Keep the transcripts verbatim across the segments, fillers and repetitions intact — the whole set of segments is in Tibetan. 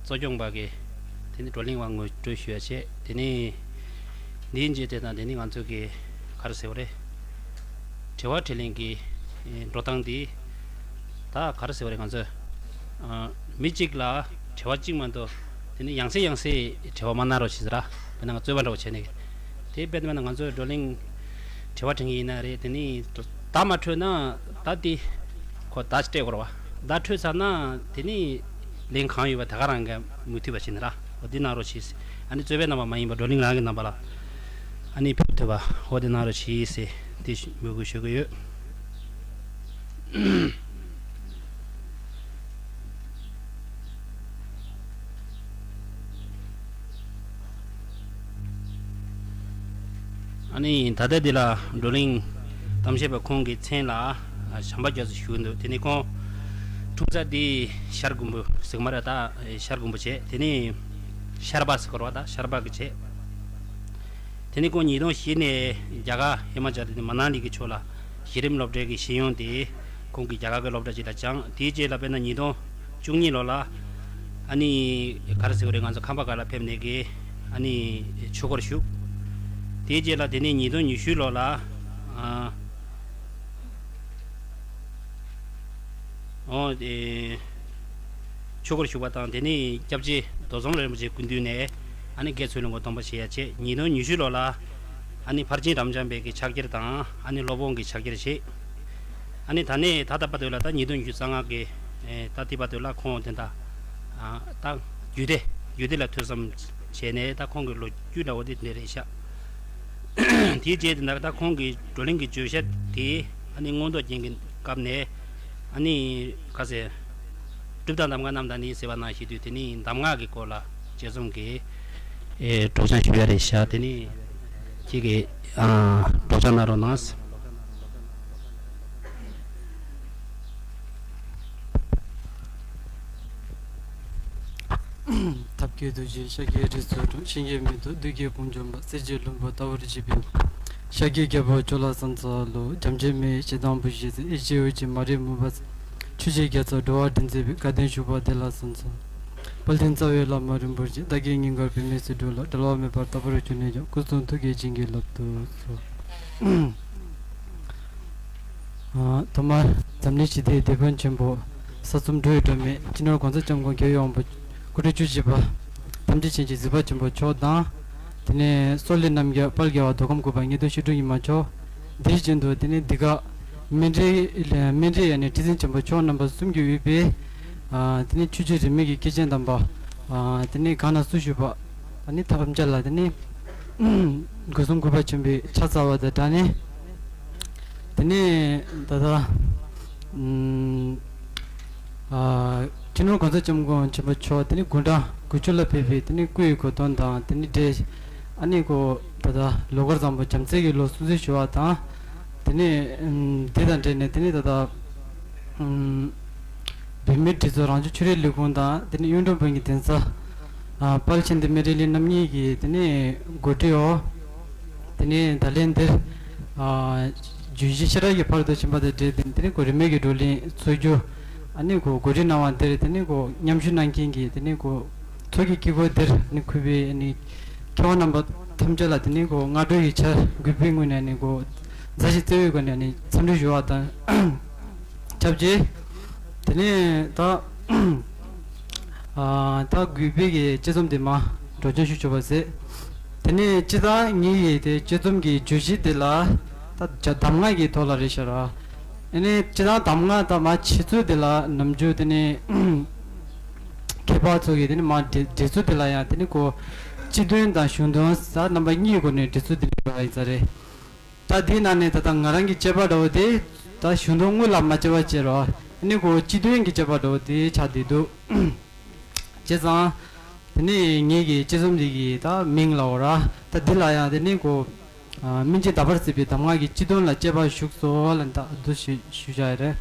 གཙོ་སྐྱོང་པ་གི་དེ་ནི་བགྲོ་གླེང་བ་ངོ་སྤྲོད་ཞུ་ཡ་བྱས། དེ་ནི་འདིའི་རྗེས་དེ་དང་དེ་ནི་ང་ཚོ་གི་ག་རེ་ཟེར་བ་རེད། དྲི་བ་དྲིས་ལན་གྱི་ཨེ་འགྲོ་སྟངས་འདི་ད་ག་རེ་ཟེར་བ་རེད། ང་ཚོས་ཨ་མི་གཅིག་ལ་དྲི་བ་གཅིག་མ་གཏོགས་དེ་ནི་ཡང་སེ་ཡང་སེ་དྲི་བ་མ་གནང་རོགས་བྱེད་ཟེར་ར། དཔེར་ན་ང་རྩོད་པ་འདྲ་བོ་བྱས་ནས་དེ་དཔེར་ན་ང་ཚོས་བགྲོ་གླེང་དྲི་བ་དྲི་མཁན་ཡིན་ན་རེད། དེ་ནི་བརྡ་མ་འཕྲོད་ན་ད་དེ་ཁོ་བརྡ་སྤྲད་དགོས་རེད་བ། བརྡ་འཕྲོད་ཚར་ན་དེ་ནི་ལན་གང་ཡོད་པ་ད་ག་རང་གིས་མུ་མཐུད་པ་བྱས་ནས་ར། འོ་འདི་གནང་རོགས་གྱིས། ཨ་ནི་རྩོད་པའི་རྣམ་པ་མ་ཡིན་པ་བགྲོ་གླེང་རང་གི་རྣམ་པ་ལ་ཨ་ནི་ཕེབས་ཐུབ་པ་འོ་འདི་གནང་རོགས་གྱིས་ཟེར་འདི་འབོད་སྐུལ་ཞུ་གི་ཡོད། ཨ་ནི་ད་ལྟ་འདི་ལ་བགྲོ་གླེང་གཏམ་བཤད་པ་ཁོང་གི་མཚན་ལ་བྱམས་པ་རྒྱ་མཚོ་ཞུ་གི་འདུག་དེ་ནི་ཁོང་འཁྲུངས་ས་འདི་ཤར་དགོན་པ་ཟེར་གི་མ་རེད། ད་ཤར་དགོན་པ་བྱས། དེ་ནི་ཤར་པ་ཟེར་གི་རེད་བ། ད་ཤར་པ་གི་བྱས། དེ་ནི་ཁོང་ཉིས་སྟོང་བཞི་ནས་རྒྱ་གར་ཧི་མ་ཅལ་དེ་ནི་མ་ན་ལི་གི་ཕྱོགས་ལ་གཞི་རིམ་སློབ་གྲྭའི་གི་ཤེས་ཡོན་དེ་ཁོང་གིས་རྒྱ་གར་གི་སློབ་གྲྭ་ཅིག་ལ་སྦྱངས། དེའི་རྗེས་ལ་དཔེར་ན་ཉིས་སྟོང་བཅུ་གཉིས་ལོ་ལ་ཨ་ནི་ག་རེ་ཟེར་དགོས་རེད། ང་ཚོ་ཁམས་པ་སྒར་ལ་ཕེབས་ནས་གི་ཨ་ནི་ཆོས་སྒོར་ཞུགས། དེའི་རྗེས་ལ་དེ་ནི་ཉིས་སྟོང་ཉི་ཤུ་ལོ་ལ་ཨ། ཨོ་དེ་ཆོས་སྒོར་ཞུགས་པ་དང་། དེ་ནས་སྐྱབས་རྗེ་རྡོ་ཟམ་རིན་པོ་ཆེའི་སྐུ་མདུན་ནས་ཨ་ནི་དགེ་ཚུལ་སློང་གི་སྡོམ་པ་བཞེས་ཡ་བྱས། ཉིས་སྟོང་ཉི་ཤུ་ལོ་ལ་ཨ་ནི་ཕར་ཕྱིན་རབ་འབྱམས་པའི་གི་ཕྱག་འཁྱེར་དང་ཨ་ནི་སློབ་དཔོན་གྱི་ཕྱག་འཁྱེར་བཞེས། ཨ་ནི་ད་ནས་ད་ལྟ་བར་དུ་ལ་ད་ཉིས་སྟོང་ཉི་ཤུ་རྩ་ལྔ་གི་ཨེ་ད་ལྟའི་བར་དུ་ལ་ཁོང་དེ་འདྲ་ཨ་ད་རྒྱུད་སྡེ་རྒྱུད་སྡེ་ལ་ཐོས་བསམ་བྱས་ནས་ད་ཁོང་གི་ལོ་རྒྱུས་འདྲ་བོ་དེ་འདྲ་རེད་ཤག་དེའི་རྗེས་དེ་ན་ད་ཁོང་གི་བགྲོ་གླེང་གི་བརྗོད་བྱ་དེ་ཨ་ནི་མངོན་རྟོགས་རྒྱན་གྱི་སྐབས་ནས་ཨ་ནི་ག་ཟེར། སྒྲུབ་དང་གདམས་ངག་རྣམས་དང་ནི་ཟེར་བ་ནང་བཞིན་དུ་དེ་ནི་གདམས་ངག་གི་སྐོར་ལ་དཔྱད་རྩོམ་གྱི་ཨེ་སྒྲོག་སྦྱང་ཞུ་ཡ་རེད་ཤག་དེ་ནི་ཁྱེད་ཀྱིས་ཨ་སྒྲོག་སྦྱང་གནང་རོགས་གནང་། ཐབས་མཁས་རྡོ་རྗེ་ཤཱཀྱའི་རིགས་སུ་འཁྲུངས། གཤིན་རྗེའི་མེ་ཏོག་བདུད་ཀྱི་དཔུང་འཇོམས་པ། གསེར་གྱི་ལྷུན་པོ་ལྟ་བུར་བརྗིད་པའི། ཤཱཀྱའི་རྒྱལ་པོ་ཇོ་ལ་ཟམ་ཚ་ལུ། བྱམས་ཆེན་མི་ཡི་ཞེ་སྡང་བུ་བཞི་ཚེ། ཨེ་ཤེ་འོད་ཀྱི་མ་རིག་མུན་པ་ཚེ། ཆོས་ཀྱི་རྒྱ་མཚོ་འགྲོ་བ་འདྲེན་མཛད་པའི། དགའ་ལྡན་ཞུགས་པ་བདེ་ལ་གསོན་ཚུལ། དཔལ་ལྡན་རྩ་བའི་བླ་མ་རིན་པོ་ཆེ། བདག་གི་སྙིང་གར་བུད་མེད་སྲིད་སྒྲུབ་ལ། འབྲལ་བ་མེད་པར་རྟག་པར་བྱོན་ནས་ཀྱང་། སྐུ་གསུང་ཐུགས་ཀྱི་བྱིན་གྱིས་བརླབ་ཏུ་གསོལ། ཐོག་མར་འཛམ་གླིང་ཞི་བདེའི་དེད་དཔོན་ཆེན་པོ། ས་གསུམ་འགྲོ་བའི་སྒྲོན་མེ་སྤྱི་ནོར་གོང་ས་སྐྱབས་མགོན་རྒྱལ་བའི་དབང་པོ། སྐུ་ཕྲེང་བཅུ་བཞི་པ། ཐམས་ཅད་མཁྱེན་ཅིང་གཟིགས་པ་ཆེན་པོ་མཆོག་དང་། དེ་ནས་སོག་ལེ་རྣམ་རྒྱལ་དཔལ་རྒྱལ་བ་མདོ་ཁམས་ཀུན་པ་ངེས་དོན་ཤེས་དྲུང་ཉི་མ་མཆོག་དེ་བཞིན་དུ་དེ་ནས་འདི་ག་སྨན་རིའི་སྨན་རིའི་ཡ་ནི་ཁྲི་འཛིན་ཆེན་པོ་མཆོག་རྣམ་པ་གསུམ་གྱིས་དབུས་པའི། དེ་ནས་ཆོས་བརྒྱུད་རིས་མེད་ཀྱི་སྐྱེས་ཆེན་དམ་པ། དེ་ནས་གང་ན་སུ་བཞུགས་པ། ཨ་ནི་ཐམས་ཅད་ལ་དེ་ནས་སྒོ་གསུམ་གུས་པ་ཆེན་པོས་ཕྱག་འཚལ་བ་དང་སྦྲགས་ནས། དེ་ནས་ད་ལྟ་ཨམ་ཨ་སྤྱི་ནོར་གོང་ས་སྐྱབས་མགོན་ཆེན་པོ་མཆོག་དེ་ནས་དགུང་གྲངས་དགུ་བཅུ་ལ་ཕེབས་པའི་དེ་ནས་སྐུ་ཡི་གོ་སྟོན་དང་དེ་ནས་འབྲེལ། ཨ་ནི་ཁོ་ད་ལྟ་ལོ་འཁོར་བཟང་པོ་བྱམས་བརྩེ་གི་ལོ་སྲུང་བརྩི་ཞུ་བ་དང་། དེ་ནས་ཨམ་དེ་དང་འབྲེལ་ནས་དེ་ནས་ད་ལྟ་ཨམ་བོད་མིའི་སྒྲིག་འཛུགས་རང་སྐྱོང་ཆོས་རིག་ལས་ཁུངས་དང་དེ་ནས་གཡུང་དྲུང་བོན་གྱི་གདན་ས་ཨ་དཔལ་ཆེན་འདི་སྨན་རི་ལི་རྣམ་གཉིས་ཀྱི་དེ་ནས་འགོ་ཁྲིད་འོག་དེ་ནས་ད་ལན་འདིར་ཨ་བརྗོད་གཞི་ཤེས་རབ་ཀྱི་ཕ་རོལ་ཏུ་ཕྱིན་པ་དང་འབྲེལ་ཏེ་དེ་ནས་ཁོ་རིས་མེད་ཀྱི་བགྲོ་གླེང་འཚོགས་རྒྱུ་ཨ་ནི་ཁོ་གོ་སྒྲིག་གནང་བ་འདིར་དེ་ནས་ཁོ་མཉམ་ཞུགས་གནང་མཁན་གྱི་དེ་ནས་ཁོ་ཚོགས་ཀྱི་དཀྱིལ་འཁོར་འདིར་ནི་གུས་པས་ནི་མཁས་དབང་རྣམ་པ་ཐམས་ཅད་ལ་དེ་ནས་ཁོ་སྔ་དྲོ་ཡི་ཆར་གུས་པའི་ངོས་ནས་ནི་ཁོ་མཛའ་བཤེས་བརྩེ་བའི་སྒོ་ནས་ནི་འཚམས་འདྲི་ཞུ་བ་དང་། ཆབས་ཅིག་དེ་ནས་ད་ཨ་ད་གུས་པའི་གི་དཔྱད་རྩོམ་དེ་མ་སྒྲོག་སྦྱང་ཞུ་ཆོག་པ་ཟེར། དེ་ནས་སྤྱིར་བཏང་ངེད་ཀྱི་དེ་དཔྱད་རྩོམ་གྱི་བརྗོད་གཞི་དེ་ལ་ད་གདམས་ངག་གི་ཐོག་ལ་རེད་ཤག་ར། ཨ་ནི་སྤྱིར་བཏང་གདམས་ངག་ད་མ་བྱེད་ཚུལ་དེ་ལ་ནམ་རྒྱུན་དེ་ནས་མཁས་པ་ཚོ་གིས་དེ་ནས་མ་འགྲེལ་འགྲེལ་ཚུལ་དེ་ལ་ཡང་དེ་ནས་ཁོ་སྤྱི་དོན་དང་གཞུང་དོན་ཟེར་རྣམ་པ་གཉིས་སྒོ་ནས་འགྲེལ་ཚུལ་དེ་འགྲེལ་བ་ཡིན་ས་རེད། ད་དེའི་ནང་ནས་ད་ལྟ་ང་རང་གི་དཔྱད་པ་འདྲ་བོ་དེ་ད་གཞུང་དོན་དངོས་ལ་མ་དཔྱད་པ་བྱས་རོགས། ཨ་ནི་ཁོ་སྤྱི་དོན་གྱི་དཔྱད་པ་འདྲ་བོ་དེ་ཆགས་བསྡད་འདུག་བྱས་ཙང་དེ་ནས་ངེད་ཀྱི་དཔྱད་རྩོམ་འདི་གི་ད་མིང་ལ་འོ་ར་ད་འདི་ལ་ཡང་དེ་ནས་ཁོ་སྨིན་བྱེད་དག་པར་བརྩིས་པའི་གདམས་ངག་གི་སྤྱི་དོན་ལ་དཔྱད་པ་ཞུགས་སོ་ལ་ད་འདུ་ཞུ་ཞུ་བྱ་ཡི་རེད།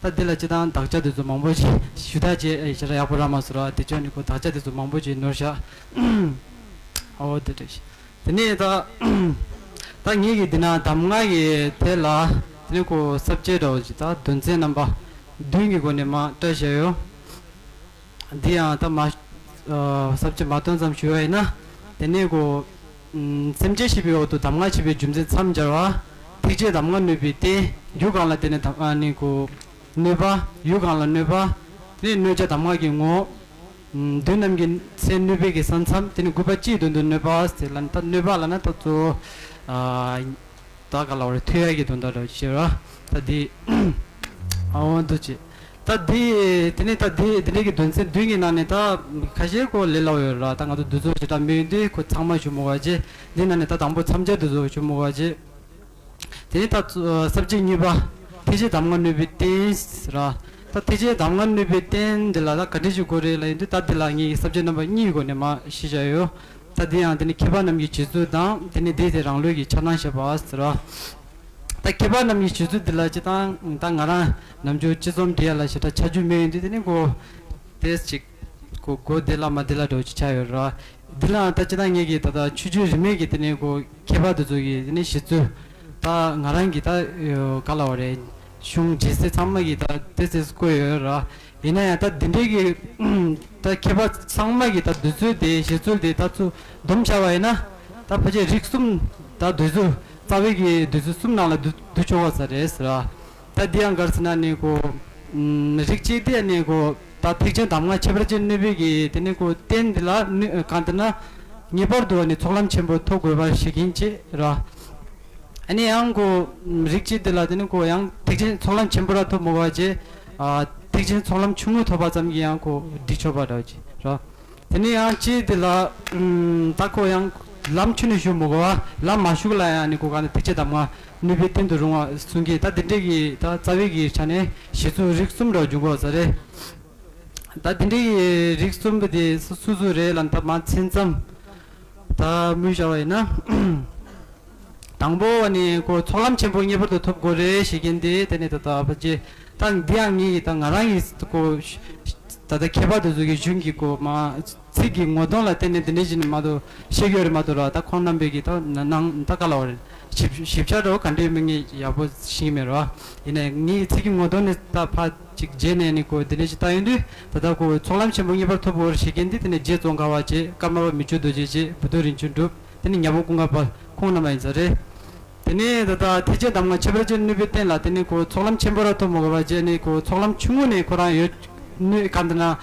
ད་འདི་ལ་སྤྱིར་བཏང་དག་ཆ་དེ་ཚོ་མང་པོ་ཞིག་ཞུ་དག་བྱས་ཨེ་ཞེ་དྲག་ཡག་པོ་རག་མ་སོང་ར། དེ་ཅོག་ནི་ཁོ་དག་ཆ་དེ་ཚོ་མང་པོ་ཞིག་ནོར་ཤག་ཨོ་དེ་རེད། དེ་ནས་ད་ད་ངེད་ཀྱི་འདི་ན་གདམས་ངག་གི་ཐད་ལ་དེ་ནས་ཁོ་ས་བཅད་འདྲ་བོ་ཞིག་ད་དོན་ཚན་རྣམ་པ་བདུན་གྱི་སྒོ་ནས་མར་བཀྲལ་བཞག་ཡོད། འདི་ཡང་ད་མ་ ཨ་ས་བཅད་མ་བཏོན་ཙམ་ཞུ་བ་ཡིན་ན། དེ་ནས་གོ། ཨམ་སེམས་ཅན་ཤེས་པའི་འོག་ཏུ་གདམས་ངག་ཆེ་བའི་རྒྱུ་མཚན་མཚམས་སྦྱར་བ། ཐེག་ཆེན་གདམས་ངག་གནོད་པའི་རྟེན། རྒྱུ་གང་ལ་བརྟེན་ནས་གདམས་ཨ་ནི་གོ། གནོད་པ། ཡུལ་གང་ལ་གནོད་པ། དེ་ནས་གནོད་བྱ་གདམས་ངག་གི་ངོ་། ཨམ་བདུན་ནམ་མཁའི་མཚན་གནོད་པའི་གི་ས་མཚམས། དེ་ནས་དགུ་པ་སྤྱིའི་དོན་དུ་གནོད་པ་ཟེར་ལ་ནི། ད་གནོད་པ་ལ་ན་ད་གཙོ་བོ། ཨ་ད་ག་ལ་བར་ཐོས་ཡ་གི་དོན་དག་རེད་ཅེས་ར། ད་འདི་ཨ་འོ་འདུག་ཅེས། ད་འདི་དེ་ནས་ད་འདི་འདི་འདྲའི་གི་དོན་ཚན་བདུན་གྱི་ནང་ནས་ད་ཁ་ཤས་ཁོ་ལས་སླ་བོ་ཡོད་ར། ད་ང་ཚོ་འདི་ཚོ་ཞེ་དྲག་མི་ཡོང་དུས་ཁོ་ཚང་མ་ཞུ་མི་དགོས་ཅེས། འདི་ནང་ནས་ད་དང་པོ་མཚམས་སྦྱར་འདི་ཚོ་ཞུ་མི་དགོས་ཅེས། དེ་ནས་ད་ཚུ་ས་བཅད་གཉིས་པ། ཐེག་ཆེན་གདམས་ངག་གནོད་པའི་རྟེན་ཟེར་ར། ད་ཐེག་ཆེན་གདམས་ངག་གནོད་པའི་རྟེན་འདི་ལ་ད་ག་འདྲ་ཞིག་དགོས་རེད་ལབ་ཡིན་དུས། ད་འདི་ལ་ངས་ས་བཅད་རྣམ་པ་གཉིས་སྒོ་ནས་མར་ཞུས་བཞག་ཡོད། ད་འདི་ཡང་དེ་ནི་མཁས་པ་རྣམས་ཀྱི་བྱེད་ཚུལ་དང་། དེ་ནི་དེའི་ཚེ་རང་ལུགས་ཀྱི་འཆར་སྣང་བཤད་པ་ཟེར་ར། ད་མཁས་པ་རྣམས་ཀྱི་བྱེད་ཚུལ་འདི་ལ་སྤྱིར་བཏང་ད་ང་རང་ནམ་རྒྱུན་ཅི་ཙམ་འབྲི་ཡ་ལ་ཞེ་དྲག་ཆ་རྒྱུས་མེད་ཡོད་དུས། དེ་ནི་གོ་ཏེས་ཅིག་གོ་གོ་བདེ་ལ་མ་བདེ་ལ་འདྲ་བོ་ཅིག་ཆགས་ཡོད་ར། འདི་ལའང་ད་སྤྱིར་བཏང་ངེད་ཀྱི་ད་ལྟ་ཆོས་བརྒྱུད་རིས་མེད་ཀྱི་དེ་ནས་གོ་མཁས་པ་དེ་ཚོ་གི་དེ་ནས་བཞེད་ཚུལ། ད་ང་རང་གི་ད་ག་ལ་བ་རེད། གཞུང་རྗེས་གསལ་ཚང་མ་གི་ད་དེ་ཚོ་བཀོད་ཡོད་ར། ཡིན་ན་ཡང་ད་འདི་འདྲའི་གི་ད་མཁས་པ་ཚང་མ་གི་ད་འདོད་ཚུལ་དེ་བཞེད་ཚུལ་དེ་ད་ཚུར་བསྡོམས་བྱ་བ་ཡིན་ན། ད་ཕལ་ཆེར་རིགས་གསུམ་ད་འདོད་ཚུལ། རྩ་བའི་གི་འདོད་ཚུལ་གསུམ་ནང་ལ་འདུ་འདུ་ཆོག་པ་ས་རེད་ཟེར་ར། ད་འདི་ཡང་ག་རེ་ཟེར་ན་ནི་གོ། ཨམ་རིགས་གཅིག་དེ་ནི་གོ། ད་ཐེག་ཆེན་གདམས་ངག་ཁྱད་པར་ཅན་གནོད་པའི་གི་དེ་ནི་གོ་རྟེན་འདི་ལ་ནི་གང་ལྟར་ན། ངེས་པར་དུ་ནི་ཚོགས་ལམ་ཆེན་པོ་ཐོབ་དགོས་པར་བཤད་མཁན་ཅིག་ར། ཨ་ནི་ཡང་གོ། རིགས་གཅིག་དེ་ལ་དེ་ནི་གོ་ཡང་ཐེག་ཆེན་ཚོགས་ལམ་ཆེན་པོ་ར་ཐོབ་མི་དགོས་པ་བྱས། ཨ་ཐེག་ཆེན་ཚོགས་ལམ་ཆུང་ངུ་ཐོབ་པ་ཙམ་གྱིས་ཡང་གོ་འགྲིག་ཆོག་པ་འདྲ་བ་ཅིག་ར། དེ་ནས་ཡང་གཅིག་དེ་ལ། ཨམ་ད་ཁོ་ཡང་ལམ་ཆུང་ནས་ཞུགས་མི་དགོས་པ། ལམ་མ་ཞུགས་ལ་ཡང་ནི་གོ་ག་ནི་ཐེག་ཆེན་གདམས་ངག་གནོད་པའི་རྟེན་དུ་རུང་བ་གསུང་གི། ད་དེ་འདྲའི་གི་ད་རྩ་བའི་གི་ཆ་ནས་བཞེད་ཚུལ་རིགས་གསུམ་འདྲ་བ་འབྱུང་གོ་ས་རེད། ད་དེ་འདྲའི་གི་རིགས་གསུམ་པོ་དེ་སུ་སུ་སུ་རེད་ལ་ད་མ་མཚན་ཙམ་ད་མུས་བྱ་བ་ཡིན་ན། དང་པོ་བ་ནི་ཁོ་ཚོགས་ལམ་ཆེན་པོ་ངེས་པར་དུ་ཐོབ་དགོས་རེད་ཞེས་མཁན་དེ། དེ་ནས་ད་ལྟ་ཕལ་ཆེར་ད་འདི་ཡང་ངེད་ཀྱི་ད་ང་རང་གི་ཁོ་ད་ལྟ་མཁས་པ་དེ་ཚོ་གི་གཞུང་གི་ཁོ་མ་ཚིག་གི་ངོ་གདོང་ལ་བརྟེན་ནས་འདི་འདྲ་ཞིག་ནི་མ་གཏོགས་བཤད་ཀྱི་ཡོད་རེད་མ་གཏོགས་ར། ད་ཁོང་རྣམ་པས་ཀྱི་ད་ནང་ད་ག་ལ་བ་རེད། ཞིབ་ཞིབ་ཆ་འདྲ་བོ་ག་འདྲའི་མིན་ངས་ཡག་པོ་ཤེས་ཀྱི་མེད་ར། ཡིན་ནའི་ངེད་ཀྱི་ཚིག་གི་ངོ་གདོང་ནས་ད་ཕ་ཅིག་རྗེས་ནས་ནི་ཁོ་འདི་འདྲ་ཞིག་ལྟ་ཡོང་དུས། ད་ལྟ་ཁོ་ཚོགས་ལམ་ཆེན་པོ་ངེས་པར་ཐོབ་དགོས་རེད་ཞེས་མཁན་འདི། དེ་ནས་རྗེ་ཙོང་ཁ་པ་བྱས། ཀརྨ་པ་མི་བསྐྱོད་རྡོ་རྗེ་བྱས། བུ་སྟོན་རིམ་བྱོན་གྲུབ། དེ་ནས་ཉ་པོ་ཀུན་དགའ་བར་ཁོང་རྣམ་པ་ཡིན་ས་རེད། དེ་ནས་ད་ལྟ་ཐེག་ཆེན་གདམས་ངག་ཁྱད་པར་ཅན་གནོད་པའི་རྟེན་ལ་དེ་ནས་ཁོ་ཚོགས་ལམ་ཆེན་པོ་ར་ཐོབ་མ་དགོས་པ་བྱས་ནས་ཁོ་ཚོགས་ལམ་ཆུང་ངུ་ནས་ཁོ་རང་ཡོད་ནུས་གང་ལྟར་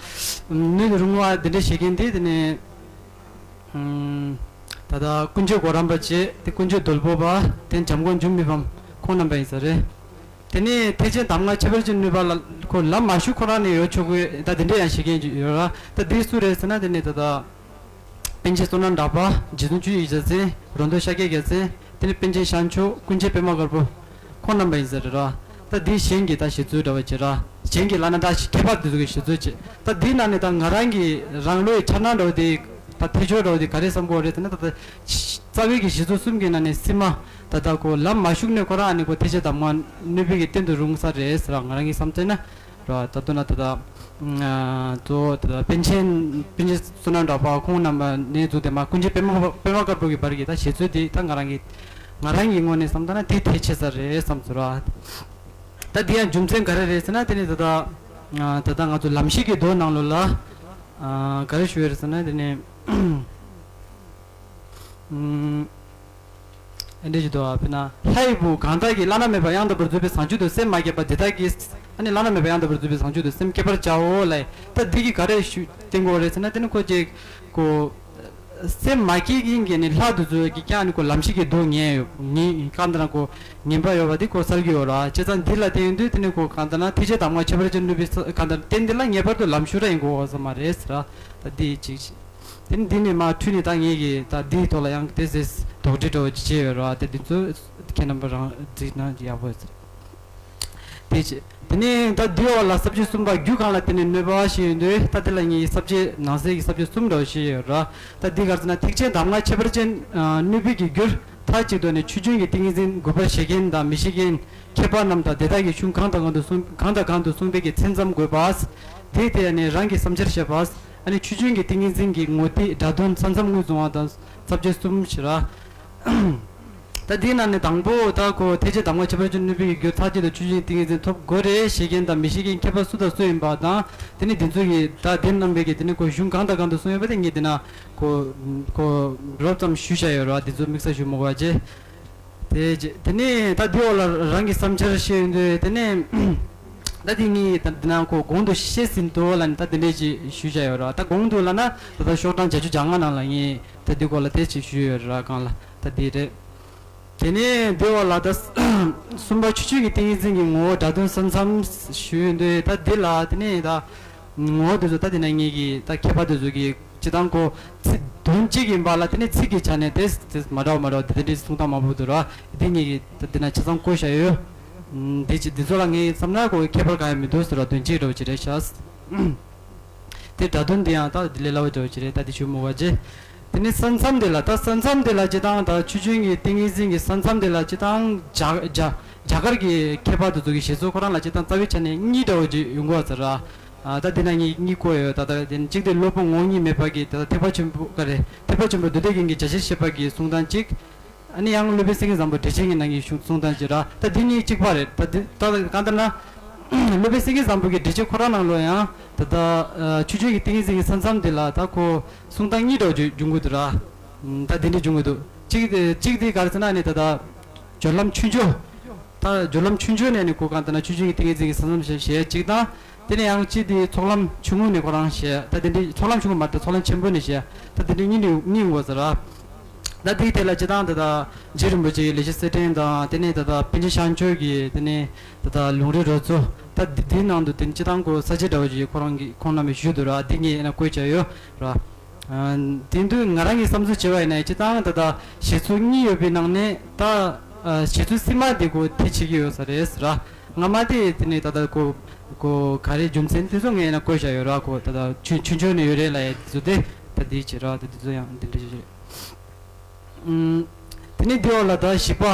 ན་ནུས་རུང་བ་འདི་འདྲ་བྱེད་མཁན་དེ། དེ་ནས་ཨམ་ད་ལྟ་ཀུན་མཆོད་གོ་རམས་པ་བྱས་ཏེ། ཀུན་མཆོད་རྡོལ་པོ་པ་དེ་འཇམ་མགོན་འཇུ་མི་ཕམ་ཁོང་རྣམ་པ་ཡིན་ས་རེད། དེ་ནས་ཐེག་ཆེན་གདམས་ངག་ཁྱད་པར་ཅན་གནོད་པ་ལ་ཁོ་ལམ་མ་ཞུགས་ཁོ་རང་ནས་ཡོད་ཆོག་གི། ད་དེ་འདྲ་ཡང་བྱེད་མཁན་ཅིག་ཡོད་ར། ད་འདི་སུ་རེད་ཟེར་ན། དེ་ནས་ད་ལྟ། པཎ་ཆེན་བསོད་ནམས་གྲགས་པ། རྗེ་བཙུན་བཅུ་ཡི་རྗེ་བཙུན། རོང་སྟོན་ཤཱཀྱའི་རྒྱལ་མཚན། དེ་ནས་པཎ་ཆེན་ཤར་ཕྱོགས། ཀུན་མཁྱེན་པདྨ་དཀར་པོ། ཁོང་རྣམ་པ་ཡིན་ཟེར་ར། ད་འདི་གཞན་གྱི་ད་བཞེད་ཚུལ་འདྲ་བོ་བྱེད་ར། གཞན་གྱི་ལབ་ན་ད་མཁས་པ་དེ་ཚོ་གི་བཞེད་ཚུལ་བྱེད། ད་འདི་ནང་ནས་ད་ང་རང་གི་རང་བློའི་འཆར་སྣང་འདྲ་བོ་དེ། ད་ཐེག་མཆོག་འདྲ་བོ་དེ་ག་རེ་བསམ་གྱི་ཡོད་རེད་ཟེར་ན། ད་ད་རྩ་བའི་གི་བཞེད་ཚུལ་གསུམ་གྱི་ནང་ནས་སེམས་མ་ད་ད་ཁོ་ལམ་མ་ཞུགས་ནས་ཁོ་རང་ཨ་ནི་ཁོ་ཐེག་ཆེན་གདམས་ངག་གནོད་པའི་གི་རྟེན་དུ་རུང་ས་རེད་ཟེར་ར། ང་རང་གི་བསམ་ཚུལ་ན། ར། ད་དུང་ན་ད་ད་གཙོ་བོ་ད་ད་པཎ་ཆེན་པཎ་ཆེན་བསོད་ནམས་གྲགས་པ་ཁོང་རྣམ་པ་ནས་བཙུགས་ཏེ་མར་ཀུན་མཁྱེན་པདྨ་པདྨ་དཀར་པོ་གི་བར་གྱི་ད་བཞེད་ཚུལ་དེ། ད་ང་རང་གི་ང་རང་གི་ངོས་ནས་བསམ་ད་ན་དེ་ཐེག་ཆེ་ས་རེད་བསམ་ཚུལ་ར། ད་འདི་ཡང་རྒྱུ་མཚན་ག་རེ་རེད་ཟེར་ན། དེ་ནི་ད་ད་ད་ད་ང་ཚོ་ལམ་ཤེས་ཀྱི་མདོ་ནང་ལོགས་ལ་ག་རེ་ཞུ་ཡོད་རེད་ཟེར་ན། དེ་ནི། ཨེ་འདྲ་ཞིག་འདུག་ཨ། དཔེར་ན། ལྷ་ཡི་བུ་གང་དག་གིས། བླ་ན་མེད་པ་ཡང་དག་པར་འཛིན་པའི་བཟང་སྤྱོད་དུ་སེམས་མ་བསྐྱེད་པ་དེ་དག་གིས། ཨ་ནི་བླ་ན་མེད་པ་ཡང་དག་པར་འཛིན་པའི་བཟང་སྤྱོད་དུ་སེམས་བསྐྱེད་པར་བྱའོ་ལབ། ད་འདི་གིས་ག་རེ་ཞུ་བསྟན་དགོས་རེད་ཟེར་ན། དེ་ནི་ཁོ་ཅིག་ཁོ་སེམས་མ་བསྐྱེད་མཁན་གྱི་ནི་ལྷ་དེ་ཚོ་གིས་ཀྱང་ནི་ཁོ་ལམ་ཤེས་ཀྱི་མདོ་ཉན་ཡོད། ཉན་གང་ལྟར་ན་ཁོ་ཉན་པ་ཡོད་པ་དེ་ཁོ་གསལ་གྱི་ཡོད་ར། བྱས་ཙང་འདི་ལ་བརྟེན་དུས་དེ་ནི་ཁོ་གང་ལྟར་ན་ཐེག་ཆེན་གདམས་ངག་ཁྱད་པར་ཅན་གནོད་པའི་ས་གང་ལྟར་རྟེན་འདི་ལ་ངེས་པར་དུ་ལམ་ཞུགས་ར་ཡིན་དགོས་པ་ས་མ་རེད་ཟེར་ར། ད་འདི་ཅིག་དེ་ནི་འདི་ནས་མར་འཁྲུལ་ནས་ད་ངེད་ཀྱིས་ད་འདིའི་ཐོག་ལ་ཡང་དེ་ཟེར་དོགས་འདྲི་འདྲ་བོ་ཅིག་བྱས་ཡོད་རེད་བ། དེ་འདི་ཚོ་ཁྱེད་རྣམ་པ་རང་འགྲིག་ན་ཡག་པོ་ཡོད་ཟེར། དེ་བྱས་དེ་ནས་ད་འདིའི་འོག་ལ་ས་བཅད་གསུམ་པ་རྒྱུ་གང་ལ་བརྟེན་ནས་གནོད་པ་ཞེས་ཡོད་དུས། ད་དེ་ལ་ངེད་ཀྱིས་ས་བཅད་ནང་གསེས་ཀྱི་ས་བཅད་གསུམ་འདྲ་བོ་ཞིག་ཡོད་རེད། ད་འདི་ག་རེ་ཟེར་ན། ཐེག་ཆེན་གདམས་ངག་ཁྱད་པར་ཅན་གནོད་པའི་གི་རྒྱུར་མཐའ་གཅིག་ཏུ་ནི་ཆོས་བརྒྱུད་ཀྱི་ཏིང་ངེ་འཛིན་དགོས་པར་བཞེད་མཁན་དང་མི་བཞེད་མཁན་མཁས་པ་རྣམས་དང་དེ་དག་གི་གཞུང་གང་དང་གང་དུ་གསུངས་གང་དང་གང་དུ་གསུངས་པའི་གི་མཚན་ཙམ་དགོས་པ། དེ་དེ་ནི་རང་གི་བསམ་འཆར་བཤད་པ། ཨ་ནི་ཆོས་བརྒྱུད་ཀྱི་ཏིང་ངེ་འཛིན་གྱི་ངོ་ཐིག་སྒྲ་དོན་ས་མཚམས་ངོས་བཟུང་བ་དང་། ས་བཅད་གསུམ་ཞེས་ར། ད་འདིའི་ནང་ནས་དང་པོ་ད་ཁོ་ཐེག་ཆེན་གདམས་ངག་ཁྱད་པར་ཅན་སྣོད་སྤེལ་གྱི་རྒྱུ་མཐའ་གཅིག་ཏུ་ཆོས་ཅན་ཏིང་ངེ་འཛིན་ཐོབ་དགོས་རེད་ཞེས་མཁན་དང་མི་ཤེས་མཁན་མཁས་པ་སུ་དང་སུ་ཡིན་པ་དང་དེ་ནས་འདི་ཚོ་གི་ད་དེ་རྣམ་པའི་གི་དེ་ནས་ཁོ་གཞུང་གང་དང་གང་དུ་གསུངས་ཡོད་པ་དེ་ངས་འདི་ན་ཁོ་ཁོ་རོབ་ཙམ་ཞུས་བཞག་ཡོད་ར། འདི་ཚོ་དམིགས་བསལ་ཞུ་མི་དགོས་པ་བྱས། དེ་རྗེས་དེ་ནས་ད་འདི་འོག་ལ་རང་གི་བསམ་འཆར་བཤད་ཡོང་དུས་དེ་ནས་ད་དེ་ངས་ད་འདི་ན་ཁོ་གོང་དུ་བཤད་ཟིན་ཏོ་ལ་ནི་ད་དེ་འདྲས་ཅིག་ཞུས་བཞག་ཡོད་ར། ད་གོང་དུ་ལ་ན་ད་ལྟ་ཤོག་གྲངས་བརྒྱད་ཅུ་གྱ་ལྔ་ནང་ལ་ངས་ད་འདི་སྐོར་ལ་དེ་ཅིག་ཞུས་ཡོད་ར། གང་ལ་ད་འདི་རེད། དེ་ནས་འདི་འོག་ལ་ད་གསུམ་པ་ཆོས་ཅན་གྱི་ཏིང་ངེ་འཛིན་གྱི་ངོ་བོ་སྒྲ་དོན་ས་མཚམས་ཞུས་ཡོང་དུས་ད་འདི་ལ་དེ་ནས་ད་ངོ་བོ་དེ་ཚོ་ད་དེ་ན་ངས་ཀྱི་ད་མཁས་པ་དེ་ཚོ་གི་སྤྱི་བཏང་ཁོ་ཚིག་དོན་གཅིག་ཡིན་པ་ལ་དེ་ནས་ཚིག་གི་ཆ་ནས་དེ་དེ་མ་འདྲ་བ་མ་འདྲ་བ་དེ་འདྲའི་གསུང་སྟངས་མང་པོ་འདུག་ར། དེ་ངས་ཀྱི་ད་དེ་ན་ཆ་ཚང་བཀོད་བཞག་ཡོད། ཨུམ། དེ་ཅི་དེ་ཚོ་ལ་ངས་བསམ་ན་ཁོ་ཁྱད་པར་གང་ཡང་མི་འདུག་ཟེར་བ་དོན་གཅིག་འདྲ་བོ་ཅིག་རེད་ཤག་དེ་སྒྲ་དོན་དེ་ཡང་ད་དེ་ལས་སླ་བོ་འདྲ་བོ་ཅིག་རེད། ད་དེ་ཞུ་མི་དགོས་པ་བྱས། དེ་ནས་ས་མཚམས་དེ་ལ་ད་ས་མཚམས་དེ་ལ་སྤྱི་བཏང་ད་ཆོས་ཅན་གྱི་ཏིང་ངེ་འཛིན་གྱི་ས་མཚམས་དེ་ལ་སྤྱི་བཏང་རྒྱ་རྒྱ་རྒྱ་གར་གྱི་མཁས་པ་དེ་ཚོ་གི་བཞེད་ཚུལ་ཁོ་རང་ལ་སྤྱི་བཏང་རྩ་བའི་ཆ་ནས་གཉིས་འདྲ་བོ་ཅིག་ཡོང་གི་ཡོད་ས་ར། ཨ། ད་དེ་ན་ངས་གཉིས་བཀོད་ཡོད། ད་ད་དེ་ནི་གཅིག་དེ་སློབ་དཔོན་ངོ་བོ་ཉིད་མེད་པ་གི་ད་ཐེག་པ་ཆེན་པོ་ག་རེ་ཐེག་པ་ཆེན་པོ་མདོ་སྡེ་རྒྱན་གྱི་རྒྱ་ཆེར་བཤད་པ་གི་གསུང་སྟངས་གཅིག་ཨ་ནི་ཡང་སློབ་དཔོན་སེང་གེ་བཟང་པོ་འགྲེལ་ཆེན་གྱི་ནང་གི་གཞུང་གསུང་སྟངས་གཅིག་ར། ད་དེ་གཉིས་གཅིག་པ་རེད། ད་དེ་ད་གང་ལྟར་ན་སློབ་དཔོན་སེང་གེ་བཟང་པོ་གི་འགྲེལ་ཆེན་ཁོ་རང་ནང་ལོ་ཡང་ད་ད་ཆོས་ཅན་གྱི་ཏིང་ངེ་འཛིན་གྱི་ས་མཚམས་དེ་ལ་ད་ཁོ་གསུང་སྟངས་གཉིས་འདྲ་བོ་འབྱུང་གི་འདུག་ར། ད་དེ་འདྲ་འབྱུང་གི་འདུག་གཅིག་དེ་གཅིག་དེ་ག་རེ་ཟེར་ན་ནི་ད་ད་སྦྱོར་ལམ་ཆུང་ཆུང་། ད་སྦྱོར་ལམ་ཆུང་ཆུང་ནས་ནི་གོ་གང་ལྟར་ན་ཆོས་ཅན་གྱི་ཏིང་ངེ་འཛིན་གྱི་ས་མཚམས་ཞེས་ཞེས་གཅིག་དང་། དེ་ནས་ཡང་གཅིག་དེ་ཚོགས་ལམ་ཆུང་ངུ་ནས་ཁོ་རང་ཞེས་ད་དེ་འདྲའི་ཚོགས་ལམ་ཆུང་ངུ་མ་རེད། ཚོགས་ལམ་ཆེན་པོ་ནས་ཞེས་ད་དེ་འདྲའི་གཉིས་ནས་གཉིས་ཡོང་གི་ཡོད་ས་ར། ད་དེའི་ཐད་ལ་སྤྱི་བཏང་ད་ད་རྗེ་རིན་པོ་ཆེ་གི་ལེགས་བཤད་གསེར་ཕྲེང་དང་དེ་ནས་ད་ད་པཎ་ཆེན་ཤངས་ཆོས་ཀྱི་དེ་ནས་ད་ད་ལུང་རིགས་རོལ་མཚོ་ད་དེ་དེའི་ནང་དུ་དེ་ནས་སྤྱི་བཏང་གོ་ས་བཅད་འདྲ་བོ་ཞིག་ཁོ་རང་གི་ཁོང་རྣམ་པས་ཞུས་འདུག་ར། དེ་ངས་ཡིན་ན་བཀོད་བྱས་ཡོད་ར། དེ་དུས་ང་རང་གི་བསམ་ཚུལ་བྱས་པ་ཡིན་ན་སྤྱི་བཏང་ད་ལྟ་བཞེད་ཚུལ་གཉིས་ཡོད་པའི་ནང་ནས་ད་བཞེད་ཚུལ་སྲིད་མ་དེ་གོ་དེ་བྱེད་ཀྱི་ཡོད་ས་རེད་ཟེར་ར། སྔ་མ་དེ་དེ་ནས་ད་ལྟ་གོ་གོ་ག་རེ་རྒྱུ་མཚན་དེ་ཚོ་ངས་ཡིན་ན་བཀོད་བཞག་ཡོད་ར། གོ་ད་ལྟ་ཆུ་ཆུ་ཆུ་ནས་ཡོད་རེད་ལ་ཡ་དེ་ཚོ་དེ་ད་དེ་བྱེད་ར། ད་དེ་ཚོ་ཡང་དེ་འདྲ་བྱེད་རེད། དེ་ནས་འདི་འོག་ལ་ད་བཞི་པ་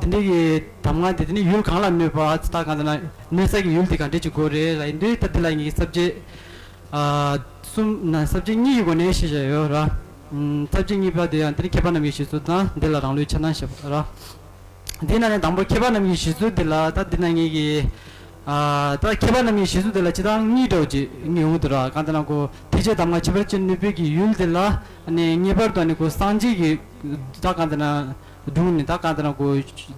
འདི་འདྲའི་གི་གདམས་ངག་འདི་དེ་ནས་ཡུལ་གང་ལ་གནོད་པ་ད་གང་ལྟར་ན་གནོད་ས་གི་ཡུལ་དེ་ག་འདྲས་ཅིག་དགོས་རེད་ལ་ཡིན་དུས་ད་འདི་ལ་ངས་ས་བཅད་གསུམ་ན་ས་བཅད་གཉིས་ཀྱི་སྒོ་ནས་བཤད་བཞག་ཡོད་ར། ས་བཅད་གཉིས་པ་དེ་ཡང་དེ་ནི་མཁས་པ་རྣམས་ཀྱི་བཞེད་ཚུལ་དང་འདི་ལ་རང་ལུགས་ཆ་ཚང་བཤད་པ་ར། འདི་ན་ནི་དང་པོ་མཁས་པ་རྣམས་ཀྱི་བཞེད་ཚུལ་འདི་ལ་ད་འདི་ན་ངེད་ཀྱི་ད་མཁས་པ་རྣམས་ཀྱི་བཞེད་ཚུལ་འདི་ལ་སྤྱི་བཏང་གཉིས་འདྲ་བོ་ཅིག་ཡོང་གི་འདུག་ར། གང་ལྟར་ན་གོ་ཐེག་ཆེན་གདམས་ངག་ཁྱད་པར་ཅན་སྣོད་སྤེལ་གྱི་ཡུལ་འདི་ལ་ནི་ངེས་པར་དུ་ནི་གོ་སངས་རྒྱས་ཀྱི་ད་གང་ལྟར་ན་སྒྲུང་ནི་ད་གང་ལྟར་ན་གོ་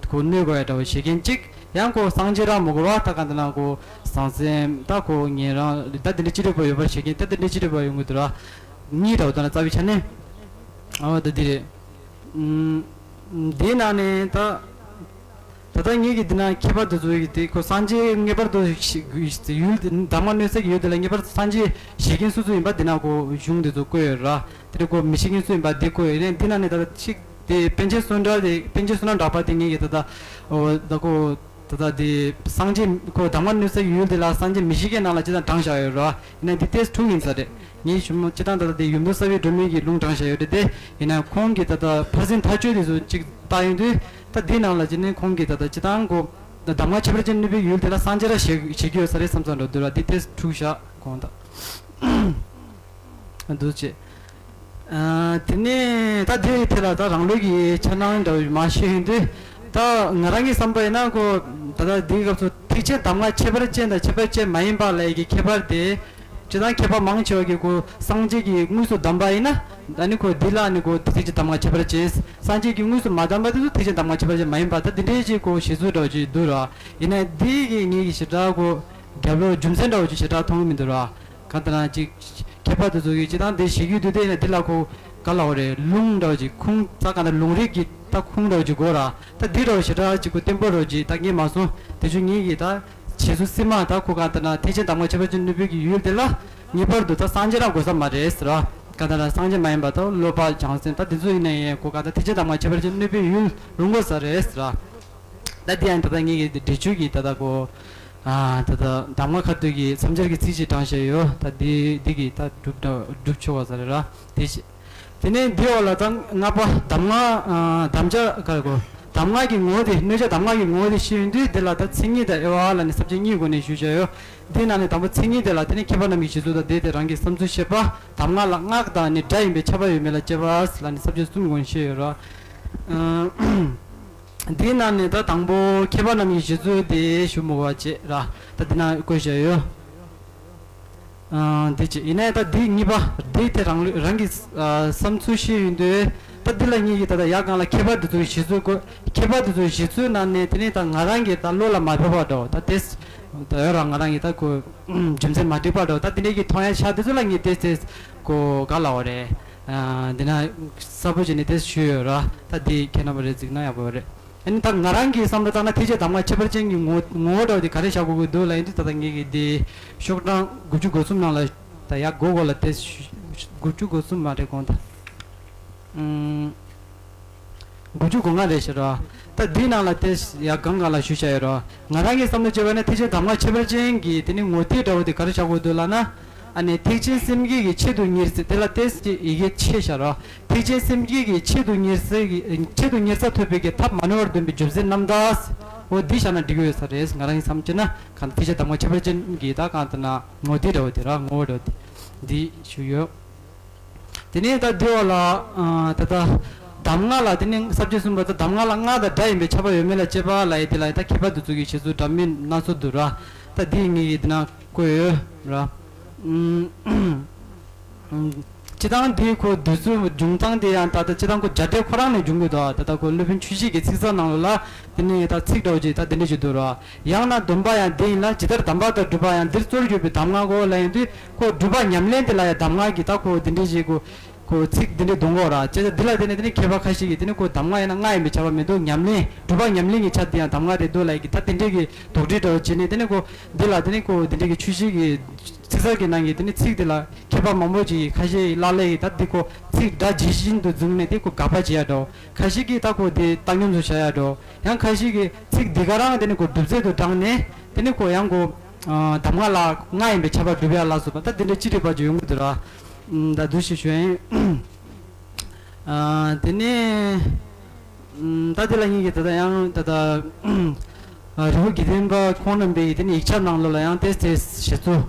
གོ་གནོད་དགོས་ཡ་འདྲ་བོ་བྱེད་མཁན་གཅིག་ཡང་གོ་སངས་རྒྱས་རང་མ་གོ་བ་ད་གང་ལྟར་ན་གོ་ཟང་ཟིང་ད་གོ་ཉན་རང་ད་འདི་འདྲ་ཅི་འདྲ་བ་ཡོད་པ་བྱེད་མཁན་ད་འདི་འདྲ་ཅི་འདྲ་བ་ཡོང་གི་འདུག་ར། གཉིས་འདྲ་བོ་ད་ན་རྩ་བའི་ཆ་ནས་ཨ་ད་འདི་རེད། འདིའི་ནང་ནས་ད་ད་ལྟ་ངེད་ཀྱི་འདི་ན་མཁས་པ་འདི་ཚོ་ཡི་དེ་ཁོ་སངས་རྒྱས་ངེས་པར་དུ་ཡུལ་འདི་གདམས་ངག་གནོད་སའི་ཡུལ་འདི་ལ་ངེས་པར་དུ་སངས་རྒྱས་བཞེད་མཁན་སུ་སུ་ཡིན་པ་འདི་ན་ཁོ་གཞུང་འདི་ཚོ་བཀོད་ཡོད་ར། དེ་ནས་ཁོ་མི་བཞེད་མཁན་སུ་ཡིན་པ་འདི་བཀོད་ཡོད་རེད། འདི་ན་ནས་ད་ལྟ་གཅིག་དེ་པཎ་ཆེན་བསོད་ནམས་དེ་པཎ་ཆེན་བསོད་ནམས་གྲགས་པ་དེ་ངེད་ཀྱི་ད་ལྟ་འོ་ད་ཁོ་ད་ལྟ་དེ་སངས་རྒྱས་ཁོ་གདམས་ངག་གནོད་སའི་ཡུལ་འདི་ལ་སངས་རྒྱས་མི་བཞེད་མཁན་ནང་ལ་ཅི་ད་དྲངས་བཞག་ཡོད་ར། ཡིན་ན་འདི་ཏེས་དྲུག་ཡིན་ས་རེད། ངའི་ཞུ་མོ་སྤྱི་བཏང་ད་ལྟ་དེ་ཡུམ་དུ་གསལ་བའི་སྒྲོན་མེ་གི་ལུང་དྲངས་བཞག་ཡོད་རེད་དེ། ཡིན་ན་ཁོང་གིས་ད་ལྟ་ཕར་ཕྱིན་མཐའ་དཔྱོད་དེ་ཚོ་གཅིག་བལྟ་ཡོང་དུས་ད་འདི་ནང་ལ་ཅི་ནས་ཁོང་གིས་ད་ལྟ་སྤྱི་བཏང་གོ་གདམས་ངག་ཁྱད་པར་ཅན་གནོད་པའི་ཡུལ་དེ་ལ་སངས་རྒྱས་ར་བཞེད་བཞེད་ཀྱི་ཡོད་ས་རེད་བསམ་བསམ་འགྲོ་འདུག་ར། འདི་ཏེས་དྲུག་བཞག་གོང་ད་འདུག་ཅེས། དེ་ནས་ད་དེ་དེ་ལ་ད་རང་ལུགས་ཀྱི་འཆར་སྣང་འདྲ་བོ་མ་ཤེས་ཡོང་དུས་ད་ང་རང་གི་བསམ་པ་ཡིན་ན་གོ་ད་ལྟ་འདིའི་སྐབས་སུ་ཐེག་ཆེན་གདམས་ངག་ཁྱད་པར་ཅན་དང་ཁྱད་པར་ཅན་མ་ཡིན་པ་ལ་ཡི་གི་ཁྱད་པར་དེ། སྤྱིར་བཏང་མཁས་པ་མང་ཆེ་བ་གིས་ཁོ་སངས་རྒྱས་ཀྱིས་དངོས་སུ་གདམས་པ་ཡིན་ན་ད་ནི་ཁོ་འདི་ལ་ནི་ཁོ་ཐེག་ཆེན་གདམས་ངག་ཁྱད་པར་ཅན། སངས་རྒྱས་ཀྱིས་དངོས་སུ་མ་གདམས་པ་དེ་ཚོ་ཐེག་ཆེན་གདམས་ངག་ཁྱད་པར་ཅན་མ་ཡིན་པ་ད་འདི་འདྲའི་ཅིག་ཁོ་བཞེད་ཚུལ་འདྲ་བོ་ཅིག་འདུག་ར། ཡིན་ན་འདི་གི་ངེད་ཀྱི་ཞེ་དྲག་ཁོ་རྒྱབ་ལོགས་རྒྱུ་མཚན་འདྲ་བོ་ཅིག་ཞེ་དྲག་མཐོང་གི་མི་འདུག་ར། གང་ལྟར་ན་ཅིག་མཁས་པ་དེ་ཚོ་གིས་སྤྱིར་བཏང་འདི་བཞེད་རྒྱུ་དུས་དེ་ནས་འདི་ལ་ཁོ་ག་ལ་འོ་རེད་ལུང་འདྲ་བོ་ཅིག་ཁུངས་ད་གང་ལྟར་ལུང་རིགས་ཀྱི་ད་ཁུངས་འདྲ་བོ་ཅིག་དགོས་ར། ད་འདི་འདྲ་བོ་ཞེ་དྲག་ཅིག་ཁོ་བརྟན་པོ་འདྲ་བོ་ཅིག་ད་ངས་མ་སོང་། དེ་ཚོ་ངེད་ཀྱི་ད། བྱེད་ཚུལ་སྲིད་མ་ད་ཁོ་གང་ལྟར་ན་ཐེག་ཆེན་གདམས་ངག་ཁྱད་པར་ཅན་གནོད་པའི་གི་ཡུལ་དེ་ལ་ངེས་པར་དུ་ད་སངས་རྒྱས་རང་དགོས་ས་མ་རེད་ཟེར་བ། གང་ལྟར་ན་སངས་རྒྱས་མ་ཡིན་པ་ད་སློབ་པ་བྱང་སེམས་ད་དེ་ཚོ་ཡིན་ན་ཡང་ཁོ་གང་ལྟར་ཐེག་ཆེན་གདམས་ངག་ཁྱད་པར་ཅན་གནོད་པའི་ཡུལ་རུང་དགོས་ས་རེད་ཟེར་བ། ད་དེ་ཡང་ད་ལྟ་ངེད་ཀྱི་འགྲེལ་བརྗོད་ཀྱི་ད་ལྟ་ཁོ། ད་ལྟ་གདམས་ངག་ཁ་ཐུག་གི་བསམ་འཆར་གྱི་ཚིག་ཅིག་དྲངས་བཞག་ཡོད། ད་དེ་དེ་གི་ད་སྒྲུབ་སྒྲུབ་ཆོག་པ་ས་རེད་ར་དེ་བཞིན། དེ་ནས་འདི་འོག་ལ་ད་ལྔ་པ་གདམས་ངག་ཨ་དམ་བཅའ་ག་རེ་གོ་གདམས་ངག་གི་ངོ་བོ་དེ་གནོད་བྱ་གདམས་ངག་གི་ངོ་བོ་དེ་ཤེས་ཡོང་དུས་འདི་ལ་ད་མཚན་ཉིད་དང་དབྱེ་བ་ལ་ནི་ས་བཅད་གཉིས་སྒོ་ནས་ཞུས་བྱ་ཡོད། འདི་ནང་ནས་དང་པོ་མཚན་ཉིད་དེ་ལ་དེ་ནི་མཁས་པ་རྣམས་ཀྱི་བཞེད་ཚུལ་དང་འདི་དེ་རང་གི་བསམ་ཚུལ་བཤད་པ། གདམས་ངག་ལ་སྔགས་དང་ནི་སྒྲ་ཡིན་པས་ཁྱབ་པ་ཡོད་མེད་ལ་དཔྱད་པ་ལ་ནི་ས་བཅད་གསུམ་སྒོ་ནས་བཤད་ཡོད་ར། འདིའི་ནང་ནས་ད་དང་པོ་མཁས་པ་རྣམས་ཀྱི་བཞེད་ཚུལ་དེ་ཞུ་མི་དགོས་པ་བྱས་ར། ད་འདི་ན་བཀོད་བཞག་ཡོད། ཨ་འདི་བྱས་ཡིན་ནའི་ད་འདི་གཉིས་པ་འདི་དེ་རང་ལུས་རང་གི་ཨ་བསམ་ཚུལ་བཤད་ཡོང་དུས། ད་འདི་ལ་ངེད་ཀྱིས་ད་ལྟ་ཡར་སྒང་ལ་མཁས་པ་འདི་ཚོའི་བཞེད་ཚུལ་བཀོད། མཁས་པ་འདི་ཚོའི་བཞེད་ཚུལ་ནང་ནས་དེ་ནས་ད་ང་རང་གིས་ད་བློ་ལ་མ་ཕོག་པ་འདྲ་བོ། ད་དེ་ད་ཡོད་ར། ང་རང་གིས་ད་ཁོ་རྒྱུ་མཚན་མ་འགྲིག་པ་འདྲ་བོ། ད་དེ་འདྲའི་གི་མཐོང་ཡ་ཆགས་དེ་ཚོ་ལ་ངས་དེ་དེ་ཁོ་ག་ལ་བ་རེད། ཨ་འདི་ན་གསལ་པོ་བྱས་ནས་དེ་ཞུས་ཡོད་ར། ད་འདི་ཁྱེད་རྣམ་པ་རེ་གཟིགས་ན་ཡག་པོ་རེད། ཨ་ནི་ད་ང་རང་གི་བསམ་བློ་བཏང་ན་ཐེག་ཆེན་གདམས་ངག་ཁྱད་པར་ཅན་གྱི་ངོ་ངོ་བོ་འདྲ་བོ་དེ་ག་རེ་བཞག་དགོས་ཀྱི་འདུག་ལབ་ཡིན་དུས། ད་ལྟ་ངེད་ཀྱིས་འདི་ཤོག་གྲངས་དགུ་བཅུ་གོ་གསུམ་ནང་ལ། ད་ཡར་མགོ་མགོ་ལ་དེ་ཞུ། དགུ་བཅུ་གོ་གསུམ་མ་རེད་དགོངས་དག་ཨུམ། དགུ་བཅུ་གོ་ལྔ་རེད་ཤག་ར། ད་འདིའི་ནང་ལ་དེ་ཡར་སྒང་སྒང་ལ་ཞུས་བཞག་ཡོད་ར། ང་རང་གི་བསམ་བློ་བྱས་པ་ན་ཐེག་ཆེན་གདམས་ངག་ཁྱད་པར་ཅན་གྱི་དེ་ནི་ངོ་དེབ་འདྲ་བོ་དེ་ག་རེ་བཞག་དགོས་འདུག་ལབ་ན། ཨ་ནི་ཐེག་ཆེན་སེམས་བསྐྱེད་ཀྱི་ཆེད་དུ་ཉེར་འཚེ། དེ་ལ་ཏོག་ཙམ་ཡི་གེ་ཆེ་ཤག་ར། ཐེག་ཆེན་སེམས་བསྐྱེད་ཀྱི་ཆེད་དུ་ཉེར་འཚེ་གི་ཆེད་དུ་ཉེར་འཚེ་ཐོབ་པའི་གི་ཐབས་མ་ནོར་བར་སྟོན་པའི་རྒྱུ་མཚན་རྣམ་དག་འོ་འདི་བཞག་ན་འགྲིག་གི་ཡོད་ས་རེད། ང་རང་གི་བསམ་བྱས་ན་གང་ཐེག་ཆེན་གདམས་ངག་ཁྱད་པར་ཅན་གྱི་ད་གང་ལྟར་ན་ངོ་དེབ་འདྲ་བོ་དེ་ར། ངོ་བོ་འདྲ་བོ་དེ་འདི་ཞུས་ཡོད། དེ་ནས་ད་འདི་འོག་ལ་ཨ་ད་ལྟ་གདམས་ངག་ལ་དེ་ནས་ས་བཅད་གསུམ་པ་ད་གདམས་ངག་ལ་སྔགས་དང་སྒྲ་ཡིན་པས་ཁྱབ་པ་ཡོད་མེད་ལ་དཔྱད་པ་ལབ་ཡས་དེ་ལ་ད་མཁས་པ་འདི་ཚོ་གི་བཞེད་ཚུལ་འདྲ་མིན་སྣ་ཚོགས་འདུག་ར། ད་འདི་ངེད་ཀྱིས་འདི་ན་བཀོད་ཡོད་ར། ཨུམ། སྤྱིར་བཏང་འདི་ཁོ་འདི་ཚོའི་འབྱུང་སྟངས་དེ་ཡང་ད་ལྟ་སྤྱིར་བཏང་ཁོ་རྒྱ་འགྲེལ་ཁོ་རང་ནས་འབྱུང་གི་འདུག་ད་ལྟ་ཁོ་སློབ་དཔོན་ཆོས་བཞི་གི་ཚིག་གསལ་ནང་ལོགས་ལ་དེ་ནས་ད་ཚིག་འདྲ་བོ་ཅིག་ད་དེ་འདྲ་ཅིག་འདུག་ར། ཡང་ན་སྡོམ་པ་ཡང་འདི་ཡིན་ལ། ཇི་ལྟར་གདམས་པ་དང་སྒྲུབ་པ་ཡང་། འདིར་གཙོར་གྱུར་པའི་གདམས་ངག་གོ་ལབ་ཡོང་དུས། ཁོ་སྒྲུབ་པ་ཉམས་ལེན་དེ་ལ་ཡང་གདམས་ངག་གི་ད་ཁོ་འདི་འདྲ་ཞིག་ཁོ་ཁོ་ཚིག་འདི་འདྲ་འདོན་གོ་ར། བྱས་ཙང་འདི་ལ་དེ་ནས་དེ་ནས་མཁས་པ་ཁ་ཤས་ཀྱིས་དེ་ནས་ཁོ་གདམས་ངག་ཡིན་ན་སྔགས་ཡིན་པའི་ཁྱབ་པ་མི་འདུག་ཉམས་ལེན་སྒྲུབ་པ་ཉམས་ལེན་གྱི་ཆ་དེ་ཡང་གདམས་ངག་རེད་འདུག་ལབ་ཀྱི་ད་དེ་འདྲའི་གི་དོགས་འདྲི་འདྲ་བོ་བྱས་ནས། དེ་ནས་ཁོ་འདི་ལ་དེ་ནས་ཁོ་འདི་འདྲའི་གི་ཆོས་བཞི་གི་ཚིག་གསལ་གྱི་ནང་གི་དེ་ནས་ཚིག་དེ་ལ་མཁས་པ་མང་པོ་ཅིག་གིས་ཁ་ཤས་ཀླ་ཀླད་ཀྱིས་ད་འདི་ཁོ་ཚིག་སྒྲ་ཇི་བཞིན་དུ་བཟུང་ནས་དེ་ཁོ་དགག་པ་བྱེད་ཡ་འདྲ་བོ། ཁ་ཤས་ཀྱིས་ད་ཁོ་དེ་བཏང་སྙོམས་སུ་བྱ་ཡ་འགྲོ། ཡང་ཁ་ཤས་ཀྱིས་ཚིག་འདི་ག་རང་དེ་ནི་ཁོ་སྒྲུབ་རྫས་དུ་དྲངས་ནས་དེ་ནི་ཁོ་ཡང་ཁོ་ཨ་གདམས་ངག་ལ་སྔགས་ཡིན་པའི་ཁྱབ་པ་སྒྲུབ་ཡ་ལ་སོགས་པ་ད་དེ་འདྲ་ཅི་རིགས་པ་ཅིག་ཡོང་གི་འདུག་ར། ཨམ་ད་འདུག་ཞེས་ཞུ་ཡ་ཡིན། ཨ་དེ་ནས་ཨམ་ད་དེ་ལ་ངེད་ཀྱིས་ད་ལྟ་ཡང་ད་ལྟ་ཨ་རི་བོ་དགེ་ལྡན་པ་ཁོང་རྣམ་པའི་དེ་ནི་ཡིག་ཆ་ནང་ལོགས་ལ་ཡང་ཏོག་ཙམ་བཞེད་ཚུལ་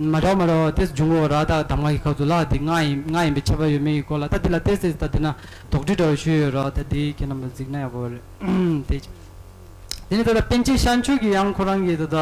མ་འདྲ་མ་འདྲ་བ་ཏོག་ཙམ་འབྱུང་གི་ཡོད་ར། ད་གདམས་ངག་གི་སྐབས་སུ་ལ་དེ་སྔགས་ཡིན་སྔགས་ཡིན་པའི་ཁྱབ་པ་ཡོད་མེད་ཀྱི་སྐོར་ལ་ད་དེ་ལ་ཏོག་ཙམ་ད་དེ་ན་དོགས་འདྲི་འདྲ་བོ་ཞུས་ཡོད་ར། ད་དེ་ཁྱེད་རྣམ་པ་གཟིགས་ན་ཡག་པོ་རེད། དེ་དེ་ནས་ད་ལྟ་པཎ་ཆེན་ཤཱཀྱ་མཆོག་གིས་ཡང་ཁོ་རང་གི་ད་ལྟ་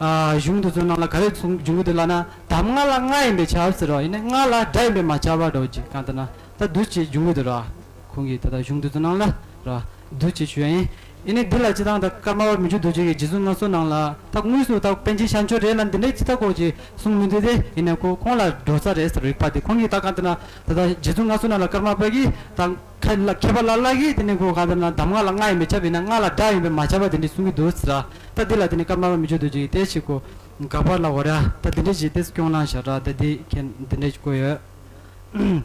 ཨ་གཞུང་དེ་ཚོའི་ནང་ལ་ག་རེ་གསུངས་འབྱུང་གི་འདུག་ལབ་ན། གདམས་ངག་ལ་སྔགས་ཡིན་པས་ཁྱབ་ཟེར་རོ། ཡིན་ནའི་སྔགས་ལ་སྒྲ་ཡིན་པས་མ་ཁྱབ་པ་འདྲ་བོ་ཅིག་གང་ལྟར་ན་ད་འདུག་ཅེས་འབྱུང་གི་འདུག་ར། ཁོང་གིས་ད་ལྟ་གཞུང་དེ་ཚོའི་ནང་ལ་ར་འདུག་ཅེས་ཞུ་ཡ་ཡིན། ཡིན་ནའི་འདི་ལ་སྤྱིར་བཏང་ད་ཀརྨ་པ་མི་བསྐྱོད་རྡོ་རྗེ་གི་རྗེ་བཙུན་མངའ་གསོལ་ནང་ལ་ད་དངོས་སུ་ད་པཎ་ཆེན་ཤཱཀྱ་མཆོག་རེད་ལ་འདི་འདྲའི་ཅི་ད་ཁོ་ཅིག་གསུང་མི་འདུག་སྟེ། ཡིན་ནའི་ཁོ་ཁོང་ལ་འགྲོ་ས་རེད་ཟེར་རིགས་པ་དེ་ཁོང་གིས་ད་གང་ལྟར་ན་ད་ལྟ་རྗེ་བཙུན་མངའ་གསོལ་ནང་ལ་ཀརྨ་པ་གིས་ད་མཁས་ལ་མཁས་པ་ལ་ལ་གིས་དེ་ནས་ཁོ་གང་ལྟར་ན་གདམས་ངག་ལ་སྔགས་ཡིན་པས་ཁྱབ། ཡིན་ན་སྔགས་ལ་སྒྲ་ཡིན་པས་མ་ཁྱབ་པ་དེ་འདྲས་གསུང་གི་འདུག་ཟེར་ར། ད་འདི་ལ་དེ་ནས་ཀརྨ་པ་མི་བསྐྱོད་རྡོ་རྗེ་གིས་དེ་ཞིག་ཁོ་དགག་པ་ལ་འོ་ར། ད་དེ་འདྲས་ཞིག་དེ་སྐྱོང་གནང་བཞག་ར། ད་འདི་མཁན་དེ་འདྲས་ཞིག་བཀོད་ཡོད།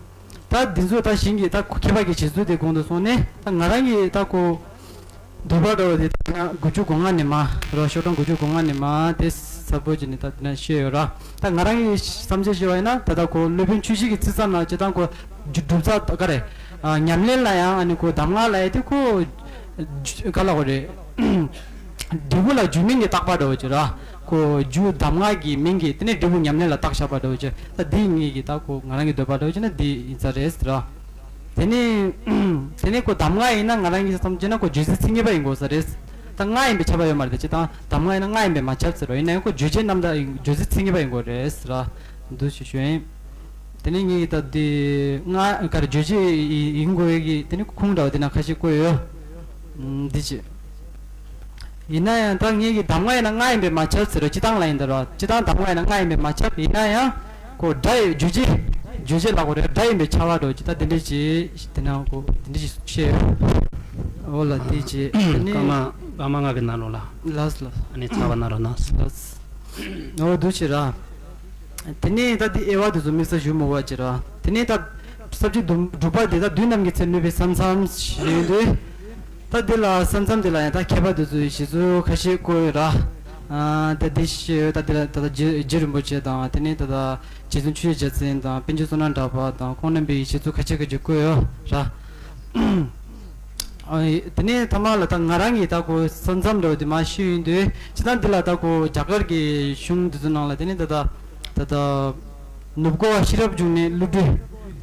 ད་འདི་ཚོ་ད་གཞན་གྱི་ད་མཁས་པ་གི་བྱེད་ཚུལ་དེ་གོང་དུ་སོང་ནས། ད་ང་རང་གི་ད་ཁོ་འདོད་པ་འདྲ་བོ་དེ་ད་ང་དགུ་བཅུ་གོ་ལྔ་ནས་མར་རོ། ཤོག་གྲངས་དགུ་བཅུ་གོ་ལྔ་ནས་མར་དེ་གསལ་པོ་བྱས་ནས་ད་དེ་ན་བཤད་ཡོད་ར། ད་ང་རང་གི་བསམ་ཚུལ་བཤད་པ་ཡིན་ན་ད་ལྟ་ཁོ་སློབ་དཔོན་ཆོས་བཞི་གི་ཚིག་གསལ་ནང་སྤྱིར་བཏང་ཁོ་སྒྲུབ་རྩ་ག་རེ་ཨ་ཉམས་ལེན་ལ་ཡང་ཨ་ནི་ཁོ་གདམས་ངག་ལ་ཡང་དེ་ཁོ་ག་ལ་གོ་རེད། འབྲས་བུ་ལ་རྒྱུ་མིང་གིས་བཏགས་པ་འདྲ་བོ་ཅིག་ར། ཁོ་རྒྱུ་གདམས་ངག་གི་མིང་གིས་དེ་ནས་འབྲས་བུ་ཉམས་ལེན་ལ་བཏགས་བཞག་པ་འདྲ་བོ་ཅིག་ད་འདི་ངེད་ཀྱི་ད་ཁོ་ང་རང་གི་འདོད་པ་འདྲ་བོ་ཅིག་ན་འདི་ཡིན་ས་རེད་ཟེར་ར། དེ་ནས་དེ་ནས་ཁོ་གདམས་ངག་ཡིན་ན་ང་རང་གི་བསམ་བྱས་ན་ཁོ་བརྗོད་བྱའི་མཚན་ཉིད་པ་ཡིན་དགོས་ས་རེད། ད་སྔགས་ཡིན་པས་ཁྱབ་པ་ཡོད་མ་རེད། ད་སྤྱིར་བཏང་གདམས་ངག་ཡིན་ན་སྔགས་ཡིན་པས་མ་ཁྱབ་ཟེར་རོ། ཡིན་ན་ཡང་ཁོ་རྗོད་བྱེད་རྣམ་དག་ཡིན། བརྗོད་བྱའི་མཚན་ཉིད་པ་ཡིན་དགོས་རེད་ཟེར་ར། འདུག་ཞེས་ཞུ་ཡིན། དེ་ནས་ངེད་ཀྱི་ད་འདི་སྔགས་ག་རེ་རྗོད་བྱེད་ཡིན་དགོས་ཀྱི་དེ་ནས་ཁུངས་འདྲ་བོ་དེ་ན་ཁ་ཤས་བཀོད་ཡོད། འདི་བྱེད། ཡིན་ན་ཡང་ད་ངེད་ཀྱི་གདམས་ངག་ཡིན་ན་སྔགས་ཡིན་པས་མ་ཁྱབ་ཟེར་རོ། སྤྱིར་བཏང་ལ་ཡིན་ད་རོ། སྤྱིར་བཏང་གདམས་ངག་ཡིན་ན་སྔགས་ཡིན་པས་མ་ཁྱབ། ཡིན་ན་ཡང་ཁོ་སྒྲ་ཡི་རྗོད་བྱེད་རྗོད་བྱེད་ལ་གོ་རེ་སྒྲ་ཡིན་པས་ཁྱབ་པ་འདྲ་བོ་ཅིག་ད་དེ་འདྲ་ཅིག་དེ་ན་ཁོ་དེ་འདྲ་ཅིག་བཤད་ཡོད། འོ་ལ་དེ་བྱེད། དེ་ནས་ཀརྨ་ཀརྨ་ང་གི་ནང་ལོགས་ལ་ལགས་ལགས། ཨ་ནི་ཚ་བ་ན་རོ་ན་ལགས། འོ་འདུག་བྱེད་ར། དེ་ནས་ད་འདི་དབྱེ་བ་དེ་ཚོ་དམིགས་བསལ་ཞུ་མི་དགོས་པ་ཅིག་ར། དེ་ནས་ད་ས་བཅད་དུམ་དྲུག་པ་དེ་ད་བདུད་རྣམས་ཀྱི་ཚེ་གནོད་པའི་ས་མཚམས་ཞེས་ཡོད་དུས། ད་འདི་ལ་ས་མཚམས་དེ་ལ་ཡང་ད་མཁས་པ་དེ་ཚོའི་བཞེད་ཚུལ་ཁ་ཤས་བཀོད་ཡོད་ར། ཨ་ད་འདི་ཞེས་ཡོད། ད་འདི་ལ་ད་ལྟ་རྗེ་རྗེ་རིན་པོ་ཆེ་དང་། དེ་ནས་ད་ལྟ་རྗེ་བཙུན་ཆོས་རྒྱལ་མཚན་དང་། པཎ་ཆེན་བསོད་ནམས་གྲགས་པ་དང་ཁོང་རྣམ་པའི་བཞེད་ཚུལ་ཁ་ཤས་ཁ་ཤས་བཀོད་ཡོད་ར། ཨ་དེ་ནས་ཐ་མ་ལ་ད་ང་རང་གིས་ད་ཁོ་ས་མཚམས་འདྲ་བོ་དེ་མར་ཞུས་ཡོང་དུས། སྤྱིར་བཏང་འདི་ལ་ད་ཁོ་རྒྱ་གར་གྱི་གཞུང་འདི་ཚོ་ནང་ལ་དེ་ནས་ད་ལྟ་ད་ལྟ་ནུབ་སྒོ་བ་ཤེས་རབ་འབྱུང་གནས་ཀླུ་སྒྲུབ་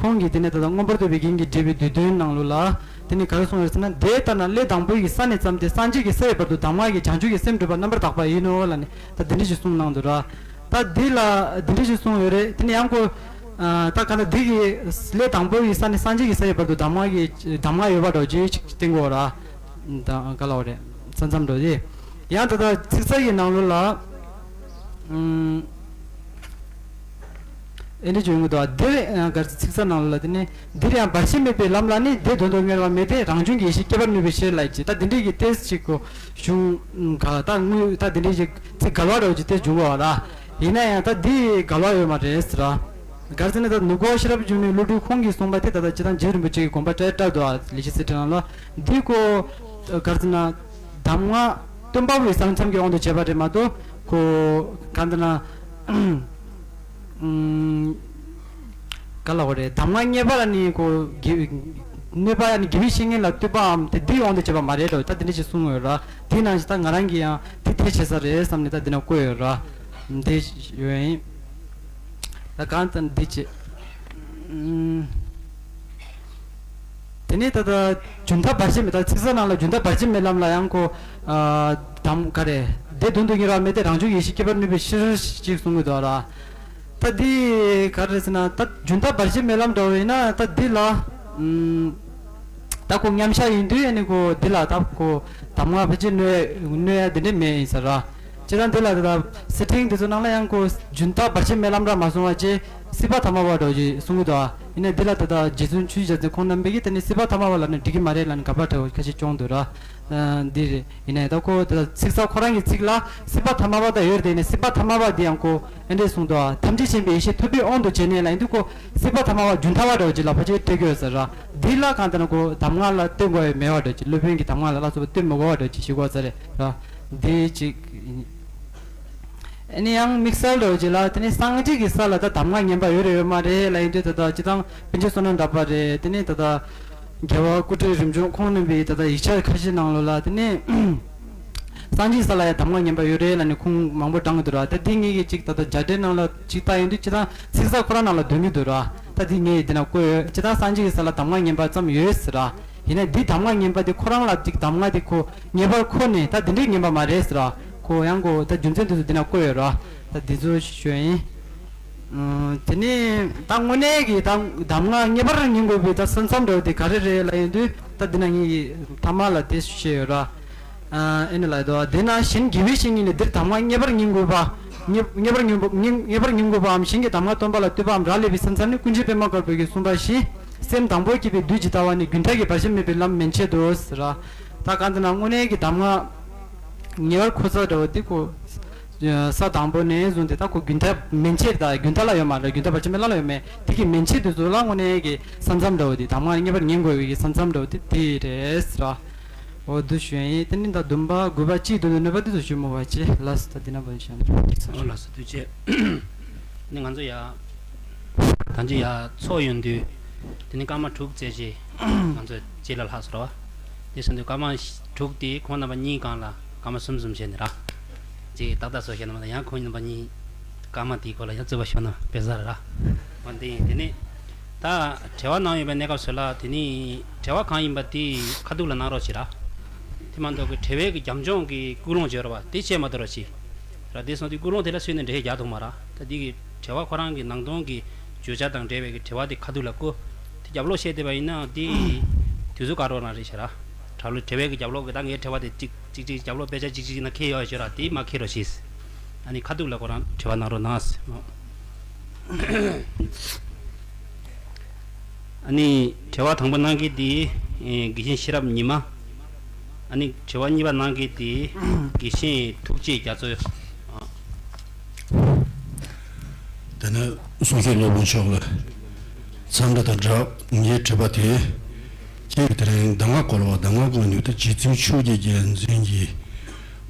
ཁོང་གིས་དེ་ནས་ད་ལྟ་མངོན་པར་རྟོགས་པའི་རྒྱན་གྱི་འགྲེལ་པའི་བསྡུས་དོན་ནང་ལོགས་ལ་ དེ་ནི་ག་རེ་གསུངས་ཡོད་ཟེར་ན། དེ་ལྟར་ན་སླད་དང་པོ་ཡི་ས་ནས་བརྩམས་ཏེ་སངས་རྒྱས་ཀྱི་ས་ཡི་བར་དུ་གདམས་ངག་གིས་བྱང་ཆུབ་ཀྱི་སེམས་བསྒྲུབ་པ་རྣམ་པར་དག་པ་ཡིན་ནོ་ལབ་ནས་ད་འདི་འདྲ་ཞིག་གསུངས་གནང་འདུག་ར། ད་འདི་ལ་འདི་འདྲ་ཞིག་གསུངས་ཡོད་རེད། དེ་ནི་ཡང་ཁོ་ད་ག་ད་འདི་གི་སླད་དང་པོ་ཡི་ས་ནས་སངས་རྒྱས་ཀྱི་ས་ཡི་བར་དུ་གདམས་ངག་གི་གདམས་ངག་ཡོད་པ་འདྲ་བོ་ཅིག་བསྟན་གྱི་ཡོད་ར། ད་ག་ལ་བ་རེད། ས་མཚམས་འདྲ་བོ་ཅིག་ཡང་ད་ལྟ་ཚིག་གསལ་གྱི་ནང་ལོགས་ལ། ཨེ་འདྲ་བྱུང་གི་འདུག་འདིར་ཡང་གར་ཚིག་གསལ་ནང་ལ་དེ་ནི་འདིར་ཡང་བར་ཆད་མེད་པའི་ལམ་ལ་ནི་དེ་དོན་དུ་གཉེར་བ་མེད་དེ་རང་བྱུང་གི་ཡེ་ཤེས་སྐྱེ་བར་ནུས་པའི་ཕྱིར་ལབ་ཅིག་ད་འདི་འདྲའི་གི་ཏེས་ཅིག་གོ་བྱུང་ག་ད་དངོས་ད་འདི་འདྲའི་ཅིག་ཚིག་འགལ་བ་འདྲ་བོ་ཅིག་ཏེས་བྱུང་བ་ལ། ཡིན་ན་ཡང་ད་འདི་འགལ་བ་ཡོད་མ་རེད་ཟེར་ར། གར་ཟེར་ན་ད་ནུབ་སྒོ་ཤེས་རབ་འབྱུང་གནས་བློ་གྲོས་ཁོང་གིས་གསུངས་པ་དེ་ད་ལྟ་སྤྱིར་བཏང་རྗེ་རིན་པོ་ཆེ་གི་དགོངས་པ་བཀྲལ་བཀྲལ་འདུག་ལས་ཤིག་སྲིད་ཁྲི་ནང་ལ་འདི་གོ་གར་ཟེར་ན་གདམས་ངག་སྟོན་པ་པོའི་ས་མཚམས་ཀྱི་དབང་དུ་བྱས་པ་རེད་མ་གཏོགས་ཁོ་གང་ལྟར་ན་ཨུམ་ག་ལ་གོ་རེད། གདམས་ངག་རྙེད་པ་ལ་ནི་ཁོ་དགེ་གནོད་པ་ནི་དགེ་བའི་བཤེས་གཉེན་ལ་བསྟོད་པའམ་དེ་འདིའི་དབང་དུ་བྱས་པ་མ་རེད་འགྲོ། ད་དེ་འདྲ་ཞིག་གསུངས་ཡོད་ར། དེ་ནང་བཞིན་ད་ང་རང་གིས་ཡང་དེ་དེ་བྱེད་ས་རེད་བསམ་ནས་ད་འདི་ན་བཀོད་ཡོད་ར། འདི་ཡོད་ཡིན། ད་གང་ལྟར་འདི་བྱེད། ཨུམ། དེ་ནས་ད་ལྟ་རྒྱུན་མཐའ་བར་ཆད་མེད་ད་ཚིག་གསལ་ནང་ལ་རྒྱུན་མཐའ་བར་ཆད་མེད་ལམ་ལ་ཡང་ཁོ། ཨ། གདམས་ག་རེ། དེ་དོན་དུ་གཉེར་བ་མེད་དེ་རང་བྱུང་ཡེ་ཤེས་སྐྱེ་བར་ནུས་པའི་ཕྱིར་ཞེས་གསུང་གི་འདུག་ལ། ད་འདི་ག་རེ་ཟེར་ན་ད་རྒྱུན་མཐའ་བར་ཆད་མེད་ལམ་འདྲ་བོ་ཡིན་ན་ད་འདི་ལ། ཨུམ། ད་ཁོ་མཉམ་བཞག་ཡིན་དུས་ཨ་ནི་ཁོ་འདི་ལ་ད་ཁོ་གདམས་ངག་ཕལ་ཆེར་གནོད་གནོད་ཡ་འདི་འདྲ་མེད་ཡིན་ས་ར། སྤྱིར་བཏང་འདི་ལ་ད་ལྟ་སི་ཁྲིང་འདི་ཚོ་ནང་ལ་ཡང་ཁོ་རྒྱུན་མཐའ་བར་ཆད་མེད་ལམ་འདྲ་མ་སོང་བ་ཅེས་སྲིད་པ་ཐ་མ་པ་འདྲ་བོ་ཅིག་གསུང་གི་འདུག་ཨ་ཡིན་ན་འདི་ལ་ད་ལྟ་རྗེ་བཙུན་ཆོས་ཀྱི་རྒྱལ་མཚན་ཁོང་རྣམ་པས་ཀྱིས་ད་ནི་སྲིད་པ་ཐ་མ་པ་ལ་ནི་འགྲིག་གི་མ་རེད་ལ་ནི་དགག་པ་འདྲ་བོ་ཁ་ཤས་བྱུང་འདུག་ར། འདི་རེད། ཡིན་ནའི་ད་ཁོ་ད་ལྟ་ཚིག་གསལ་ཁོ་རང་གི་ཚིག་ལ་སྲིད་པ་ཐ་མ་པ་ད་ཡོད་རེད་དེ་ནི་སྲིད་པ་ཐ་མ་པ་འདི་ཡང་ཁོ། ཨེ་འདྲས་གསུངས་འདུག་ཐམས་ཅད་མཁྱེན་པའི་ཡེ་ཤེས་ཐོབ་པའི་དབང་དུ་བྱས་ནས་ལ་ཡིན་དུས་ཁོ་སྲིད་པ་ཐ་མ་པ་རྒྱུན་མཐའ་པ་འདྲ་བོ་ཅིག་ལ་ཕལ་ཆེར་སྤྲད་དགོས་ཟེར་ར། འདི་ལ་གང་ལྟར་ན་ཁོ་གདམས་ངག་ལ་བསྟེན་དགོས་ཡ་མེད་པ་འདྲ་བོ་ཅིག་སློབ་དཔོན་གྱི་གདམས་ངག་ལ་ལ་སོགས་པ་བསྟེན་མི་དགོས་པ་འདྲ་བོ་ཅིག་ཞིག་དགོས་ས་རེད་ར། འདི་ཅིག་ཨེ་ནི་ཡང་དམིགས་བསལ་འདྲ་བོ་ཅིག་ལ་དེ་ནི་སངས་རྒྱས་ཀྱི་ས་ལ་ད་གདམས་ངག་ངན་པ་ཡོད་རེད་ཡོད་མ་རེད་ལ་ཡིན་དུས་ད་ལྟ་སྤྱིར་བཏང་པཎ་ཆེན་བསོད་ནམས་གྲགས་པ་རེད་དེ་ནི་ད་ལྟ་རྒྱལ་བ་སྐུ་ཕྲེང་རིམ་བྱོན་ཁོང་རྣམ་པའི་ད་ལྟ་ཡིག་ཆ་ཁ་ཤས་ནང་ལོགས་ལ་དེ་ནི། སངས་རྒྱས་ས་ལ་ཡང་གདམས་ངག་ངན་པ་ཡོད་རེད་ལབ་ནས་ཁུངས་མང་པོ་བགྲང་གི་འདུག་ར། ད་འདི་ངེད་ཀྱིས་ཅིག་ད་ལྟ་རྒྱ་འགྲེལ་ནང་ལ་ཅིག་ལྟ་ཡོང་དུས་ཅི་ད་ཚིག་གསལ་ཁོ་རང་ནང་ལ་འདོན་གྱི་འདུག་ར། ད་འདི་ངས་འདི་ན་བཀོད་ཡོད་ཅི་ད་སངས་རྒྱས་ཀྱི་ས་ལ་གདམས་ངག་ངན་པ་ཙམ་ཡོད་ཟེར་ར། ཡིན་ན་འདི་གདམས་ངག་ངན་པ་འདི་ཁོ་རང་ལ་ཅིག་གདམས་ངག་འདི་ཁོ་ངེས་པར་ཁོ་ནས་ད་འདི་འདྲའི་ངན་པ་མ་རེད་ཟེར་ར། ཁོ་ཡང་ཁོ་ད་རྒྱུ་མཚན་འདི་ཚོ་འདི་ན་བཀོད་ཡོད་ར། ད་འདི་ཚོ་ཞུ་ཡིན། དེ་ནས་ད་དངོས་གནས་ཀྱི་ད་གདམས་ངག་ངེས་པར་ཉན་དགོས་པའི་ད་ས་མཚམས་འདྲ་བོ་དེ་ག་རེ་རེད་ལབ་ཡོང་དུས་ད་འདི་ན་ངས་ཐ་མ་ལ་དེ་བཤད་ཡོད་ར། ཨེ་ནི་ལབ་དོ་དེ་ན་གཞན་དགེ་བའི་བཤེས་གཉེན་ལས་འདིར་གདམས་ངག་ངེས་པར་ཉན་དགོས་པ། ངེས་ངེས་པར་ཉན་པ་ངེས་ངེས་པར་ཉན་དགོས་པའམ་གཞན་གྱི་གདམས་ངག་སྟོན་པ་ལ་ལྟོས་པའམ་རག་ལས་པའི་ས་མཚམས་ནི་ཀུན་མཁྱེན་པད་མ་དཀར་པོ་གིས་གསུངས་པ་བཞིན་སེམས་དང་པོ་སྐྱེས་པའི་བདུད་ཀྱི་ལྟ་བ་ནི་རྒྱུན་མཐའ་གྱི་བར་ཆད་མེད་པའི་ལམ་མན་ཆད་དོ་ཟེར་ར། ད་གང་ལྟར་ན་དངོས་གནས་ཀྱི་གདམས་ངག་ངེས་པར་ཁོ་ཚ་འདྲ་བོ་དེ་ཁོ། ས་དང་པོ་ནས་བཟུང་སྟེ་ད་ཁོ་རྒྱུན་མཐའ་མན་ཆད་ད་རྒྱུན་མཐའ་ལ་ཡོད་མ་རེད། རྒྱུན་མཐའ་བར་ཆད་མེད་ལ་ལ་ཡོད་མེད་དེ་གི་མན་ཆད་དེ་ཚོ་ལ་དངོས་གནས་ཀྱི་ས་མཚམས་འདྲ་བོ་དེ་གདམས་ངག་ངེས་པར་ཉན་དགོས་པའི་གི་ས་མཚམས་འདྲ་བོ་དེ་དེ་རེད་ཟེར་བ། འོ་འདུ་ཞུ་ཡིན། དེ་ནི་ད་བདུན་པ་དགུ་པ་གཅིག་བདུན་དུ་གནོད་པ་དེ་ཚོ་ཞུ་མོ་བ་ཅི་ལ་སི་ད་དེ་ན་བོན་ཤང་། འོ་ལ་སི་དུ་ཅེ། ནི་ང་ཚོ་ཡ། ད་ཅི་ཡ་ཚོགས་ཡོང་དུས། དེ་ནི་སྐར་མ་དྲུག་ཙམ་ཅིག་ང་ཚོ་རྗེས་ལ་ལྷག་ཟེར་བ། དེ་སོང་དུས་སྐར་མ་དྲུག་དེ་ཁོང་རྣམ་པ་གཉིས་སྒང་ལ་སྐར་མ་གསུམ་གསུམ་བྱས་ནས་ར། ཅིག་ཏག་ཏག་བཟོ་བཤད་ན་མ་ད་ཡང་ཁོང་རྣམ་པ་གཉིས་སྐར་མ་དེའི་སྐོར་ལ་ཡང་རྩོད་པ་ཤོར་ན་དཔེ་ཟ་ར་ར། འོ་འདི་ཡིན་དེ་ནི། ད་དྲི་བ་གནང་ཡོད་པའི་གནས་སྐབས་སུ་ལ་དེ་ནི་དྲི་བ་གང་ཡིན་པ་དེ་ཁ་ཐུག་ལ་གནང་རོགས་བྱེད་ར། དེ་མ་གཏོགས་ཀྱི་དྲི་བའི་གི་རྒྱབ་ལྗོངས་ཀྱི་ཀུན་སློང་བརྗོད་ར་བ་དེ་བཤད་མ་ཐུབ་རོགས་བྱེད། ར་དེ་སོང་དུས་ཀུན་སློང་དེ་ལ་སུས་ནས་འགྲེལ་བཤད་རྒྱག་ཐུབ་མ་ར། ད་འདི་གི་དྲི་བ་ཁོ་རང་གི་ནང་དོན་གྱི་བརྗོད་བྱ་དང་འབྲེལ་བའི་གི་དྲི་བ་དེ་ཁ་ཐུག་ལ་བཀོད། དེ་རྒྱབ་ལོག་བཤད་བསྡད་པ་ཡིན་ན་དེ་དུས་ཚོད་བཀག་རོགས་གནང་རེད་ཤག་ར། དྲ་ལོ་དྲི་བའི་གི་རྒྱབ་ལོག་གི་ད་ངའི་དྲི་བ་དེ་གཅིག་གཅིག་གཅིག་རྒྱབ་ལོག་དཔེ་ཆ་གཅིག་གཅིག་ན་འཁེལ་ཡོད་ཤག་ར། དེ་མ་འཁེལ་རོགས་བྱེད། ཨ་ནི་ཁ་ཐུག་ལ་ཁོ་རང་དྲི་བ་གནང་རོགས་གནང་། ཨ་ནི་དྲི་བ་དང་པོ་གནང་མཁན་དེ་དགེ་བཤེས་ཤེས་རབ་ཉི་མ། ཨ་ནི་དྲི་བ་གཉིས་པ་གནང་མཁན་དེ་དགེ་བཤེས་ཐུགས་རྗེ་རྒྱ་མཚོ། དེ་ནས་གསུང་བཤད་སློབ་དཔོན་མཆོག་ལ་འཚམས་འདྲི་དང་སྦྲགས་ངའི་དྲི་བ་དེ། ཁྱེད་ཀྱིས་དེ་རིང་གདམས་ངག་བཀོལ་བ་གདམས་ངག་གི་ནུས་མཐུ་རྗེ་བཙུན་ཆོས་ཀྱི་རྒྱལ་མཚན་གྱིས་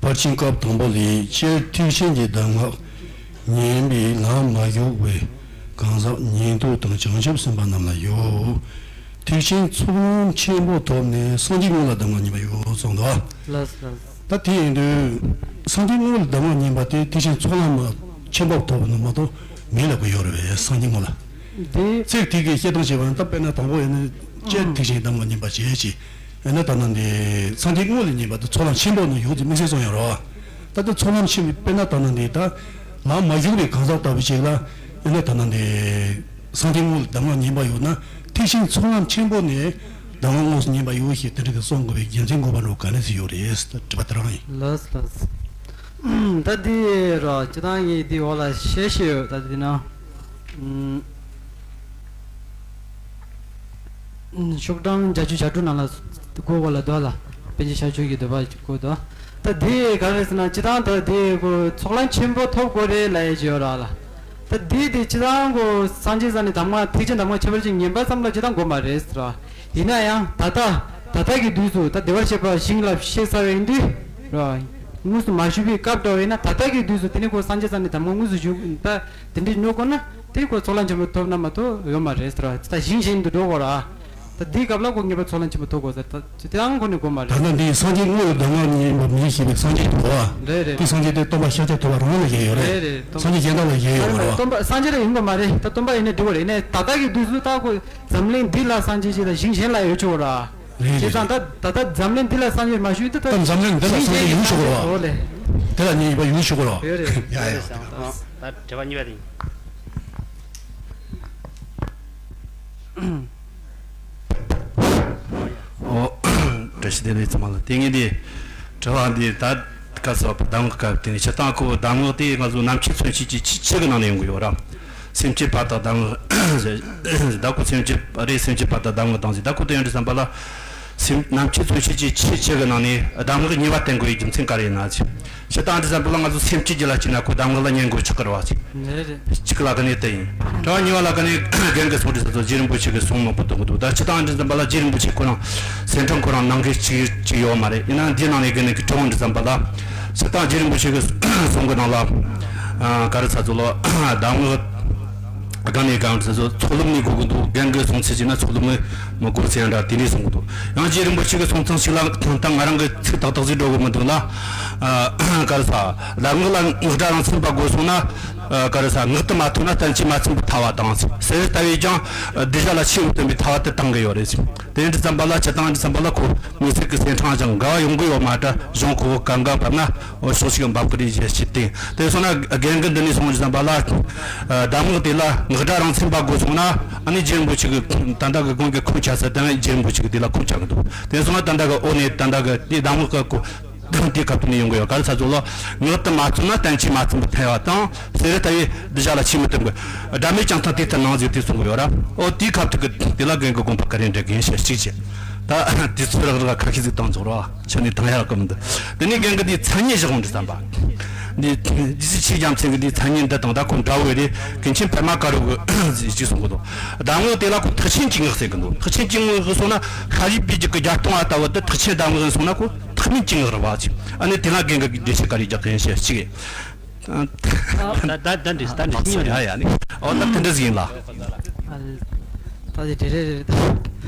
ཕར་ཕྱིན་སྐབས་དང་པོ་ལས་སྤྱིར་ཐེག་ཆེན་གྱི་གདམས་ངག་ཉན་པའི་ལམ་མ་ཞུགས་པའི་གང་ཟག་ཉན་ཐོས་དང་བྱང་ཆུབ་སེམས་དཔའ་རྣམས་ལ་ཡོད། ཐེག་ཆེན་ཚོགས་ལམ་ཆེན་པོ་ཐོབ་ནས་སངས་རྒྱས་དངོས་ལ་གདམས་ངག་ཉན་པ་ཡོད་གསུངས་འདུག་ལགས་སོ། ད་དེ་ཡིན་དུས་སངས་རྒྱས་དངོས་ལ་གདམས་ངག་ཉན་པ་དེ་ཐེག་ཆེན་ཚོགས་ལམ་ཆེན་པོ་ཐོབ་ནི་མ་གཏོགས་མེད་ལབ་ཀྱི་ཡོད་རེད་པས། སངས་རྒྱས་དངོས་ལ། འདི་ཚིག་དེ་གི་བཤད་སྟངས་བྱས་པ་ན་ད་དཔེར་ན་དང་པོ་ཡིན་ན་ ཅེས་ཐེག་ཆེན་གདམས་ངག་བསྙེན་པ་བྱས་ཅི། ཨེ་ན་ད་ནང་འདི་སངས་རྒྱས་དངོས་ལ་བསྙེན་པ་དེ་ཚོགས་ལམ་ཆེན་པོ་ནང་ཡོད་ཅེས་དམིགས་བསལ་གསུངས་ཡོད་རེད་བ། ད་ལྟ་ཚོགས་ལམ་ཆེན་པོའི་དཔེར་ན་ད་ནང་འདི་ད་ལམ་མ་ཞུགས་པའི་གང་ཟག་ལྟ་བུ་ཞིག་ལ་ཨེ་ན་ད་ནང་འདི་སངས་རྒྱས་དངོས་ལ་གདམས་ངག་བསྙེན་པ་ཡོད་ན་ཐེག་ཆེན་ཚོགས་ལམ་ཆེན་པོ་ནས་གདམས་ངག་དངོས་སུ་བསྙེན་པ་ཡོད་ཞེས་དེ་འདྲ་གི་གསུང་དགོས་པའི་རྒྱུ་མཚན་དགོས་པ་འགྲོ་ག་ནས་སུ་ཡོད་རེད་ཟེར་དྲི་བ་དེ་རང་ཡིན། ལགས་ལགས། ད་འདི་རོ་སྤྱི་བཏང་གི་འདི་འོག་ལ་བཤད་བཤད་ཡོད་ད་འདི་ན། ཤོག་གྲངས་བརྒྱད་ཅུ་གྱ་དྲུག་ནང་ལ་སྒོ་གོ་ལ་འདུག་ལ། པཎ་ཆེན་ཤཱཀྱ་མཆོག་གི་འདོད་པ་སྒོ་འདུག་ད་དེ་ག་རེ་ཟེར་ན་སྤྱི་བཏང་ད་དེ་གོ་ཚོགས་ལམ་ཆེན་པོ་ཐོབ་དགོས་རེད་ལབ་ཡས་ཅིག་ཡོད་ར་ལ། ད་དེ་དེ་སྤྱི་བཏང་གོ་སངས་རྒྱས་ས་ནས་གདམས་ངག་ཐེག་ཆེན་གདམས་ངག་ཁྱད་པར་ཅན་ཉན་པ་ཙམ་ལ་སྤྱི་བཏང་དགོས་མ་རེད་ཟེར་བ། ཡིན་ན་ཡང་ད་ལྟ་ད་ལྟ་གི་དུས་སུ་ད་བདེ་བར་གཤེགས་པ་ཞིང་ལ་གཤེགས་ཚར་བའི་དུས་ར། དངོས་སུ་མ་བཞུགས་པའི་སྐབས་འདྲ་བ་ཡིན་ན་ད་ལྟ་གི་དུས་སུ་དེ་ནས་ཁོ་སངས་རྒྱས་ས་ནས་གདམས་ངག་དངོས་སུ་བཞུགས་ད་དེ་འདྲའི་སྨྱོ་དགོས་ན། དེ་ཁོ་ཚོགས་ལམ་ཆེན་པོ་ཐོབ་ན་མ་ཐོབ་ཡོད་མ་རེད་ཟེར་བ། ད་ཞིང་གཞན་དུ་འགྲོ་དགོས་ར། ད་དེའི་སྐབས་ལ་ཁོ་ངེས་པར་ཚོགས་ལམ་ཆེན་པོ་ཐོབ་དགོས་ཟེར་ད་དེའང་ཁོ་ནས་དགོས་མ་རེད། ད་ལྟ་འདི་སངས་རྒྱས་དངོས་ལ་གདམས་ངག་བསྙེན་པ་མིན་ཞེས་པའི་སངས་རྒྱས་དེ་བ། རེད་རེད། དེ་སངས་རྒྱས་དེ་སྟོན་པ་ཤཱཀྱ་ཐུབ་པ་རང་ལ་ཡོད་རེད། རེད་རེད། སྟོན་པ་སངས་རྒྱས་གཞན་དག་ལ་ཡོད་ཡོད་རེད་བ། སྟོན་པ་སངས་རྒྱས་ལ་ཡིན་དགོས་མ་རེད། ད་སྟོན་པ་ཡིན་ནས་འགྲིག་གོ་རེད། ནས་ད་ལྟ་གི་དུས་སུ་ད་ཁོ་འཛམ་གླིང་འདི་ལ་སངས་རྒྱས་ཞིག་དང་ཞིང་གཞན་ལ་ཡོད་ཆོག་ར། རེད་བྱས་ཙང་ད་ད་ལྟ་འཛམ་གླིང་འདི་ལ་སངས་རྒྱས་མ་བཞུགས་ད་ད་འཛམ་གླིང་འདི་ལ་སངས་རྒྱས་ཡོད་ཆོག་ར། འོ་ལེ། དེ་ལ་ཉིད་ཡིན་པ་ཡོད་ཆོག་ར། ཡོད་རེད། ཡ་ཡ། ཡོད་རེད་བྱས་ཙང་ད། ད་དྲི་བ་གཉིས་པ་དེ་ཡིན། ཨོ། བཀྲ་ཤིས་བདེ་ལེགས་ཚང་མ་ལ། དེ་ངས་འདི་དྲི་བ་འདི་ད་སྐབས་སུ་བབ་པའི་གདམས་ངག་སྐབས་དེ་ནས་སྤྱིར་བཏང་ཁོ་གདམས་ངག་དེ་ང་ཚོ་རྣམ་མཁྱེན་མཚོན་བྱེད་ཀྱི་ཆོས་ཆོས་ཀྱི་ནང་ནས་ཡོང་གི་ཡོད་ར། སེམས་བསྐྱེད་པ་དང་གདམས་ངག་ཟེར། ད་ཁོ་སེམས་བསྐྱེད་རེད། སེམས་བསྐྱེད་པ་དང་གདམས་ངག་དང་ཟེར། ད་ཁོ་དེ་ཡང་འདྲི་བསམ་པ་ལ། སེམས་རྣམ་མཁྱེན་མཚོན་བྱེད་ཀྱི་ཆོས་ཆོས་ཀྱི་ནང་ནས་གདམས་ངག་གཉིས་པ་བསྟེན་དགོས་པའི་རྒྱུ་མཚན་ག་རེ་ཡིན་ན་ཟེར། སྤྱིར་བཏང་འདྲི་བསམ་པ་ལ་ང་ཚོ་སེམས་བསྐྱེད་ཀྱི་ལ་སྐྱེས་ན་ཁོ་གདམས་ངག་ལ་ཉན་དགོས་ཆགས་ཀྱི་རེད་བ་ཟེར། རེད་རེད། གཅིག་ལ་ག་ནས་དེ་ཡིན། དྲི་བ་གཉིས་པ་ལ་ག་ནས་རྒན་གྱི་གསུང་འདྲི་ས་ཚོ་རྗེ་རིན་པོ་ཆེ་གི་གསུང་མང་པོ་གཏོང་གི་འདུག་ད་སྤྱིར་བཏང་འདྲི་བསམ་པ་ལ་རྗེ་རིན་པོ་ཆེ་ཁོ་རང་སེམས་ཁྲིམས་ཁོ་རང་ནང་གི་གཅིག་གཅིག་ཡོད་མ་རེད། ཡིན་ན་འདི་ནང་ནས་ག་ནས་ཀྱི་དྲི་བ་འདྲི་བསམ་པ་ལ། སྤྱིར་བཏང་རྗེ་རིན་པོ་ཆེ་གི་གསུང་གི་ནང་ལ། ཨ། ག་རེ་ས་ཚོ་ལ་གདམས་ངག་ག་ནས་གང་འདྲི་ས་ཚོ་ཚོགས་ལམ་ནས་དགོས་ཀྱི་འདུག་རྒན་གྱི་གསུང་ཚུལ་བྱས་ན་ཚོགས་ལམ་ནས་མི་དགོས་ཟེར་ཡང་འདྲ་དེ་འདྲས་གསུང་གི་འདུག་ཡང་རྗེ་རིན་པོ་ཆེ་གི་གསུང་ཚང་ཞིག་ལ་ད་ང་རང་གི་ཚིག་ཏག་ཏག་ཟིག་འགྲོ་གི་མི་འདུག་ལ། ཨ། ག་རེ་ས་གདམས་ངག་ལ་ངག་སྒྲ་རང་མཚན་པ་དགོས་སོང་ན། ཨ། ག་རེ་ས་ངག་ཏུ་མ་ཐོན་ན་བསྟན་བཅོས་མ་ཚིམ་པའི་ཐལ་བ་དང་། གསེར་ལྟ་བས་ཀྱང་གདུལ་བྱ་ལ་ཆོས་མི་སྟོན་པའི་ཐལ་བ་དེ་དང་གི་ཡོད་རེད། དེ་འདྲ་བསམ་པ་ལ་སྤྱིར་བཏང་འདྲ་བསམ་པ་ལ་ཁོ་མི་ཚེ་གི་སེམས་ཁྲང་ཅང་འགལ་བ་ཡོང་གི་ཡོད་མ་འདྲ་གཞུང་ཁོ་བོ་གང་ག་བབ་ན་འོ་ཕྱོགས་ཤིག་འབབ་གི་རེད་ཞེས་བྱས་ཏེ། དེ་སོང་ན་རྒན་གི་འདི་ནས་སོང་འདྲ་བསམ་པ་ལ། ཨ། གདམས་ངག་དེ་ལ་ངག་སྒྲ་རང་མཚན་པ་དགོས་སོང་ན་ཨ་ནི་རྗེ་རིན་པོ་ཆེ་གི་ད་ལྟ་གི་དགོངས་ཀྱི་ཁུངས་ཆགས་ས་དེ་རྗེ་རིན་པོ་ཆེ་གི་དེ་ལ་ཁུངས་ཆགས་གི་འདུག་དེ་སོང་ན་ད་ལྟ་གི་འོ་ནས་ད་ལྟ་གི་དེ་གདམས་ངག་གི་གོ་དེའི་ཁ་ཐུག་ནས་ཡོང་གི་ཡོད། ག་རེ་ས་ཚོ་ལ་ངག་ཏུ་མ་ཚུད་ན་བསྟན་བཅོས་མ་ཚིམ་པའི་ཐལ་བ་དང་། གསེར་ལྟ་བས་གདུལ་བྱ་ལ་ཆོས་མི་སྟོན་དགོས། སྒྲ་མེད་ཀྱང་ཐལ་དེ་ལྟར་སྣང་ཟེར་དེ་གསུང་གི་ཡོད་ར། ཨོ་དེའི་ཁ་ཐུག་གི་དེ་ལ་རྒན་གི་དགོངས་པ་ག་རེ་འདྲ་རྒན་ཞེས་གཅིག་བྱས། ད་དེ་ཚོའི་རག་རག་ཁ་ཤས་ཟིག་བཏང་ཆོག་ར། ཆ་ནས་བཏང་ཡག་གི་མི་འདུག་དེ་ནས་རྒན་གི་དེའི་མཚན་ཉིད་བཞག་འོང་འདྲ་བསམ་པ། འདི་རྗེ་ཆོས་རྒྱལ་མཚན་གི་དེའི་མཚན་ཉིད་འདི་དང་ད་ཁོ་འདྲ་བོ་རེད། ཀུན་མཁྱེན་པདྨ་དཀར་པོ་གི་ཅིག་གསུང་གི་འདུག་གདམས་ངག་དེ་ལ་ཁོ་ཐེག་ཆེན་གྱི་ངག་ཟེར་གི་འདུག་ཐེག་ཆེན་གྱི་ངག་གི་སོང་ན་ཤཱ་རིའི་བུས་ཀྱི་བརྒྱད་སྟོང་བ་ལྟ་བུ་དེ་ཐེག་ཆེན་གདམས་ངག་སོང་ན་ཁོ་ཐེག་དམན་གྱི་ངག་རེད་བ་ཅིག་ཨ་ནི་དེ་ལ་རྒན་གི་འགྲེལ་བཤད་ག་རེ་རྒྱག་གི་ཡིན་ཞེས་གཅིག་ད་ད་ད་འདྲི་ད་འདྲི་ཡ་ཡ་ནི་ཨོ་ད་དེ་འདྲ་ཟིག་ཡིན་ལ། ད་དེ་དེ་རེད་རེད།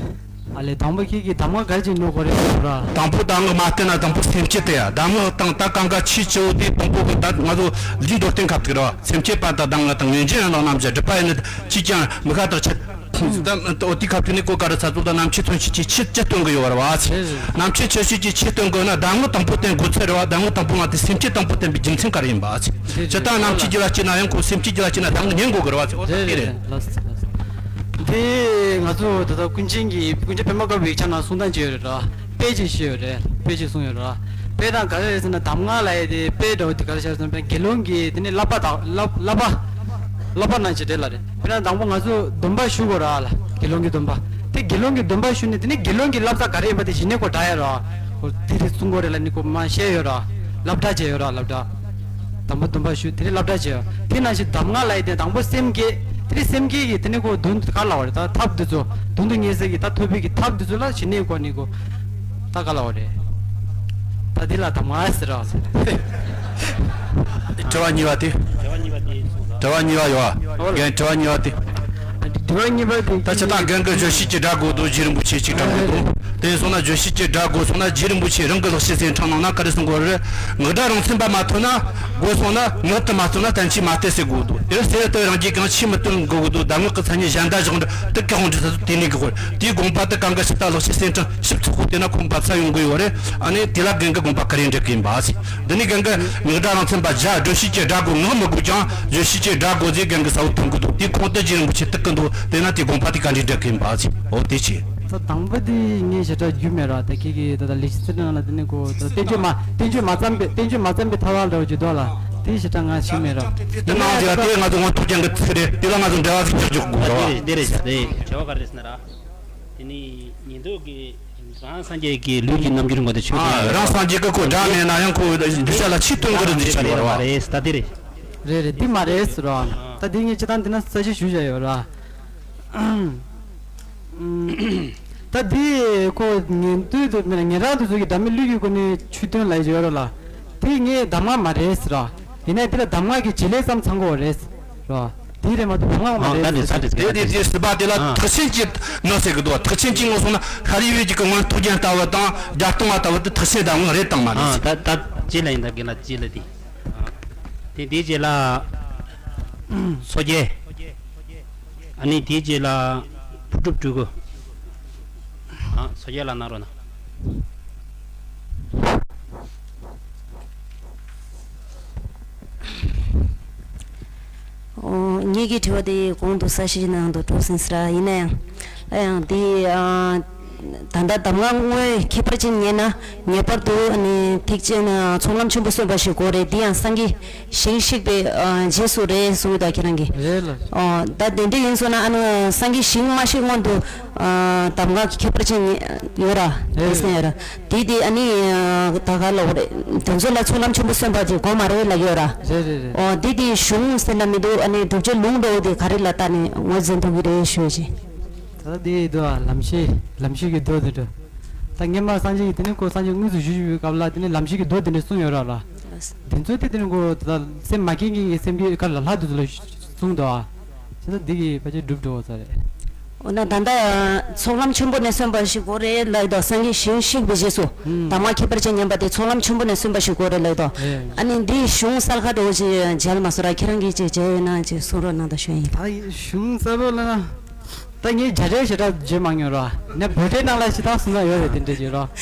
ཨ་ལས་དང་པོ་ཁྱེད་ཀྱིས་གདམས་ངག་ག་རེ་ཅིག་ཉོ་དགོས་རེད་ཟེར་ར། དང་པོ་གདམས་ངག་མ་བསྟེན་ན་དང་པོ་སེམས་བསྐྱེད་དེ་ཡ། གདམས་ངག་དང་ད་གང་ག་ཆེས་ཆེ་བོ་དེ་དང་པོ་གི་ད་ང་ཚོ་ལུས་མདོར་བསྟན་ཁ་ཐུག་ར་བ། སེམས་བསྐྱེད་པ་དང་གདམས་ངག་དང་ངེས་འབྱུང་ཡན་ལག་རྣམ་བཞི་སྒྲིབ་པ་ཡིན་ན་ཅིས་ཀྱང་མི་ཁ་དག་ཆད། ད་འོ་དེ་ཁ་ཐུག་ནས་གོ་ག་རེ་ཚ་ཚོ་ད་རྣམ་མཁྱེན་མཚོན་བྱེད་ཀྱི་ཆེད་ཅི་སྟོན་གི་ཡོད་ར་བ། རྣམ་མཁྱེན་མཚོན་བྱེད་ཀྱི་ཆེད་སྟོན་དགོས་ན་གདམས་ངག་དང་པོ་བསྟེན་དགོས་ཚོད་རེད་བ། གདམས་ངག་དང་པོ་ང་དེ་སེམས་བསྐྱེད་དང་པོ་བསྟེན་པའི་རྒྱུ་མཚན་ག་རེ་ཡིན་པ། ཇི་ལྟར་རྣམ་མཁྱེན་རྒྱུད་ལ་སྐྱེས་ན་ཡང་ཁོ་སེམས་བསྐྱེད་རྒྱུད་ལ་སྐྱེས་ན་གདམས་ངག་ཉན་དགོས་གི་རེད་བ། འོ་ད་དེ་རེད། དེ་ང་ཚོ་ད་ལྟ་ཀུན་མཁྱེན་གྱིས་ཀུན་མཁྱེན་པདྨ་དཀར་པོའི་ཡིག་ཆ་ནང་གསུང་སྟངས་ཅིག་ཡོད་རེད་ར། དཔེ་ཅིག་བཤད་ཡོད་རེད། དཔེ་ཅིག་གསུངས་ཡོད་ར། དཔེ་དང་ག་རེ་རེད་ཟེར་ན་གདམས་ངག་ལབ་ཡས་དེ་དཔེ་འདྲ་བོ་དེ་ག་རེ་བྱས་ཟེར་ན་དགེ་སློང་གིས་དེ་ནས་བསླབ་པ་དང་བསླབ་བསླབ་པ་བསླབ་པ་ནང་བཞིན་རེད་ལ་རེད། དཔེར་ན་དང་པོ་ང་ཚོ་སྡོམ་པ་ཞུ་དགོས་ར་ལ། དགེ་སློང་གི་སྡོམ་པ་དེ་དགེ་སློང་གི་སྡོམ་པ་ཞུ་ནས་དེ་ནས་དགེ་སློང་གི་བསླབ་བྱ་ག་རེ་ཡིན་པ་དེ་གཞི་ནས་ཁོ་འདྲ་ཡ་ར། ཁོ་དེ་རེད་གསུང་དགོས་རེད་ལ་ནི་ཁོ་མ་བཤད་ཡོད་ར། སློབ་གྲྭ་བྱས་ཡོད་ར་སློབ་གྲྭ། དང་པོ་སྡོམ་པ་ཞུ་དེ་ནས་སློབ་གྲྭ་བྱས་ཡོད། དེ་ནང་བཞིན་གདམས་ངག་ལབ་ཡས་དེ་དང་པོ་སེམས་བསྐྱེད་དེ་ནས་སེམས་བསྐྱེད་ཀྱི་དེ་ནས་ཁོ་དོན་དེ་ག་ལ་བ་རེད། ད་ཐབས་འདི་ཚོ་དོན་དུ་གཉེར་ས་གི་ད་ཐོབ་པའི་གི་ཐབས་འདི་ཚོ་ལ་ཞི་གནས་སྐོར་ནི་གོ་ད་ག་ལ་བ་རེད། ད་དེ་ལ་གདམས་ངག་ཟེར་ར། དྲི་བ་གཉིས་པ་དེ། དྲི་བ་གཉིས་པ་ཡོད་ཨ། རྒན་དྲི་བ་གཉིས་པ་དེ། དྲི་བ་གཉིས་པ་དེ། ད་ཆ་ད་རྒན་གྱིས་བརྗོད་གཞི་གཅིག་སྒྲ་དགོས་འདུག་རྗེ་རིན་པོ་ཆེ་གཅིག་དྲན་གྱི་འདུག་དེ་སོང་ན་བརྗོད་གཞི་གཅིག་སྒྲ་དགོས་སོང་ན་རྗེ་རིན་པོ་ཆེ་རང་གི་ལེགས་བཤད་གསེར་ཕྲེང་ནང་ན་ག་རེ་གསུང་གི་ཡོད་རེད། ངག་སྒྲ་རང་མཚན་པ་མ་ཐོན་ན་དགོས་སོང་ན་ངག་ཏུ་མ་ཐོན་ན་བསྟན་བཅོས་མ་བསྟན་ཟེར་དགོས་འདུག་དེར་ཟེར་ལྟ་བུའི་རང་རྒྱུད་གང་ཆོས་མི་སྟོན་དགོས་ཀྱི་འདུག་གདམས་ངག་གི་མཚན་ཉིད་གཞན་དག་བཞག་འདྲ་དེ་གི་དབང་དུ་ཟེར་དེ་ནས་གི་དགོས་དེའི་དགོངས་པ་དེ་གང་ག་ཞིབ་ལྟ་ལེགས་བཤད་གསེར་ཕྲེང་ཞིབ་ཚགས་པོ་བལྟས་ན་ཁོང་འབབ་ས་ཡོང་གི་ཡོད་རེད། ཨ་ནི་དེ་ལ་རྒན་གྱིས་དགོངས་པ་ག་རེ་འགྲེལ་གི་ཡིན་པ་ཟེར། འདི་ནི་རྒན་གྱིས་ངག་སྒྲ་རང་མཚན་པ་བརྒྱ་བརྗོད་གཞི་གཅིག་སྒྲ་དགོས་ངག་མི་དགོས་ཀྱང་བརྗོད་གཞི་གཅིག་སྒྲ་དགོས་ཟེར་རྒན་གྱིས་གསལ་བོ་སྟོན་གྱི་འདུག་དེའི་ཁུངས་དེ་རྗེ་རིན་པོ་ཆེ་བཏུག་གི་འདུག་དེས་ན་དེའི་དགོངས་པ་དེ་ག་འདྲའི་འགྲེལ་གྱི་ཡིན་པ་ཟེར། འོ་དེ་བྱས། ད་དང་པོ་དེ་ངས་ཞེ་དྲག་རྒྱུས་མེད་ར། ད་ཁྱེད་ཀྱིས་ད་ལྟ་ལེགས་བཤད་གསེར་ཕྲེང་ལ་དེ་ནས་གོ་ད་བསྟན་བཅོས་མ་བསྟན་བཅོས་མ་བརྩམས་པའི་བསྟན་བཅོས་མ་བརྩམས་པའི་ཐབས་ལམ་འདྲ་བོ་ཅིག་འདུག་ལ། དེ་ཞེ་དྲག་ང་ཤེས་མེད་ར། དེ་ནང་དེ་དེ་ང་ཚོ་དབང་ཐོབ་ཅན་གྱི་ཚིག་རེད། དེ་ལ་ང་ཚོ་འགྲེལ་བ་ཟིག་རྒྱག་རྒྱུ་དགོས་ར། འདི་རེད་འདི་རེད་ཤག་དེ་བྱ་བ་ག་རེ་ཟེར་ན་ར། དེ་ནི་ཉན་ཐོས་ཀྱི་རང་སངས་རྒྱས་ཀྱི་ལུས་ཀྱི་རྣམ་འགྱུར་ངོ་དེ་ཆོས་ཅན། ཨ་རང་སངས་རྒྱས་ཀྱི་ཁོ་འདྲ་མེད་ན་ཡང་ཁོ་གདུལ་བྱ་ལ་ཆེས་སྟོན་གྱི་རེད་འདི་ཆ་ནས་རེད་བ། རེད་ད་དེ་རེད། རེད་རེད། འདི་མ་རེད་ཟེར་རོ། ད་འདི་ངས་སྤྱིར་བཏང་འདི་ན་གསལ་བཤད་ཞུ་བྱ་ཡོད་ར། ད་འདི་ཁོ་ཉན་ཐོས་དུ་མེད་ན་ཉན་རང་དུ་ཚོ་གི་འདྲ་མི་ལུས་ཀྱི་སྒོ་ནས་ཆོས་སྟོན་ལ་ཡོད་རོ་ལ། དེ་ངས་གདམས་ངག་མ་རེད་ཟེར་ར། ཡིན་ནའི་འདི་ལ་གདམས་ངག་གི་བྱེད་ལས་ཙམ་ཚང་དགོས་རེད་ཟེར་ར། དེ་རེད་མ་གཏོགས་གདམས་ངག་མ་རེད་ཟེར། དེ་དེ་དེ་སྲིད་པ་དེ་ལ་ཐེག་ཆེན་གྱི་ནོ་ཟེར་གི་འདུག་ཐེག་ཆེན་གྱི་ངོ་སོང་ན་ཤཱ་རིའི་བུ་གཅིག་གི་སྔོན་ཐུགས་རྒྱན་ལྟ་བུ་དང་བརྒྱད་སྟོང་བ་ལྟ་བུ་དེ་ཐེག་ཆེན་གདམས་ངག་རེད་དང་མ་རེད་ཟེར། ད་ད་ཅི་ལ་ཡིན་ད་གི་ལ་ཅི་ལ་དེ། དེ་དེའི་རྗེས་ལ་མཚོ་རྒྱལ། ཨ་ནི་དེའི་རྗེས་ལ་བུ་སྒྲུབ་སྤྲུལ་སྐུ། ཨ་མཚོ་རྒྱལ་ལ་གནང་རོགས་གནང་། ཨོ། ངེད་ཀྱི་དྲི་བ་དེ་གོང་དུ་གསལ་བཤད་གནང་དུ་འགྲོ་ཟིན་ཟེར་ཡིན་ན་ཡང་། ཡང་དེ་ཨ། ད་ལྟ་གདམས་ངག་དངོས་ཁྱད་པར་ཅན་ཉན་ན་ངེས་པར་དུ་ཨ་ནི་ཐེག་ཆེན་ཚོགས་ལམ་ཆེན་པོ་སོན་པ་ཞིག་དགོས་རེད། དེ་ཡང་སངས་རྒྱས་ཞིང་གཤེགས་པའི་ཨ། རྗེས་སུ་རེད་གསུངས་ཡོད་ད་ཁྱེད་རང་གིས། རེད་ལ། ཨོ། ད་དེ་འདྲ་ཡིན་སོང་ན་ཨ་ནི་སངས་རྒྱས་ཞིང་མ་གཤེགས་སྔོན་དུ་ཨ། གདམས་ངག་གི་ཁྱད་པར་ཅན་ཡོད་ར། རེད་ཟེར་ཡོད་ར། དེ་དེ་ཨ་ནི་ད་ག་ལ་འོ་རེད། དེ་ཚོ་ལ་ཚོགས་ལམ་ཆེན་པོ་སོན་པ་ཅིག་དགོས་མ་རེད་ལབ་ཡོད་ར། རེད་རེད་རེད། ཨོ་དེ་དེ་གཞུང་ཟེར་ན་མི་འདུག་ཨ་ནི་བསྒྲུབ་བྱའི་ལུང་འདྲ་བོ་དེ་ག་རེ་ལ་ལྟ་ནས་ངོས་འཛིན་ཐུབ་ཀྱི་རེད་ཞུ་ཡ་ཅིག་ད་ལྟ་དེ་འདུག་ཨ། ལམ་ཤེས་ལམ་ཤེས་ཀྱི་མདོ་དེ་འདྲ། ད་སྔོན་མ་སངས་རྒྱས་ཀྱིས་དེ་ནི་ཁོ་སངས་རྒྱས་དངོས་སུ་བཞུགས་བཞུགས་པའི་སྐབས་ལ་དེ་ནི་ལམ་ཤེས་ཀྱི་མདོ་དེ་འདྲ་གསུངས་ཡོད་ར་ལ། དེ་ཚོ་དེ་དེ་ནི་ཁོ་ད་ལྟ་སེམས་མ་མཁྱེན་མཁན་གྱི་སེམས་ཀྱི་ཁ་ལ་ལྷ་དེ་ཚོ་ལ་གསུངས་འདུག་ཨ། བྱས་ཙང་འདི་གི་ཕལ་ཆེར་སྒྲུབ་འགྲོ་བ་ས་རེད། འོ་ན་ད་ལྟ་ཚོགས་ལམ་ཆེན་པོ་ནས་སོན་པ་ཞིག་དགོས་རེད་ལབ་དོ། སངས་རྒྱས་ཞིང་གཤེགས་པའི་རྗེས་སུ་ཨུམ། གདམས་ངག་ཁྱད་པར་ཅན་ཉན་པ་དེ་ཚོགས་ལམ་ཆེན་པོ་ནས་སོན་པ་ཞིག་དགོས་རེད་ལབ་དོ། རེད། ཨ་ནི་འདིའི་གཞུང་གསལ་ཁ་འདྲ་བོ་ཅིག་མཇལ་མ་སོང་ར། ཁྱེད་རང་གིས་ཅིག་མཇལ་ཡོད་ན་ཅིག་གསུང་རོགས་གནང་དང་ཞུ་ཡིན། ད་གཞུང་གསལ་པོ་ལ་ན་ད་ངས་རྒྱ་རས་ཞེ་དྲག་བརྗོད་མ་མྱོང་ར། ནས་བོད་རྒྱའི་ནང་ལ་ཞེ་དྲག་གསུང་ས་ཡོད་རེད། དེ་འདྲ་བརྗོད་རོགས།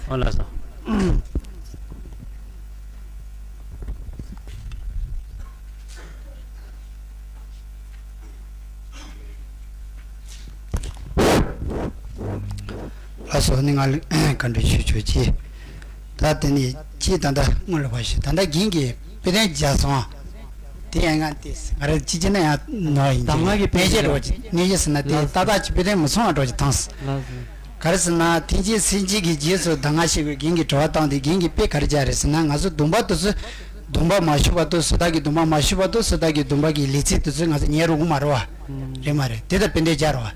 འོ་ལགས་སོ། ལགས་སོ། ནི་ང་ལ་བཀའ་འདྲི་ཞུ་ཆོག་ཅི། ད་དེ་ནི་ཅི་ད་ལྟ་སྔོན་ལ་བ་ཞིག་ད་ལྟ་རྒན་གྱིས་དཔེ་དོན་བརྒྱབ་སོང་། དེ་ཡང་ང་དེ་ང་རང་ཅི་བྱས་ན་ཡང་ནོར་ཡིན་གྱི་གདམས་ངག་གི་དཔེ་ཆ་འགྲོ་གི་གནས་ཡོད་ཟེར་ན་དེ་ལགས་སོ། ཏག་ཏག་ཅིག་དཔེ་དོན་མི་ཚང་བ་འགྲོ་གི་ཐང་། ལགས་སོ། ག་རེ་ཟེར་ན་ཐེག་ཆེན་སེམས་བསྐྱེད་ཀྱི་རྗེས་སུ་གདམས་ངག་ཤེས་པའི་རྒན་གྱིས་དྲི་བ་བཏང་དུས་རྒན་གྱིས་དཔེ་ག་རེ་བརྒྱབ་རེད་ཟེར་ན། ང་ཚོ་སྡོམ་པ་དེ་ཚོ་སྡོམ་པ་མ་ཞུས་བར་དུ་སོ་ཐར་གྱི་སྡོམ་པ་མ་ཞུས་བར་དུ་སོ་ཐར་གྱི་སྡོམ་པ་གི་ལས་ཚིག་དེ་ཚོ་ང་ཚོ་ཉན་རུང་མ་རེད་བ། རེད་མ་རེད། དེ་ལྟར་དཔེ་འདྲ་བརྒྱབ་རེད་བ།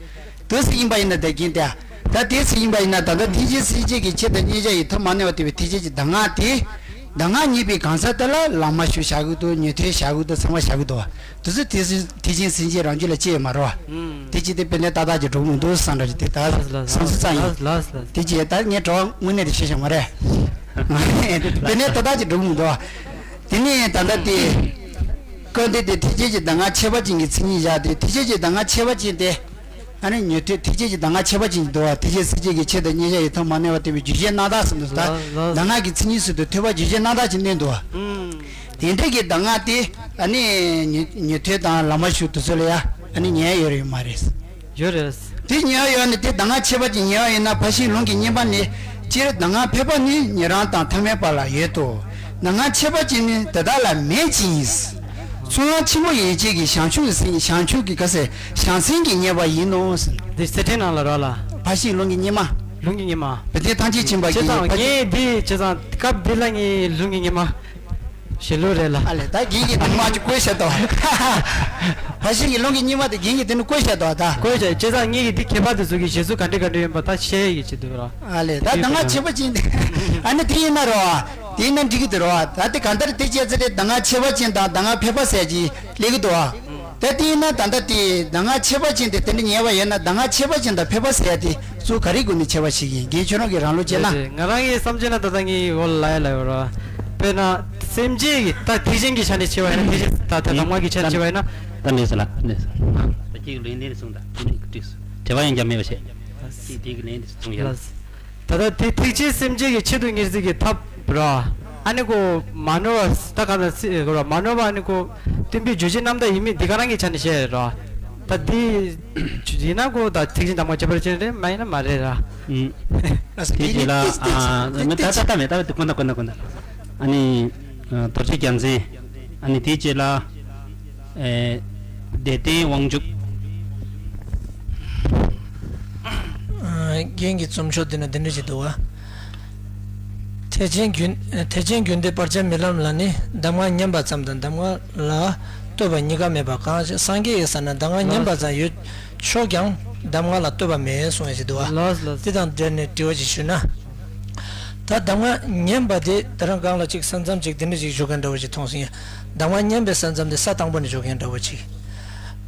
དེ་ཚོ་ཡིན་པ་ཡིན་ན་དེ་རྒན་དེ་ད་དེ་ཚོ་ཡིན་པ་ཡིན་ན་ད་ལྟ་ཐེག་ཆེན་སེམས་བསྐྱེད་ཀྱི་ཆེད་དུ་བརྙས་བྱ་ཡི་དོན་མ་གནས་པ་དེ་བའི་ཐེག་ཆེན་གྱི་གདམས་ངག་དེ། གདམས་ངག་བརྙས་པའི་གང་ཟག་དེ་ལ་བླ་མ་ཞུ་བྱ་གི་འདུག་ཉན་ཐོས་བྱ་གི་འདུག་ཚང་མ་བྱ་གི་འདུག་བ། དེ་ཚོ་དེ་ཚོ་ཐེག་ཆེན་སེམས་བསྐྱེད་རང་རྒྱུད་ལ་སྐྱེས་ཡོད་མ་རེད་བ། ཨུམ། དེ་ཅི་སྟེ་དཔེ་འདྲ་ཏག་ཏག་ཅིག་འགྲོ་གི་མི་འདུག་བསམ་འདྲ་ཅིག་དེ་ད་ལགས་སོ་ལགས་སོ། བསམ་ཚུལ་ཙམ་ཡིན། ལགས་སོ་ལགས་སོ། དེ་ཅི་ད་ངས་གྲོགས་དངོས་གནས་དེ་བཤད་བཞག་མ་རེད། དཔེ་འདྲ་ཏག་ཏག་ཅིག་འགྲོ་གི་མི་འདུག་བ། དེ་ནས་ད་ལྟ་དེ། སྐབས་འདི་དེ་ཐེག་ཆེན་གྱི་གདམས་ངག་ཁྱད་པར་ཅན་གྱི་མཚན་ཉིད་བཞག་སྟེ་ཐེག་ཆེན་གྱི་གདམས་ངག་ཁྱད་པར་ཅན་དེ། ཨ་ནི་ཉན་ཐོས་ཐེག་ཆེན་གྱི་གདམས་ངག་ཁྱད་པར་ཅན་གྱི་འདུལ་བ་ཐེག་ཆེན་སེམས་བསྐྱེད་ཀྱི་ཆེད་དུ་བརྙས་བྱ་ཡི་དོན་མ་གནས་པ་སྟོན་པའི་རྒྱུད་བྱས་རྣམ་དག་ཟེར་འདུག་ད་ལགས་ལགས། གདམས་ངག་གི་མཚན་ཉིད་ཟེར་དུས་ཐོས་པ་རྒྱུད་བྱས་རྣམ་དག་ཅིག་གནས་འདུག་བ། ཨུམ། དེ་འདྲ་གི་གདམས་ངག་དེ་ཨ་ནི་ཉན་ཉན་ཐོས་དང་བླ་མ་ཞུ་དེ་ཚོ་ལ་ཡ་ཨ་ནི་ཉན་ཡ་ཡོད་རེད་ཡོད་མ་རེད། ཡོད་རེད། དེ་ཉན་ཡ་ཡོད་ནི་དེ་གདམས་ངག་ཁྱད་པར་ཅན་ཉན་ཡ་ཡོད་ན་ཕར་ཕྱིན་ལུང་གི་སྙེ་མ་ནི་སྤྱིར་གདམས་ངག་ཕལ་པ་ནི་ཉན་རང་དང་ཐ་མལ་པ་ལ་ཡོད་དོ། གདམས་ངག་ཁྱད་པར་ཅན་ནི་དེ་དག་ལ་མེད་ཅིང་། ཚོགས་དབང་ཆེན་པོ་ཡན་ཆད་ཀྱི་བྱང་ཆུབ་སེམས་བྱང་ཆུབ་ཀྱི་ག་ཟེར་བྱང་སེམས་ཀྱིས་བརྙས་པ་ཡིན་ནོ་ཟེར། འདི་གསེར་ཕྲེང་ནང་ལ་རོ་ལ། ཕར་ཕྱིན་ལུང་གི་སྙེ་མ། ལུང་གི་སྙེ་མ། བན་དེ་ཐམས་ཅད་མཁྱེན་པ་བྱས་ཙང་ངས་འདི་བྱས་ཙང་སྐབས་འདི་ལ་ངས་ལུང་གི་སྙེ་མ། ཞེས་ལུགས་རེད་ལ། ཨ་ལས་ད་རྒན་གྱིས་དེ་མ་ཅིག་བཀོད་བཞག་དོ། ཕར་ཕྱིན་གྱི་ལུང་གི་སྙེ་མ་དེ་རྒན་གྱིས་དེ་ནི་བཀོད་བཞག་དོ་ད། བཀོད་བཞག་བྱས་ཙང་ངེད་ཀྱིས་འདི་མཁས་པ་དེ་ཚོ་གི་བཞེད་ཚུལ་ག་འདྲ་ག་འདྲ་ཡིན་པ་ད་བཤད་ཡ་གི་ཆེད་དུ་ར། ཨ་ལས་ད་གདམས་ངག་ཁྱད་པར་ཅན་དེ་ཨ་ནི་དེ་ཡིན་ན་རོ། དེ་ཡིན་ན་འགྲིག་གི་འདུག་རོ། ད་དེ་གང་ལྟར་དེ་བྱས་ཚེ་དེ་གདམས་ངག་ཁྱད་པར་ཅན་དང་གདམས་ངག་ཕལ་པ་ཟེར་གྱི་སླེབས་ཀྱི་འདུག་ཨ། ད་དེ་ཡིན་ན་ད་ལྟ་དེ་གདམས་ངག་ཁྱད་པར་ཅན་དེ་དེ་འདྲ་ཉེ་བ་ཡོད་ན། གདམས་ངག་ཁྱད་པར་ཅན་དང་ཕལ་པ་ཟེར་ཡ་དེ་གཙོ་ག་རེ་སྒོ་ནས་ཁྱད་པར་ཕྱེ་གི་ཡིན། རྒན་ཁྱོད་རང་གི་རང་ལུགས་བྱས་ན། རེད་རེད། ང་རང་གི་བསམ་བྱས་ན་ད་ལྟ་ངའི་འོག་ལ་ལ་ཡ་ལ་ཡོད་ར། དཔེར་ན་སེམས་ཅན་གྱི་ད་ཐེག་ཆེན་གྱི་ཆ་ནས་ཕྱེ་བ་ཡིན་ན། ཐེག་ཆེན་ད་ད་གདམས་ངག་གི་ཆ་ནས་ཕྱེ་བ་ཡིན་ན། ད་ལེགས་སོ་ལགས། ལེགས་སོ། ད་ཅིག་ལན་ལན་གསུངས་དང་། དེ་ནས་འགྲིག་སོ། དྲི་བ་ཡང་རྒྱབ་མེད་པ་བྱས། ཅིག་དེ་གི་ལན་དེ་གསུངས་ཡ། ལགས། ད་ལྟ་དེ་ཐེག་ཆེན་སེམས་ཅན་གྱི་ཆེད་དུ་གཉེར་གཟིགས་ཀྱི་ཐབས་ར། ཨ་ནི་ཁོ་མ་ནོར་བ་ད་ག་ན་སྲིད་ར། མ་ནོར་བ་ཨ་ནི་ཁོ་སྟོན་པའི་རྗོད་བྱེད་རྣམ་དག་ཡིན་མིན་འདི་ག་རང་གི་ཆ་ནས་བཤད་ར། ད་འདི་ཡིན་ན་ཁོ་ད་ཐེག་ཆེན་གདམས་ངག་ཁྱད་པར་ཅན་རེད། མ་ཡིན་ན་མ་རེད་ར། ཨུམ། དེ་རྗེས་ལ་ཨ་མི་ད་ད་ད་མེད། ད་དེ་ཀོ་ན་ཀོ་ན་ཀོ་ན། ཨ་ནི་ཨ་རྡོ་རྗེ་རྒྱལ་མཚན། ཨ་ནི་དེ་རྗེས་ལ། ཨེ། བདེ་ལྡན་དབང་ཕྱུག། ཨ། རྒན་གྱི་རྩོམ་ཤོག་འདི་ན་འདི་འདྲ་ཞིག་འདུག་བ། ཐེག་ཆེན་རྒྱུན། ཐེག་ཆེན་རྒྱུན་ལྡན་བར་ཆད་མེད་ལམ་ལ་ནི། གདམས་ངག་ཉན་པ་ཙམ་དང་གདམས་ངག་ལ་ལྟོས་པ་གཉིས་ཀ་མེད་པ་གང་ཞིག། སངས་རྒྱས་ཀྱི་ས་ན་གདམས་ངག་ཉན་པ་ཙམ་ཡོད་ཆོག་ཀྱང་། གདམས་ངག་ལ་ལྟོས་པ་མེད་གསུངས་ཡ་ཞིག་འདུག་བ། ལགས་ལགས། འདི་དང་འབྲེལ་ནས་དྲི་བ་ཞིག་ཞུས་ན། ད་གདམས་ངག་ཉན་པ་དེ་ད་རང་སྒང་ལ་ཅིག་ས་མཚམས་ཅིག་དེ་འདྲ་ཞིག་ཞུ་མཁན་འདྲ་བོ་ཞིག་མཐོང་སོང་ཡ། གདམས་ངག་ཉན་པའི་ས་མཚམས་དེ་ས་དང་པོ་ནས་ཞུ་མཁན་འདྲ་བོ་ཅིག་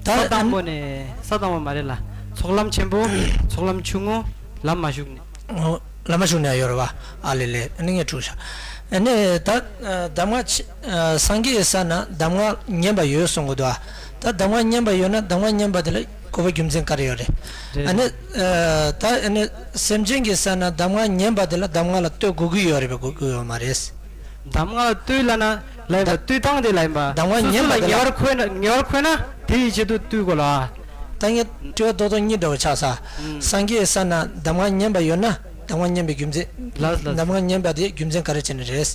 ད་ས་དང་པོ་ནས། ས་དང་པོ་མ་རེད་ལ། ཚོགས་ལམ་ཆེན་པོ། ཚོགས་ལམ་ཆུང་ངུ། ལམ་མ་ཞུགས་ནས། ཨོ། ལམ་མ་ཞུགས་ནས་ཡོད་རེད་བ། ཨ་ལེ་ལེ། ཨ་ནི་ངས་འཁྲུག་ཤག་ཨ་ནི་ད་གདམས་ངག་ཆེ། སངས་རྒྱས་ས་ན་གདམས་ངག་ཉན་པ་ཡོད་གསུང་གི་འདུག་ཨ། ད་གདམས་ངག་ཉན་པ་ཡོད་ན་གདམས་ངག་ཉན་པ་དེ་ལ་དགོས་པ་རྒྱུ་མཚན་ག་རེ་ཡོད་རེད། རེད། ཨ་ནི་ད་ཨ་ནི་སེམས་ཅན་གྱི་ས་ན་གདམས་ངག་ཉན་པ་དེ་ལ་གདམས་ངག་ལ་ལྟོས་དགོས་ཀྱི་ཡོད་རེད་པས། དགོས་ཀྱི་ཡོད་མ་རེད། གདམས་ངག་ལ་ལྟོས་ལབ་ན་ལབ་ཡིན་པ། ལྟོས་སྟངས་དེ་ལབ་ཡིན་པ། གདམས་ངག་སོ་སོ་ཉན་པ་ལ་དེ་ལ་ངེས་པར་འཁོད་ན། ངེས་པར་འཁོད་ན་དེ་ཡི་ཆེད་དུ་ལྟོས་དགོས་ལ། ད་ངས་དྲི་བ་རྡོག་རྡོག་གཉིས་འདྲ་བོ་ཆགས་ས། ཨུམ། སངས་རྒྱས་ས་ན་གདམས་ངག་ཉན་པ་ཡོད་ན་གདམས་ངག་ཉན་པའི་རྒྱུ་མཚན། ལགས་ལགས། གདམས་ངག་ཉན་པ་དེ་རྒྱུ་མཚན་ག་རེ་བྱས་ནས་རེད། རེད་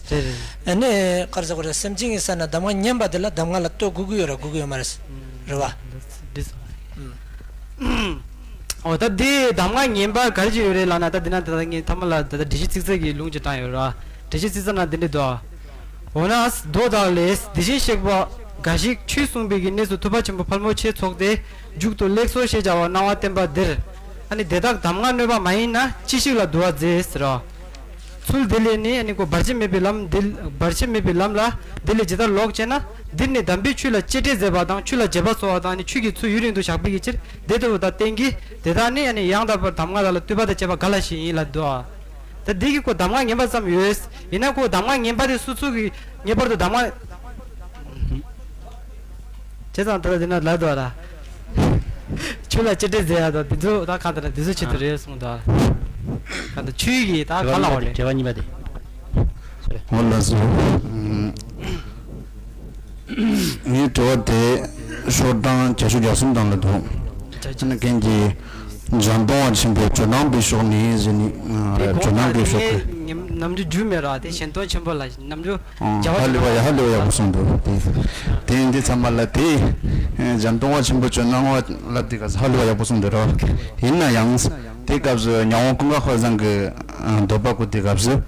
རེད། ཨ་ནི་ག་རེ་ཟེར་དགོས་རེད། སེམས་ཅན་གྱི་ས་ན་གདམས་ངག་ཉན་པ་དེ་ལ་གདམས་ངག་ལ་ལྟོས་དགོས་ཀྱི་ཡོད་རེད། དགོས་ཀྱི་ཡོད་མ་རེད། རེད་བ། འདི། ཨོ། ད་འདི་གདམས་ངག་ཉན་པ་ག་རེ་ཅིག་ཡོད་རེད་ལབ་ན། ད་འདི་ན་ད་ལྟ་ངས་མཐའ་མ་ལ་ད་ལྟ་འགྲེལ་བཤད་ཚིག་གསལ་གྱི་ལུང་ཅིག་བཏང་ཡོད་ར། འགྲེལ་བཤད་ཚིག་གསལ་ན་འདི་འདྲ་འདུག་འོ་ན་མདོ་དག་ལས། དེ་བཞིན་གཤེགས་པ་འགའ་ཞིག་ཆོས་གསུངས་པའི་གནས་སུ་ཐུབ་པ་ཆེན་པོ་ཕལ་མོ་ཆེ་ཚོགས་ཏེ། མཇུག་ཏུ་ལེགས་སོ་ཞེས་བྱ་བ་གནང་བ་བསྟན་པ་འདིར། ཨ་ནི་དེ་དག་གདམས་ངག་གནོད་པ་མ་ཡིན་ན་ཅི་ཞིག་ལ་འདུ་བ་མཛད་ཟེར་རོ། ཚུལ་འདི་ལས་ནི་ཨ་ནི་ཁོ་བར་ཆད་མེད་པའི་ལམ་འདི། བར་ཆད་མེད་པའི་ལམ་ལ་འདི་ལས་ཇི་ལྟར་ལོག་ཅེ་ན། འདིར་ནི་དམ་པའི་ཆོས་ལ་གཅེས་སྤྲས་མཛད་པ་དང་ཆོས་ལ་བྱེད་པ་གསོལ་བ་དང་ནི་ཆོས་ཀྱི་ཚུལ་ཡུན་རིང་དུ་བཞག་པའི་གི་ཕྱིར། དེ་ལྟ་བུ་དང་བསྟན་གྱི་དེ་དག་ནི་ཨ་ནི་ཡང་དག་པར་གདམས་ངག་དག་ལ་ལྟོས་པ་དང་བཅས་པ་ག་ལ་ཞིག་ཡིན་ལ་འདུ་བ། ད་འདི་གི་ཁོ་གདམས་ངག་ཉན་པ་ཙམ་ཡོད། ཡིན་ན་ཁོ་གདམས་ངག་ཉན་པ་དེ་སོ་སོ་གི་ངེས་པར་དུ་གདམས་ངག་བྱས་ཙང་ད་ལྟ་འདི་ན་ལབ་འདུག་ར། ཆོས་ལ་གཅེས་སྤྲས་མཛད་ཡ་དང་འདི་ཚོ་ད་གང་ལྟར་ན་འདི་ཚོ་ཆེད་དུ་རེད་གསུངས་འདུག་ར། གང་ལྟར་ཆོས་ཀྱི་ད་ག་ལ་བ་རེད། དྲི་བ་གཉིས་པ་དེ། འོ་ལགས་སོ། ངའི་དྲི་བ་དེ་ཤོག་གྲངས་བརྒྱད་ཅུ་གྱ་གསུམ་དང་ལ་འདུག་ཨ་ནི་རྒན་གྱིས་འཇམ་ཏོང་བ་ཆེན་པོའི་ཇོ་ནང་པའི་ཕྱོགས་ནས་ཟེར་ནི། དེ་ཇོ་གོང་ནང་པའི་ཕྱོགས་ནས་ནམ་རྒྱུན་རྒྱུས་མེད་ར། དེ་གཞན་དོན་ཆེན་པོ་ལ་ནམ་རྒྱུན། ཨང་། རྒྱལ་བ་ཧ་ལས་པ་ཡ། ཧ་ལས་པ་ཡག་པོ་གསུངས་འདུག་དེ་དེ་ཡིན་དུས་ཚང་མ་ལ་དེ་འཇམ་ཏོང་བ་ཆེན་པོ་ཇོ་ནང་བ་ལབ་དེ་ག་ས་ཧ་ལས་པ་ཡག་པོ་གསུངས་འདུག་ར། ཡིན་ན་ཡང་དེ་སྐབས་སུ་ཉ་དབོན་ཀུན་དགའ་ཧོར་བཟང་གི་འདོད་པ་བསྐུལ་དེ་སྐབས་སུ།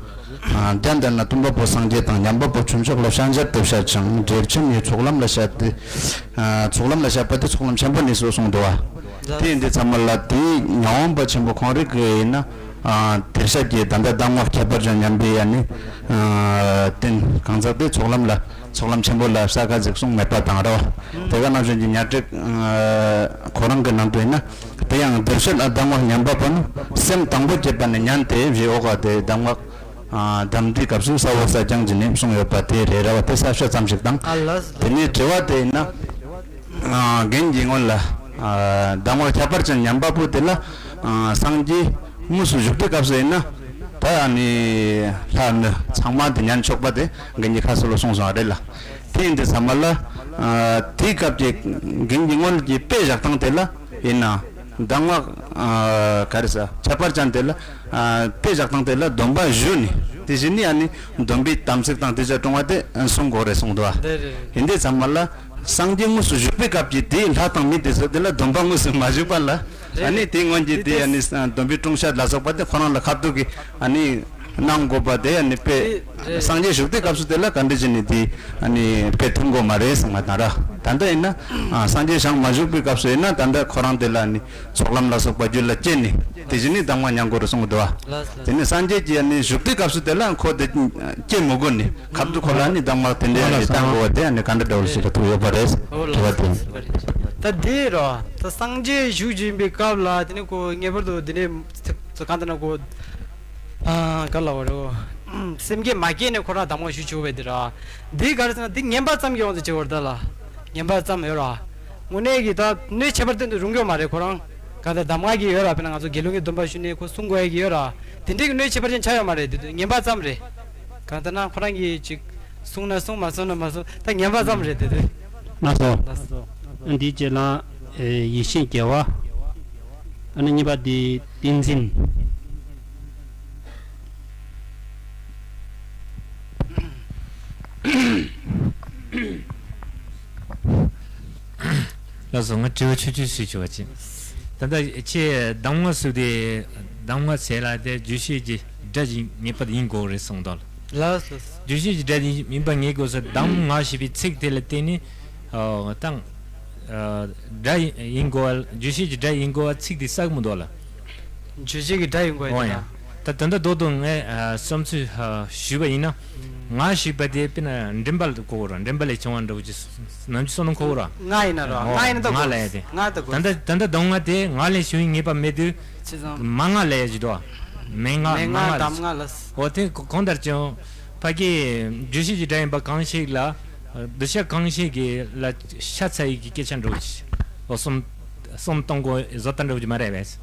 ཨ། བརྒྱ་འདས་ན་སྟོན་པ་པོ་སངས་རྒྱས་དང་། ཉན་པ་པོ་ཆོས་མཆོག་ལ་ཕྱག་འཚལ་ཏེ་བཤད་ཅིང་། འགྲེལ་ཆེན་ནི་ཚོགས་ལམ་ལ་བཤད་དེ། ཨ། ཚོགས་ལམ་ལ་བཤད་པ་དེ་ཚོགས་ལམ་ཆེན་པོ་ནས་སུ་གསུངས་འདུག་བ། དེ་ཡིན་དུས་ཚང་མ་ལ་དེ་ཉ་དབོན་པ་ཆེན་པོ་ཁོང་རིགས་ཀྱི་ཡིན་ན། ཨ། དེར་ཤར་གྱི་ད་ལྟ་གདམས་ངག་ཁྱད་པར་ཅན་ཉན་པའི་ཡ་ནི། ཨ། རྟེན་གང་ཟག་དེ་ཚོགས་ལམ་ལ་ཚོགས་ལམ་ཆེན་པོ་ལ་ས་ཁ་ཟིག་གསུངས་མེད་པ་དང་རེད་བ། དེ་ག་ནང་བཞིན་གྱི་ཉ་སྒྲིག་ཁོ་རང་གི་ནང་དུ་ཡིན་ན། དེ་ཡང་དེར་ཤར་ལ་གདམས་ངག་ཉན་པ་པོ་ནི་སེམས་དང་པོ་བསྐྱེད་པ་ནས་ཉན་ཏེ་བཞི་འོག་ག་དེ་གདམས་ངག་ཨ། གདམས་འདི་སྐབས་སུ་ས་འོག་ས་རྐྱང་གི་ནས་གསུངས་ཡོད་པ་དེ་རེད་ར་བ། དེ་ས་བཤད་ཙམ་ཞིག་དང་། ཨ་ལགས། དེ་ནས་དྲི་བ་དེ་ཡིན་ན། ཨ། རྒན་གྱི་སྔོན་ལ། ཨ། གདམས་ངག་ཁྱད་པར་ཅན་ཉན་པ་པོ་དེ་ལ། ཨ། སངས་རྒྱས་དངོས་སུ་བཞུགས་དུས་སྐབས་སུ་ཡིན་ན། ད་ཨ་ནི་ལྷ་མི་ཚང་མ་དེ་ཉན་ཆོག་པ་དེ་རྒན་གྱི་ཁ་གསལ་ལོ་གསུངས་སོང་བ་རེད་ལ། དེ་ཡིན་དུས་ཚང་མ་ལ། ཨ། དེའི་སྐབས་ཀྱི་རྒན་གྱི་སྔོན་གྱི་དཔེ་བཞག་སྟངས་དེ་ལ་ཡིན་ན། གདམས་ངག་ཨ། ག་རེ་ཟེར། ཁྱད་པར་ཅན་དེ་ལ། ཨ། དཔེ་བཞག་སྟངས་དེ་ལ་སྡོམ་པ་ཞུས་ནས་དེ་བཞིན་ནི་ཨ་ནི་སྡོམ་པའི་དམ་ཚིག་དང་དེ་ཚོ་སྲུང་བ་དེ་སྲུང་དགོས་རེད་གསུངས་འདུག་བ། འདི་རེད། ཡིན་དུས་ཚང་མ་ལ་སངས་རྒྱས་དངོས་སུ་བཞུགས་པའི་སྐབས་ཀྱི་དེའི་ལྷ་དང་མི་དེ་ཚོ་དེ་ལ་སྡོམ་པ་དངོས་སུ་མ་ཞུས་པ་ལ། རེད། ཨ་ནི་དེའི་སྔོན་གྱི་དེ་དེ་ཨ་ནི་སྡོམ་པའི་སྲུང་བྱ་ལ་སོགས་པ་དེ་ཁོ་རང་ལ་ཁ་ཐུག་གི་ཨ་ནི། གནང་དགོས་པ་དེ་ཡང་ནི་དཔེ། རེད། སངས་རྒྱས་བཞུགས་དུས་སྐབས་སུ་དེ་ལ་ག་འདྲ་བྱས་ནས་དེ་ཨ་ནི་དཔེ་ཐུབ་དགོས་མ་རེད་གསུངས་པ་དང་ར། ད་ལྟ་ཡིན་ན། ཨ། སངས་རྒྱས་ཞིང་མ་བཞུགས་པའི་སྐབས་སུ་ཡིན་ན་ད་ལྟ་ཁོ་རང་དེ་ལ་ནི་ཚོགས་ལམ་ལ་སོགས་པ་རྒྱུད་ལ་སྐྱེས་ནས་དེ་བཞིན་ནི་གདམས་ངག་ཉན་དགོས་རེད་གསུངས་འདུག་བ། ལགས་ལགས། དེ་ནི་སངས་རྒྱས་ཀྱི་ཨ་ནི་བཞུགས་དུས་སྐབས་སུ་དེ་ལ་ཁོ་དེ་སྐྱེ་མི་དགོས་ནས་ཁ་ཐུག་ཁོ་ལ་ནི་གདམས་ངག་དེ་འདྲ་ཡང་ནི་བཏང་དགོས་པ་དེ་ཡང་ནི་ག་འདྲ་འདྲ་བོ་ཞིག་ལ་ཐུག་ཡོད་པ་རེད། འོ་དྲི་བ་ལགས་དེ་ལགས། ད་དེ་ར་ད་སངས་རྒྱས་བཞུགས་བཞིན་པའི་སྐབས་ལ་དེ་ནི་ཁོ་ངེས་པར་དུ་དེ་ནི་གང་ལྟར་ན་ཁོ་ཨ་ག་ལ་བ་རེད། སེམས་བསྐྱེད་མ་བསྐྱེད་ནས་ཁོ་རང་གདམས་ངག་ཞུ་བཅུག་པའི་དེ་ར། དེ་ག་རེ་ཟེར་ན་དེ་ངན་པ་ཙམ་གྱི་དབང་དུ་བྱས་པ་རེད་ད་ལ། ངན་པ་ཙམ་ཡོད་ར། དངོས་གནས་ཀྱི་ད་གནོད་བྱེད་པར་བསྟན་དུ་རུང་གི་ཡོད་མ་རེད་ཁོ་རང་། ག་ད་གདམས་ངག་གི་ཡོད་ར། དཔེར་ན་ང་ཚོ་དགེ་སློང་གི་སྡོམ་པ་ཞུས་ནས་ཁོ་སྲུང་དགོས་ཡ་གི་ཡོད་ར། དེ་འདྲའི་གི་གནོད་བྱེད་པ་ཅན་ཆགས་ཡོད་མ་རེད་དེ་དུས་ངན་པ་ཙམ་རེད། གང་ལྟར་ན་ཁོ་རང་གིས་ཅིག་གསུངས་ན་གསུངས་མ་གསུངས་ན་མ་གསུངས་ད་ངན་པ་ཙམ་རེད་དེ་དུས། ལགས་སོ། ལགས་སོ། འདིའི་རྗེས་ལ་ཡེ་ཤེས་རྒྱལ་བ། ཨ་ནི་གཉིས་པ་འདི་བསྟན་འཛིན། ལགས་སོ། ང་དྲི་བ་ཆུང་ཆུང་ཞིག་ཞུ་བ་བྱེད། ད་ལྟ་ཁྱེད་གདམས་ངག་ཟེར་དེ་གདམས་ངག་ཟེར་ལ་དེ་རྗེས་ཤུལ་གྱི་སྒྲ་ཞིག་ངེས་པར་ཡིན་དགོས་རེད་གསུངས་འདུག་ལགས་སོ། རྗེས་ཤུལ་གྱི་སྒྲ་ཞིག་ཡིན་པ་ངེས་དགོས་ས་གདམས་ངག་ཞེས་པའི་ཚིག་དེ་ལ་བརྟེན་ནས་ཨ་དང་ཨ་སྒྲ་ཡིན་དགོས་པ། རྗེས་ཤུལ་གྱི་སྒྲ་ཡིན་དགོས་པ་ཚིག་དེ་གསལ་གི་མི་འདུག་ལ། རྗེས་ཤུལ་གྱི་སྒྲ་ཡིན་དགོས་ཨོ་ཡ། ཡིན་ན། ད་ད་ལྟ་རྡོག་རྡོག་ངས་ཨ་བསམ་ཚུལ་ཨ་ཞུས་པ་ཡིན་ན། ངག་ཞེས་པ་དེ་དཔེར་ན་འདྲེན་པ་ལ་གོ་དགོས་ར། འདྲེན་པ་ལས་བྱུང་བ་འདྲ་བོ་ཅིག་ནམ་རྒྱུན་བསམ་བློ་འཁོར་བ་ར། ངག་ཡིན་ན་ར། ཨོ་ངག་ཡིན་ན་ད་ངག་གོ་ལས་དེ། ངག་ད་གོ་ད་ལྟ་ད་ལྟ་གདམས་ངག་དེ་ངག་ལས་བྱུང་བའི་ངེས་པ་མེད་དུས། ཅི་ཙང་། མ་ངག་ལས་ཡ་ཅིག་འདུག་བ། མན་ངག་མན་མ་ངག་ངག་ལས། གདམས་ངག་ལ། ཨོ་དེ་གོ་གང་ལྟར་ཀྱང་ཕ་གི་རྗེས་ཤུལ་གྱི་སྒྲ་ཡིན་པ་གང་ཞིག་ལ། གདུལ་བྱ་གང་ཞིག་གི་ལ་ཤ་ཚ་ཡི་གི་སྐད་ཆ་འདྲ་བོ་ཅིག་ཨོ་གསུམ། གསུམ་གཏོང་དགོས་བཟོ་ལྟ་འདྲ་བོ་ཅིག་མ་རེད་པས།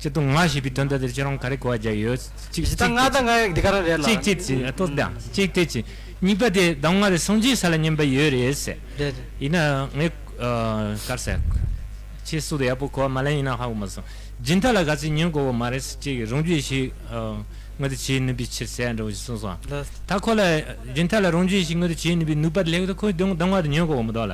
སྤྱིར་བཏང་ངག་ཞེས་པའི་དོན་དག་དེར་ཁྱེད་རང་ག་རེ་གོ་བ་རྒྱག་ཡོད། གཅིག་ཅི་ད་ང་ད་ང་འདི་ག་རང་རེད་ལ། གཅིག་གཅིག་ཅིག་ཨ་ཏོ་དང་གཅིག་དེ་ཅིག་གཉིས་པ་དེ་གདམས་ངག་དེ་སངས་རྒྱས་ས་ལ་ཉན་པ་ཡོད་རེད་ཟེར། རེད་རེད། ཡིན་ན་ངས་ཨ་གར་ཟེར། ཁྱེད་སུ་དེ་ཡག་པོ་གོ་བ་མ་ལེན་ཡིན་ན་ཧ་གོ་མ་སོང་། སྦྱིན་བདག་ལ་ག་ཚོད་ཉན་དགོས་བ་མ་རེད་ཟེར། གཅིག་རང་རྒྱུད་ཞིག་ཨ་ངོ་དེ་བྱེད་ནུས་པའི་ཕྱིར་ཟེར་འདྲ་བོ་ཞིག་གསུངས་སོང་། ལགས། ད་ཁོ་ལ་སྦྱིན་བདག་ལ་རང་རྒྱུད་ཞིག་ངོ་དེ་བྱེད་ནུས་པའི་ནུས་པ་ལེགས་དུ་ཁོས་གདམས་ངག་དེ་ཉན་དགོས་བ་མི་འདུག་ལ།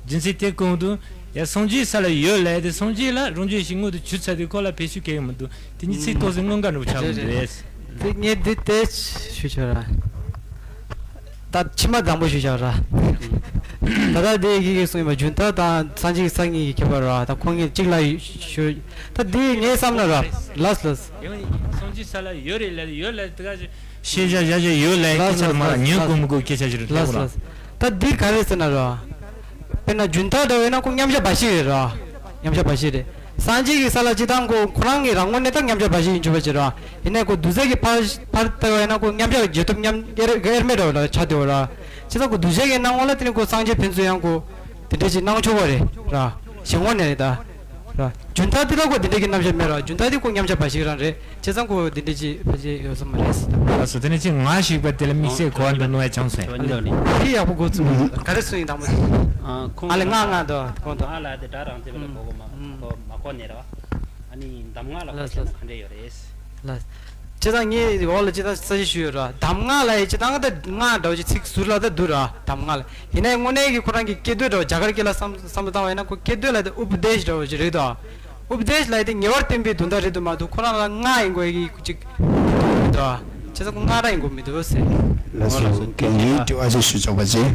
རྒྱུ་མཚན་དེ་གོང་དུ་ཡ་སངས་རྒྱས་ས་ལ་ཡོད་ལས་དེ་སངས་རྒྱས་ལ་རང་རྒྱུད་ཞིག་མངོན་དུ་གྱུར་ཚར་དུས་ཁོ་ལ་བེད་སྤྱོད་གལ་ཡོད་མི་འདུག་དེ་ཉིད་ཚིག་ཏོག་ཙམ་སྔོན་འགྲོ་ཆགས་མི་འདུག་རེད། དེ་ངས་འདི་དེ་ཞུ་ཆོག་ར། ད་ཕྱི་མ་དང་པོ་ཞུ་ཆོག་ར། ད་ལྟ་དེ་ཡི་གེ་གསུངས་ཡོད་པ་རྒྱུན་མཐའ་དང་སངས་རྒྱས་ཀྱི་ས་ངེས་ཀྱི་ཁྱད་པར་ར། ད་ཁོང་ངས་གཅིག་ལ་ཞུ། ད་དེ་ངས་བསམ་ན་ར། ལགས་ལགས། ཡང་སངས་རྒྱས་ས་ལ་ཡོད་རེད་ལ་ཡོད་ལ་དེ་ག་ཤེས་བྱ་བཞག་བྱ་ཡོད་ལ་སྐད་ཆ་དུ་མ་ལ་ཉོན་དགོས་མི་དགོས་སྐད་ཆ་ཞིག་རེད་ལགས་ལ། ལགས། ད་འདི་ག་རེ་ཟེར་ན་ར། དཔེར་ན་རྒྱུན་མཐའ་འདྲ་བས་ན་ཁོ་མཉམ་བཞག་འབའ་ཞིག་རེད་ར། མཉམ་བཞག་འབའ་ཞིག་རེད། སངས་རྒྱས་ཀྱི་ས་ལ་སྤྱིར་བཏང་ཁོ་ཁོ་རང་གི་རང་ངོས་ནས་ད་མཉམ་བཞག་འབའ་ཞིག་ཡིན་ཆོག་པ་ཅིག་ར། ཡིན་ནའི་ཁོ་བསྡུས་ཚིག་གི་ཕར་ཕར་ལྟ་བས་ན་ཁོ་མཉམ་བཞག་རྗེས་ཐོབ་མཉམ་དབྱེར་དབྱེར་མེད་འདྲ་བ་ལ་ཆགས་བསྡད་པ་ར། བྱས་ཙང་ཁོ་བསྡུས་བྱས་ཀྱི་སྣང་བ་ལ་དེ་ནི་ཁོ་སངས་རྒྱས་ཕན་ཚུན་ཡང་ཁོ་དེ་འདྲ་ཅིག་སྣང་ཆོག་པ་རེད་ར། གཞན་ངོས་ནས་རེད་ད། ར། རྒྱུན་མཐའ་འདི་ལ་ཁོ་འདི་འདྲ་གི་རྣམ་གཞག་མེད་ར། རྒྱུན་མཐའ་འདི་ཁོ་མཉམ་བཞག་འབའ་ཞིག་རང་རེད། བྱས་ཙང་ཁོ་འདི་འདྲ་ཅིག་ཕལ་ཆེར་ཡོད་ས་མ་རེད། ལགས་སོ། དེ་ནས་ཅིག་ངག་ཞིག་པ་དེ་ལ་དམིགས་བསལ་གོ་བ་འདྲ་ནོ་ཡ་བྱང་སོང་ཡ། འདི་ཡག་པོ་གོ་ཚུལ་ག་རེ་གསུངས་ཡིན་དང་པོ་དེ། ཨ་ཁོང་ཨ་ལེ་ང་ང་དོ་ཁོང་དོ། ཨ་ལ་དེ་སྒྲ་རང་བཙན་པ་ལ་གོ་གོ་མ་གོ་མ་གོ་ནས་ར། ཨ་ནི་གདམས་ངག་ལ་གོ་ལགས་ཆ་ན་ག་འདྲས་ཡོད་རེད། ལགས། བྱས་ཙང་ངས་འོག་ལ་ཅི་ལྟར་གསལ་བཤད་ཞུས་ཡོད་ར། གདམས་ངག་ལ་ཡི་ཅི་ལྟར་ད་ངག་འདྲ་བོ་ཅིག་ཚིག་ཟུར་ལ་ད་འདུག་ར་གདམས་ངག་ལ། ཡིན་ནའི་དངོས་གནས་ཀྱི་ཁོ་རང་གི་སྐད་དོད་འདྲ་བོ་རྒྱ་གར་སྐད་ལ་བསམ་བསམ་བློ་བཏང་བ་ཡིན་ན་ཁོ་སྐད་དོད་ལ་དེ་ཨུབ་དེཤ་འདྲ་བོ་ཅིག་རེད་དོ། ཨུབ་དེཤ་ལ་དེ་ཉེ་བར་སྟོན་པའི་དོན་དག་རེད་དུ་མ་གཏོགས་ཁོ་རང་ལ་སྔགས་ཡིན་དགོས་ཀྱི་ཅིག་མི་འདུག་ཨ། བྱས་ཙང་ཁོ་སྔགས་ར་ཡིན་དགོས་མི་འདུག་ཟེར། ལགས་སོ། ངའི་དྲི་བ་ཞིག་ཞུ་ཆོག་པ་ཅིག་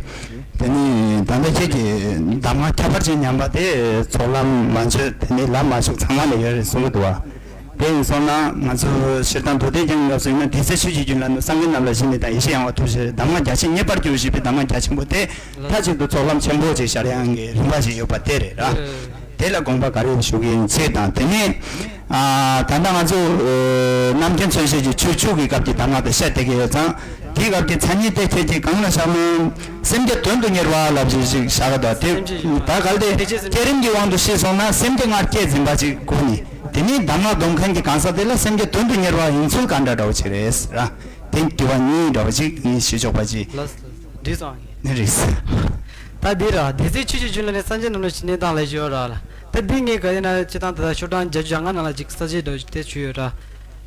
དེ་ནི་ད་ལྟ་ཁྱེད་ཀྱིས་གདམས་ངག་ཁྱད་པར་ཅན་ཉམས་པ་དེ་ཚོགས་ལམ་མ་འཆོལ་དེ་ནི་ལམ་མ་ཞུགས་ཚང་མ་ལ་ཡོད་རེད་གསུང་གི་འདུག་བ། དེ་ཡིན་སོང་ན་ང་ཚོ་སྤྱིར་བཏང་མདོ་སྡེ་རྒྱན་གྱི་སྐབས་སུ་ཡིན་ན་དེ་ཚེ་ཆོས་ཀྱི་རྒྱུན་ལ་ནི་སངས་རྒྱས་རྣམས་ལ་བཞེས་ནས་དང་ཡེ་ཤེས་ཡངས་པ་ཐོབ་ཕྱིར་གདམས་ངག་རྒྱ་ཆེན་རྙེད་པར་གྱུར་ཞེས་པའི་གདམས་ངག་རྒྱ་ཆེན་པོ་དེ་མཐའ་གཅིག་ཏུ་ཚོགས་ལམ་ཆེན་པོ་ཅིག་ཤར་ཡང་གི་རིམ་པ་ཞིག་ཡོད་པ་དེ་རེད་ར། དེ་ལ་དགོངས་པ་ག་རེ་ཞུ་གི་ཡིན་ཚེ་དང་དེ་ནས་ཨ་ད་ལྟ་ང་ཚོ་ཨ་རྣམ་མཁྱེན་མཚོན་བྱེད་ཀྱི་ཆོས་བཅུ་གི་སྐབས་ཀྱི་གདམས་ངག་དེ་བཤད་བསྡད་ཀྱི་ཡོད་ཙང་དེའི་སྐབས་ཀྱི་མཚན་ཉིད་དེ་ཁྱེད་ཀྱིས་གང་ལ་བཞག་ན་སེམས་བསྐྱེད་དོན་དུ་གཉེར་བ་ལབ་ཞིག་ཞིག་བཞག་གི་འདུག་དེ་ད་གལ་ཏེ་བསྐྱེད་རིམ་གྱི་དབང་དུ་ཤེས་སོང་ན་སེམས་བསྐྱེད་སྔར་བསྐྱེད་འཛིན་པ་ཅིག་དགོས་ནི། དེ་ནས་གདམས་ངག་འདོན་མཁན་གྱི་གང་ཟག་དེ་ལ་སེམས་བསྐྱེད་དོན་དུ་གཉེར་བ་ཡིན་ཚུལ་ག་འདྲ་འདྲ་བོ་ཅིག་རེད་ཟེར་ར། དེ་དྲི་བ་གཉིས་འདྲ་བོ་ཅིག་ངས་ཞུ་ཆོག་པ་ཅིག་ལགས་སོ། འགྲིག་སོང་། ནི་རེད། ད་འདི་ར་སྡེ་སྲིད་ཆོས་ཀྱི་རྒྱུན་ལ་ནི་སངས་རྒྱས་རྣམས་ལ་ཞི་གནས་དང་ལས་ཞུ་ཡོད་ར་ལ། ད་འདི་ངས་ག་ཡིན་ན་སྤྱི་བཏང་ད་ལྟ་ཤོག་གྲངས་བརྒྱད་ཅུ་གྱ་ལྔ་ནང་ལ་ཅིག་གསལ་བཤད་འདྲ་བོ་ཅིག་དེ་ཞུས་ཡོད་ར།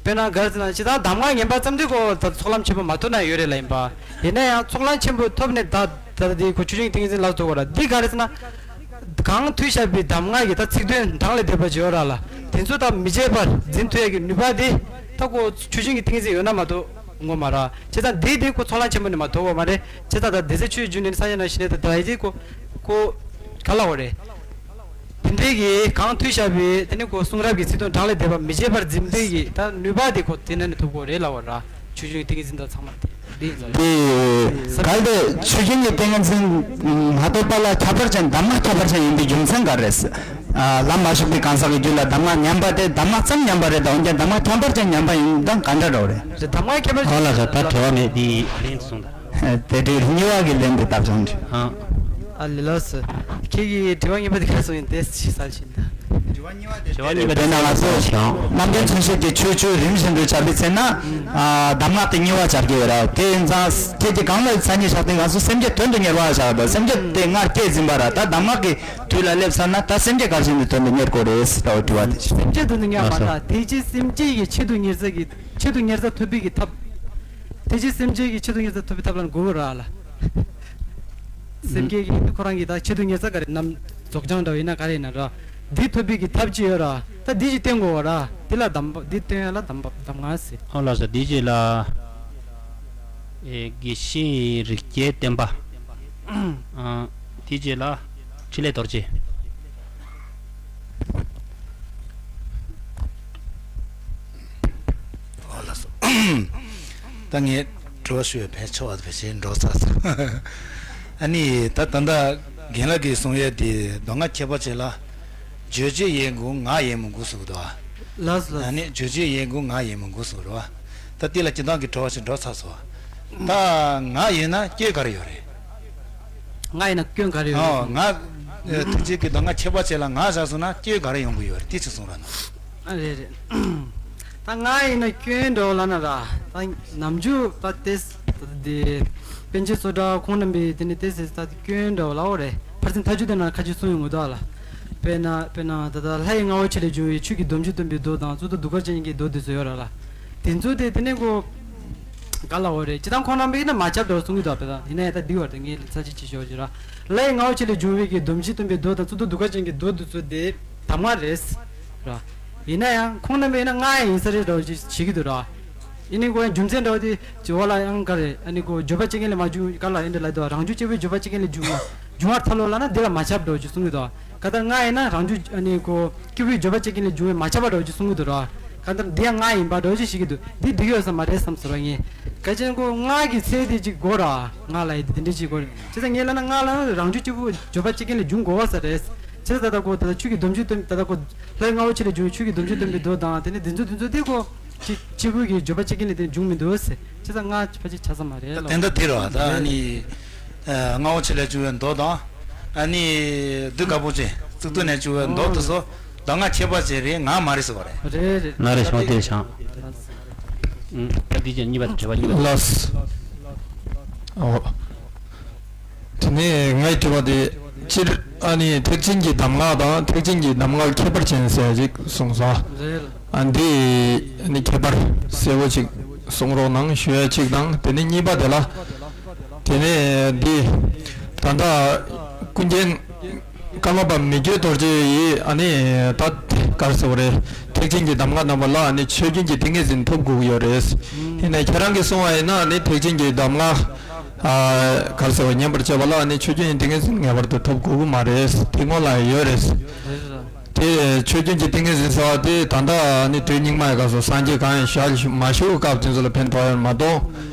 དཔེར་ན་ག་རེ་ཟེར་ན་སྤྱི་བཏང་གདམས་ངག་ངན་པ་ཙམ་དུས་ཁོ་ད་ཚོགས་ལམ་ཆེན་པོ་མ་ཐོབ་ན་ཡོད་རེད་ལ་ཡིན་པ། ཡིན་ན་ཡང་ཚོགས་ལམ་ཆེན་པོ་ཐོབ་ནས་ད་ད་ལྟ་འདི་ཁོ་ཆོས་འབྱུང་ཏིང་འཛིན་ལ་ཐུག་གོ་ར་འདི་ག་རེ་ཟེར་ན། གང་མཐུས་བཤད་པའི་གདམས་ངག་གི་ད་ཚིག་དོན་གྲངས་ལས་འདས་པ་ཅིག་ཡོད་ར་ལ། དེ་ཚོ་ད་མི་བརྗེད་པར་འཛིན་ཐུབ་ཡ་གི་ནུས་པ་དེ་ད་ཁོ་ཆོས་འབྱུང་གི་ཏིང་འཛིན་ཡོད་ན་མ་གཏོགས་ངོ་མ་ར། བྱས་ཙང་འདི་དེ་ཁོ་ཚོགས་ལམ་ཆེན་པོ་ནས་མ་ཐོབ་པ་མ་རེད། བྱས་ཙང་ད་སྡེ་སྲིད་ཆོས་ཀྱི་རྒྱུན་ནས་སངས་རྒྱས་རྣམས་ཞི་གནས་དང་ད་ཡི་དེ་ཁོ་ཁོ་ག་ལ་བ་རེད། དེ་འདྲའི་གི་གང་མཐུས་བཤད་པའི་དེ་ནི་ཁོ་གསུང་རབ་ཀྱི་ཚིག་དོན་གྲངས་ལས་འདས་པ་མི་བརྗེད་པར་འཛིན་པའི་གི་ད་ནུས་པ་དེ་ཁོ་དེ་ནས་ནི་ཐོབ་གོ་རེད་ལ་བ་ར། ཆོས་འབྱུང་གི་ཏིང་འཛིན་དང་ཚང་མ་དེ། དེ་གལ་ཏེ་ཆོས་ཅན་གྱི་ཏིང་ངེ་འཛིན་མ་གཏོགས་པ་ལ་ཁྱད་པར་ཅན་གདམས་ངག་ཁྱད་པར་ཅན་ཡིན་པའི་རྒྱུ་མཚན་ག་རེ་རེད། ལམ་མ་ཞུགས་པའི་གང་ཟག་གི་རྒྱུད་ལ་གདམས་ངག་ཉམས་པ་དེ་གདམས་ངག་ཙམ་ཉམས་པ་རེད་དང་འོན་ཀྱང་གདམས་ངག་ཁྱད་པར་ཅན་ཉམས་པ་ཡིན་དང་ག་འདྲ་འདྲ་བོ་རེད། གདམས་ངག་ཁྱད་པར་ཅན། ཨོ་ལགས་སོ། ད་དྲི་བ་མེད་དེ་ལན་གསུངས་དང་། དེ་དྲི་གཉིས་པ་གི་ལན་དེ་བཏབ་བྱུང་། ཨ་ལེ་ལགས་སོ། ཁྱེད་ཀྱིས་དྲི་བ་གཉིས་པ་དེ་ག་རེ་གསུངས་ཡིན་དེ་ཞིག་གསལ་བྱེད་དང་། དྲི་བ་གཉིས་པ་དེ་ན་ང་ཚོ་རྣམ་མཁྱེན་མཚན་བཤད་ཀྱི་ཆོས་བཅུ་རིམ་བཞིན་དུ་བྱ་བའི་ཚེ་ན། གདམས་ངག་དེ་གཉིས་པ་བྱ་རྒྱུ་ཡོད་ར། དེ་ཡིན་ཙང་ཁྱེད་ཀྱིས་གང་ལ་མཚན་ཉིད་བཞག་སྟེ་ང་ཚོ་སེམས་བསྐྱེད་དོན་དུ་གཉེར་བ་བྱ་བ་དང་སེམས་བསྐྱེད་དེ་སྔར་བསྐྱེད་ཟིན་པ་ར། ད་གདམས་ངག་གི་དུས་ལ་སླེབས་ཚར་ན་ད་སེམས་བསྐྱེད་ག་རེ་བྱས་ནས་དོན་དུ་གཉེར་དགོས་རེད་ཟེར་བའི་དྲི་བ་དེ་བྱས། སེམས་བསྐྱེད་དོན་དུ་གཉེར་མ་ར། ཐེག་ཆེན་སེམས་བསྐྱེད་ཀྱི་ཆེད་དུ་གཉེར་ས་གི་ཆེད་དུ་གཉེར་ས་ཐོབ་པའི་གི་ཐབས། ཐེག་ཆེན་སེམས་བསྐྱེད་ཀྱི་ཆེད་དུ་གཉེར་ས་ཐོབ་པའི་ཐབས་ལ་དགོས་ར་ལ། སེམས་བསྐྱེད་ཀྱི་ཁོ་རང་གི་ད་ཆེད་དུ་གཉེར་ས་ག་རེ་ནམ་རྫོགས་བྱང་འདྲ་བོ་ཡིན་ན་ག་རེ་ཡིན་ན་ར། འདི་ཐོབ་པའི་གི་ཐབས་ཅིག་ཡོད་ར། ད་འདི་ཅིག་བསྟེན་དགོས་བ་ར། འདི་ལ་གདམས་པ་འདི་བསྟེན་ཡ་ལ་གདམས་པ་གདམས་ངག་ཟེར། ཨོ་ལགས་སོ། འདི་ཅིག་ལ། ཨེ་དགེ་བཤེས་རིགས་བརྒྱའི་བསྟན་པ། ཨ་དེ་རྗེས་ལ་ཕྲིན་ལས་རྡོ་རྗེ། ཨོ་ལགས་སོ། ད་ངས་དྲི་བ་ཞུ་བའི་ཕན་ཆེ་བ་དེ་བྱས་འགྲོ་ཚར་སོང་། ཨ་ནི་ད་ད་ལྟ་རྒན་ལགས་ཀྱིས་གསུང་ཡས་དེ་མདོ་སྔགས་ཁྱད་པར་ཅན་ལ། བརྗོད་བྱེད་ཡིན་དགོས་ངག་ཡིན་མི་དགོས་ཟེར་གི་འདུག་བ། ལགས་སོ་ལགས་སོ། ཨ་ནི་བརྗོད་བྱེད་ཡིན་དགོས་ངག་ཡིན་མི་དགོས་ཟེར་གི་རེད་བ། ད་དེ་ལ་སྤྱིར་བཏང་གི་དྲི་བ་ཞིག་འགྲོ་ཚར་སོང་བ། ད་ངག་ཡིན་ན་སྐྱོན་ག་རེ་ཡོད་རེད། ངག་ཡིན་ན་སྐྱོན་ག་རེ་ཡོད་ཨོ་རེད། ངག་ཐེག་ཆེན་གྱི་མདོ་སྔགས་ཁྱད་པར་ཅན་ལ་ངག་བཞག་སོང་ན་སྐྱོན་ག་རེ་ཡོང་གི་ཡོད་རེད་དེ་ཅིག་གསུང་རོགས་གནང་། ཨ་རེད་རེད། ད་ངག་ཡིན་ན་སྐྱོན་འདྲ་བོ་ལབ་ན་ར། ད་ནམ་རྒྱུན་ད་ཏེས་དེ་པཎ་ཆེན་བསོད་གྲགས་ཁོང་རྣམ་པས་དེ་ནི་ཏེས་ད་སྐྱོན་འདྲ་བོ་ལབ་པ་རེད། ཕར་ཕྱིན་མཐའ་དཔྱོད་དེ་ན་ཁ་ཅིག་གསུངས་ཡོང་གི་འདུག་ལ། དཔེར་ན་དཔེར་ན་ད་ལྟ་ལྷ་ཡི་རྔ་བོ་ཆེ་ལས་བྱུང་བའི་ཆོས་ཀྱི་སྡོམ་བརྒྱུད་སྟོན་པའི་མདོ་དང་གཙུག་ཏོར་གདུགས་དཀར་ཅན་གྱི་མདོ་དེ་ཚོ་ཡོད་ར་ལ། དེ་ཚོ་དེ་དེ་ནས་ཀོ་ག་ལ་འོ་རེད། སྤྱིར་བཏང་ཁོང་རྣམ་པས་ཡིན་ན་མ་ཁྱབ་འདྲ་བོ་གསུང་གི་འདུག་དཔེ་དང་ཡིན་ན་ཡང་ད་འདི་བར་དུ་ངས་ཚར་གཅིག་ཅིག་ཞོག་ཅིག་ར། ལྷ་ཡི་རྔ་བོ་ཆེ་ལས་བྱུང་བའི་གི་སྡོམ་བརྒྱུད་སྟོན་པའི་མདོ་དང་གཙུག་ཏོར་གདུགས་དཀར་ཅན་གྱི་མདོ་དེ་ཚོ་དེ་གདམས་ངག་རེད། ར། ཡིན་ན་ཡང་ཁོང་རྣམ་པས་ཡིན་ན་ང་ཡང་ཡིན་ས་རེད་འདྲ་བོ་ཅིག་བྱེད་ཀྱི་འདུག་ར། ཡིན་ནའི་ཁོ་ཡང་རྒྱུ་མཚན་འདྲ་བོ་དེ་ཅི་འོ་ལ་ཡང་ག་རེ་ཨ་ནི་ཁོ་བརྗོད་པ་ཅི་ངན་ལས་མ་བྱུང་ག་ལ་ཡིན་འདྲ་ལ་དུ་རང་རྒྱུད་སྐྱེ་བོའི་བརྗོད་པ་ཅི་ངན་ལས་བྱུང་བ་བྱུང་བར་ཐལ་ལོ་ལ་ན་འདི་ལ་མ་ཁྱབ་འདྲ་བོ་ཅིག་གསུང་གི་འདུག་ག་ད་ང་ཡིན་ན་རང་རྒྱུད་ཨ་ནི་ཁོ་སྐྱེ་བོའི་བརྗོད་པ་ཅི་ངན་ལས་བྱུང་བའི་མ་ཁྱབ་པ་འདྲ་བོ་ཅིག་གསུང་གི་འདུག་ར། ག་ད་འདི་ཡང་ང་ཡིན་པ་འདྲ་བོ་ཅིག་ཤེས་ཀྱི་འདུག་འདི་འགྲིག་ཡོད་ས་མ་རེད་བསམ་ཟེར་བ་ངས། གལ་ཆེན་ཁོ་ང་གི་ཚེ་དེ་ཅིག་དགོས་ར། ང་ལ་ཡི་དེ་འདྲ་ཅིག་དགོས་རེད། བྱས་ཙང་ངས་ལབ་ན་ང་ལ་རང་རྒྱུད་སྐྱེ་བོའི་བརྗོད་པ་ཅི་ངན་ལས་བྱུང་དགོས་བ་ས་རེད། བྱས་ཙང་ད་ལྟ་ཁོ་ད་ལྟ་ཆོས་ཀྱི་སྡོམ་བརྒྱུད་སྟོན་ད་ལྟ་ཁོ་ལྷའི་རྔ་བོ་ཆེ་ལས་བྱུང་བའི་ཆོས་ཀྱི་སྡོམ་བརྒྱུད་སྟོན་པའི་མདོ་དང་དེ་ནས་འདི་ཚོ་འདི་ཚོ་དེ་ཁོ། ཅིག་སྐྱེས་བུ་གི་བརྗོད་པ་གཅིག་གིས་ནི་དེ་འབྱུང་མི་འདུག་ཟེར། བྱས་ཙང་ང་ཕལ་ཆེར་ཆ་ས་མ་རེད་ལོ། དེ་འདྲ་དེ་རེད་བ། ད་ཨ་ནི་རྔ་བོ་ཆེ་ལས་བྱུང་བའི་མདོ་དང་། ཨ་ནི་བདུད་དཀར་པོ་ཆེ་གཙུག་ཏོར་ནས་བྱུང་བའི་མདོ་དེ་ཚོ་མདོ་སྔགས་ཁྱད་པར་ཅན་རེད། ང་མ་རེད་ཟེར་བ་རེད། རེད་རེད། ང་རེད་ཤོང་དེ་བྱང་། ཨུམ། ད་དེ་ཅན་གཉིས་པ་དྲི་བ་གཉིས་པ། ལགས། ཨོ། དེ་ནས་ངའི་དྲི་བ་དེ། སྤྱིར་ཨ་ནི་ཐེག་ཆེན་གྱི་གདམས་ངག་དང་ཐེག་ཆེན་གྱི་གདམས་ངག་ཁྱད་པར་ཅན་ཟེར་ཅིག་གསུངས་སོང་། རེད། ཨ་འདི་ཨ་ནི་ཁྱད་པར་གསལ་བོ་ཅིག་གསུང་རོགས་གནང་ཞུ་ཡ་གཅིག་དང་དེ་ནས་གཉིས་པ་དེ་ལ། དེ་ནས་འདི་ད་ལྟ་ཀུན་མཁྱེན་ཀརྨ་པ་མི་བསྐྱོད་རྡོ་རྗེ་ཡིས་ཨ་ནི་ད་ག་རེ་ཟེར་བ་རེད། ཐེག་ཆེན་གྱི་གདམས་ངག་རྣམ་པ་ལ་ཨ་ནི་ཆོས་རྒྱུན་གྱི་ཏིང་ངེ་འཛིན་ཐོབ་དགོས་ཀྱི་ཡོད་རེད། ཡིན་ནའི་ཁྱེད་རང་གིས་གསུངས་པ་ཡིན་ན་ཨ་ནི་ཐེག་ཆེན་གྱི་གདམས་ངག་ཨ་ག་རེ་ཟེར་བ་ཉན་པར་བྱེད་པ་ལ་ཨ་ནི་ཆོས་རྒྱུན་གྱི་ཏིང་ངེ་འཛིན་ངེས་པར་དུ་ཐོབ་དགོས་ཀྱི་མ་རེད། དེ་སྔོན་ལ་ཡོད་རེད། དེ་ཆོས་རྒྱུན་གྱི་ཏིང་ངེ་འཛིན་ཟེར་བ་དེ་ད་ལྟ་ཨ་ནི་དུས་སྙིགས་མ་ཡི་སྐབས་སུ་སངས་རྒྱས་གང་ཡང་ཞལ་མ་བཞུགས་སྐབས་དེ་ཚོ་ལ་ཕན་ཐོགས་ཡོད་མ་གཏོགས།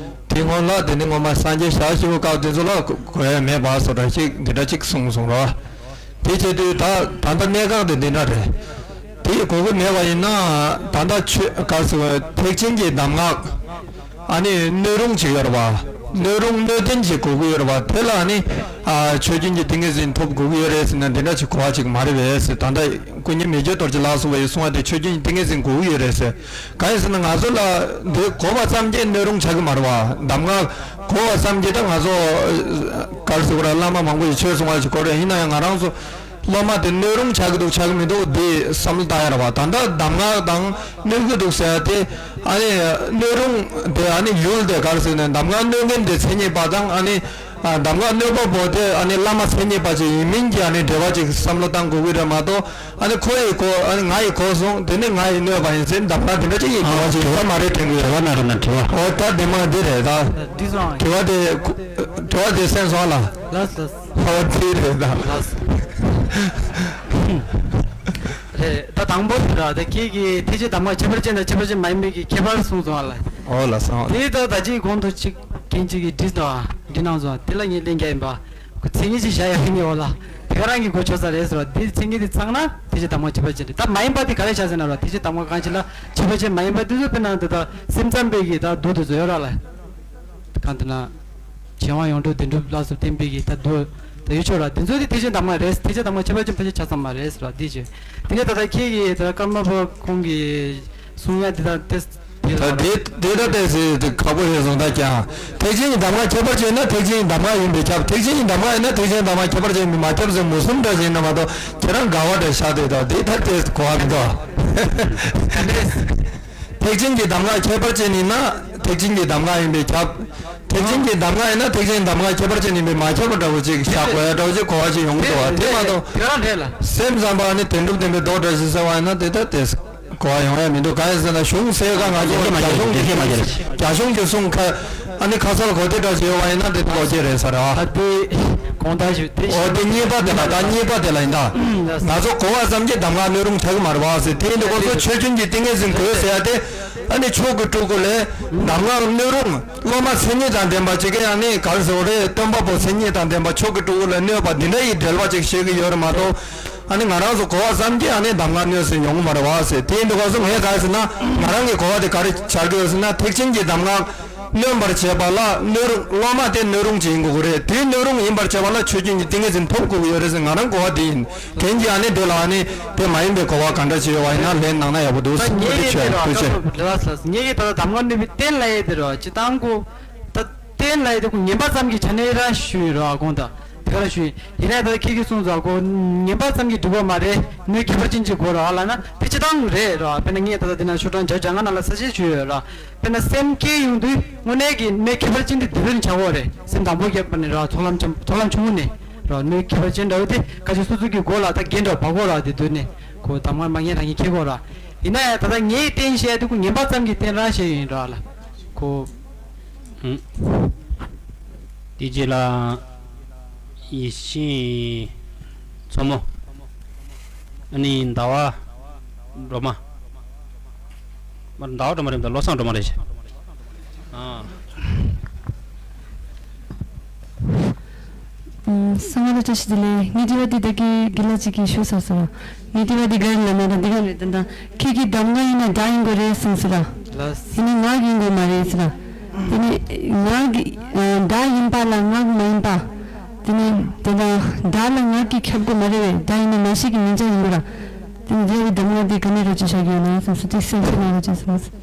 དེ་སྔོན་ལ་དེ་ནི་སྔོན་མ་སངས་རྒྱས་ཞལ་བཞུགས་སྐབས་དེ་ཚོ་ལ་གོ་ཡ་མེད་པ་སོགས་འདྲ་ཞིག་འདི་འདྲ་ཅིག་གསུངས་སོང་ར། དེ་བྱེད་དུས་ད་ད་ལྟ་གནས་སྟངས་དེ་འདི་འདྲ་རེད། དེ་གོ་གི་མེད་པ་ཡིན་ན་ད་ལྟ་ཆོས་ག་རེ་ཟེར་བ་ཐེག་ཆེན་གྱི་གདམས་ངག་ཨ་ནི་སྣོད་རུང་ཅིག་ཡོད་རེད་བ། སྣོད་རུང་སྣོད་ལྡན་ཅིག་དགོས་ཀྱི་ཡོད་རེད་བ། དེ་ལ་ཨ་ནི་ཨ་ཆོས་རྒྱུན་གྱི་ཏིང་ངེ་འཛིན་ཐོབ་དགོས་ཀྱི་ཡོད་རེད་ཟེར་ན་འདི་འདྲ་ཅིག་གོ་བ་ཅིག་མ་རེད་པས་ཟེར། ད་ལྟ་ཀུན་མཁྱེན་མི་བསྐྱོད་རྡོ་རྗེ་ལགས་གསུངས་པ་ཡིས་གསུངས་པ་དེ་ཆོས་རྒྱུན་གྱི་ཏིང་ངེ་འཛིན་དགོས་ཀྱི་ཡོད་རེད་ཟེར། གང་ཡིན་ཟེར་ན་ང་ཚོ་ལ་འདི་གོ་བ་ཙམ་གྱིས་སྣོད་རུང་ཆགས་ཀྱི་མ་རེད་བ། གདམས་ངག་གོ་བ་ཙམ་གྱིས་ད་ང་ཚོ་ག་རེ་ཟེར་དགོས་རེད། བླ་མ་མང་པོ་ཡིས་ཆོས་གསུང་བ་ཞིག་གོ་རེད། ཡིན་ན་ཡང་ང་རང་ཚོ་སློབ་མ་དེ་སྣོད་རུང་ཆགས་ཀྱི་འདུག་ཆགས་ཀྱི་མི་འདུག་འདི་བསམ་བློ་བཏང་ཡ་རེད་བ། ད་ལྟ་གདམས་ངག་དང་གནོད་ཀྱི་འདུག་ཟེར་ཡ་དེ་ཨ་ནི་སྣོད་རུང་དེ་ཨ་ནི་ཡུལ་དེ་ག་རེ་ཟེར་ནས་གདམས་ངག་གནོད་མཁན་དེ་མཚན་ཉིད་པ་དང་ཨ་ནི་ཨ་གདམས་ངག་གནོད་པ་པོ་དེ་ཨ་ནི་བླ་མ་མཚན་ཉིད་པ་ཅིག་ཡིན་མིན་གྱི་ཨ་ནི་འབྲེལ་བ་ཅིག་བསམ་བློ་བཏང་དགོས་ཀྱི་རེད་མ་གཏོགས། ཨ་ནི་ཁོ་ཡིས་གོ་ཨ་ནི་ང་ཡིས་གོ་སོང་དེ་ནི་ང་ཡིས་གནོད་པ་ཡིན་ཟེར་གདམས་ངག་དེ་འདྲ་ཅིག་ཡིན་དགོས་པ་ཅིག་ཡོད་མ་རེད་དྲན་གྱི་ཡོད། དྲི་བ་ན་རུ་ན་དྲི་བ། འོ་ད་དེ་མ་འདི་རེད་ད། འདི་སོང་། དྲི་བ་དེ་དྲི་བ་དེ་སེམས་སོང་ལ། ལགས་སོ། འོ་དེ་རེད་ད། ལགས་སོ། རེད་ད་དང་པོ་དེ་ར་ད་ཁྱེད་ཀྱིས་ཐེག་ཆེན་གདམས་ངག་ཁྱད་པར་ཅན་དང་ཁྱད་པར་ཅན་མ་ཡིན་པའི་གི་ཁྱད་པར་གསུངས་སོང་ཨ་ལ། འོ་ལ་སོང་། དེ་ད་ད་ཅིག་གོང་དུ་ཅིག་ཁྱེད་ཅིག་གིས་འབྲི་དང་འབྲི་གནང་སོང་། དེ་ལ་ངས་ལན་རྒྱག་ཡིན་པ། ཁོ་མཚན་ཉིད་ཅིག་བཞག་ཡ་ཡིན་ངེས་འོ་ལ། དེ་ག་རང་གི་གོ་ཆོད་ས་རེད་ཟེར་བ། དེ་མཚན་ཉིད་དེ་ཚང་ན་ཐེག་ཆེན་གདམས་ངག་ཁྱད་པར་ཅན་རེད། ད་མ་ཡིན་པ་དེ་ག་རེ་ཆགས་ཟེར་ན་ར། ཐེག་ཆེན་གདམས་ངག་གང་ཅི་ལ་ཁྱད་པར་ཅན་མ་ཡིན་པ་དེ་ཚོ། དཔེར་ན་འདི་ལྟར་སེམས་ཙམ་པའི་གི་ད་མདོ་དེ་ཚོ་ཡོད་ར་ལ། གང་དེ་ན། གཞན་དབང་ཡོངས་གྲོལ་བདེན་གྲུབ་ལ་སོགས་བསྟན་པའི་གི་ད་མདོ་ད་ཡོད་ཆོག་ར། དེ་ཚོ་དེ་ཐེག་ཆེན་གདམས་ངག་རེད། ཐེག་ཆེན་གདམས་ངག་ཁྱད་པར་ཅན་ཕལ་ཆེར་ཆ་ཚང་མ་རེད་ཟེར་བ་འདི་བྱས། དེ་ནས་ད་ལྟ་ཁྱེད་ཀྱིས་ད་ཀརྨ་པ་ཁོང་གིས་གསུང་ཡ་འདི་དང་དེ་དེ་ད་ལ་དེ་དེ་ད་ཏོག་ཙམ་དེ་ཁག་པོ་རེད་བཟོ་ད་ཀྱང་། ཐེག་ཆེན་གྱི་གདམས་ངག་ཁྱད་པར་ཅན་ན་ཐེག་ཆེན་གྱི་གདམས་ངག་ཡིན་པས་ཁྱབ། ཐེག་ཆེན་གྱི་གདམས་ངག་ཡིན་ན་ཐེག་ཆེན་གདམས་ངག་ཁྱད་པར་ཅན་ཡིན་པས་མ་ཁྱབ་ཟེར་མུ་གསུམ་འདྲ་ཞིག་ཡིན་ན་མ་གཏོགས་ཁྱེད་རང་དགའ་བ་འདྲ་ཤག་དེ་ད་དེ་ད་དེ་གོ་བ་མི་འདུག་ཐེག་ཆེན་གྱི་གདམས་ངག་ཁྱད་པར་ཅན་ཡིན་ན་ཐེག་ཆེན་གྱི་གདམས་ངག་ཡིན་པས་ཁྱབ། ཐེག་ཆེན་གྱི་གདམས་ངག་ཡིན་ན་ཐེག་ཆེན་གྱི་གདམས་ངག་ཁྱད་པར་ཅན་ཡིན་པས་མ་ཁྱབ་པ་འདྲ་བོ་ཅིག་བཞག་དགོས་ཡ་འདྲ་བོ་ཅིག་གོ་བ་ཅིག་ཡོང་གི་འདུག་བ། དེ་མ་གཏོགས་དེ་རང་རེད་ལ། སེམས་ཙམ་པ་ནི་བདེན་གྲུབ་བདེན་པའི་མདོ་འདྲ་ཞིག་ཟེར་བ་ཡིན་ན་དེ་ལྟར་དེ་གོ་བ་ཡོང་ཡ་མི་འདུག་གང་ཡིན་ཟེར་ན་གཞུང་གསལ་ཁ་ང་ཚོ་རྒྱ་གཞུང་གི་གསུང་རྒྱ་གཞུང་གི་གསུང་ཁ་ཨ་ནི་ཁ་གསལ་གོ་བདེ་འདྲ་ཞིག་ཡོད་བ་ཡིན་ན་དེ་ལོ་རྒྱུས་རེད་ཟེར་བ། ད་དེ་དགོངས་དག་ཞུ་དེ་ཨོ་དེ་གཉིས་པ་དེ་ལ་ད་གཉིས་པ་དེ་ལ་ཡིན་ད། ང་ཚོ་གོ་བ་ཙམ་གྱིས་གདམས་ངག་སྣོད་རུང་ཆགས་ཀྱི་མ་རེད་བ་ཟེར། དེ་ཡིན་དུས་ཁོ་ཚོ་ཆོས་བརྒྱུད་ཀྱི་ཏིང་ངེ་འཛིན་དགོས་ཟེར་ཡ་དེ། ཨ་ནི་མཆོག་གི་སྤྲུལ་སྐུ་ལས་གདམས་ངག་སྣོད་རུང་སློབ་མ་མཚན་ཉིད་དང་ལྡན་པ་ཅིག་གིས་ཨ་ནི་ག་རེ་ཟེར་བ་རེད། སྟོན་པ་པོ་མཚན་ཉིད་དང་ལྡན་པ་མཆོག་གི་སྤྲུལ་སྐུ་ལ་གནོད་པ་འདི་འདྲ་ཡི་འགྲེལ་པ་ཅིག་བཤད་ཀྱི་ཡོད་རེད་མ་གཏོགས། ཨ་ནི་ང་རང་ཚོ་གོ་བ་ཙམ་གྱིས་ཨ་ནི་གདམས་ངག་གནོད་ཟེར་ཡོང་གི་མ་རེད་བ་ཟེར། དེ་ཡིན་དུས་སྐབས་སུ་ངས་ག་རེ་ཟེར་ན་ང་རང་གི་གོ་བ་དེ་ག་རེ་འཆར་གྱི་ཡོད་ཟེར་ན་ཐེག་ཆེན་གྱི་གདམས་ངག་གནོན་པར་བྱེད་པ་ལ་སྣོད་རུང་སློབ་མ་དེ་སྣོད་རུང་ཅིག་ཡིན་དགོས་ཀྱི་རེད། དེ་སྣོད་རུང་ཡིན་པར་བྱེད་པ་ལ་ཆོས་བརྒྱུད་ཀྱི་ཏིང་ངེ་འཛིན་ཐོབ་དགོས་ཀྱི་ཡོད་རེད་ཟེར་ང་རང་གོ་བ་དེ་ཡིན། དེང་གི་ཨ་ནི་དེ་ལ་ཨ་ནི་དེ་མ་ཡིན་པའི་གོ་བ་ག་འདྲ་ཞིག་ཡོད་པ་ཡིན་ན་ལན་གནང་ན་ཡག་པོ་འདུག་ད་བསམ་གྱི། ངེད་ཀྱིས་ཐུགས་རྗེ་ཆེ། ཐུགས་རྗེ་ཆེ། ངེད་ཀྱིས་ད་ལྟ་གདམས་ངག་སྣོད་པའི་རྟེན་ལབ་ཡས་དེ་རོ་སྤྱི་བཏང་ཁོ་ད་རྟེན་ལབ་ཡས་དེ་ཁོ་ངན་པ་ཙམ་གྱི་ཆ་ནས་རང་ཞུས་ཡིན་རོ། ཨ་དགོངས་དག་དེ་ག་རང་ཞུས་ཡིན། ཡིན་ན་ད་ལྟ་ཁྱེད་ཀྱིས་གསུངས་ཚོ་ཁོ་ངན་པ་ཙམ་གྱིས་འགྲིག་གི་མ་རེད། སྣོད་ཁྱད་པར་ཅན་ཅིག་དགོས་རོ་ཨ་ལབ་ན་དེ་སྤྱི་བཏང་རེད་རོ། དཔེར་ན་ངས་ད་ལྟ་དེ་ན་ཤོག་གྲངས་བརྒྱ་བརྒྱ་ལྔ་ནང་ལ་གསལ་བཤད་ཞུས་ཡོད་རོ། དཔེར་ན་སེམས་བསྐྱེད་ཡོང་དུས་དངོས་གནས་ཀྱི་གནད་ཁྱད་པར་ཅན་དེ་དེ་དོན་ཆགས་འོ་རེད། སེམས་དང་པོ་བསྐྱེད་པ་ནས་ར་ཚོགས་ལམ་ཆེན་ཚོགས་ལམ་ཆུང་ངུ་ནས་ར་གནད་ཁྱད་པར་ཅན་འདྲ་བོ་དེ་ཁ་ཅིག་སོ་སོ་གི་མགོ་ལ་ད་འགན་འདྲ་བ་བབས་གོ་ར། དེ་དོན་ནས་ཁོ་གདམས་ངག་མ་ངན་རང་གིས་འཁྱེར་གོ་ར། ཡིན་ན་ཡང་ད་ལྟ་ངའི་རྟེན་བཤད་དུས་ཁོ་ངན་པ་ཙམ་གྱི་རྟེན་རང་བཤད་ཡིན་ར་ལ་ཁོ། ཧུམ། དེ་རྗེས་ལ་ཡེ་ཤེས་མཚོ་མོ། ཨ་ནི་ཟླ་བ་སྒྲོལ་མ། མར་ཟླ་བ་སྒྲོལ་མ་རེད་མ་གཏོགས་བློ་བཟང་སྒྲོལ་མ་རེད་ཤག་ཨ། ཨུམ། གསང་བ་ལ་བཀྲ་ཤིས་བདེ་ལེགས། ངའི་དྲི་བ་འདི་ད་གིན་དགེ་ལགས་གཅིག་གིས་ཞུས་ཚར་སོང་། ངའི་དྲི་བ་འདི་ག་རེ་ལབ་ན་ད་འདི་ག་རེད་ད་ད། ཁྱེད་ཀྱིས་གདམས་ངག་ཡིན་ན་སྒྲ་ཡིན་དགོས་རེད་གསུངས་སོང་ར། ལགས། དེ་ནི་ངག་ཡིན་དགོས་མ་རེད་ཟེར་ར། དེ་ནི་ངག་གི་སྒྲ་ཡིན་པ་ལ་ངག་མ་ཡིན་པ། དེ་ནི་དེ་ལ་སྒྲ་ལ་ངག་གིས་ཁྱབ་དགོས་མ་རེད་བས། སྒྲ་ཡིན་ན་ནང་བཞིན་གྱི་མིང་བྱང་ཡིན་དགོས་ར། དེ་ནི་རེ་བའི་གདམས་ངག་འདི་ག་ནས་རོ་ཅིག་བཞག་གི་ཡོད་ན་གསུངས་སོང་། དེ་གསལ་བཤད་གནང་རོགས་ཅིག་གསུངས་སོང་།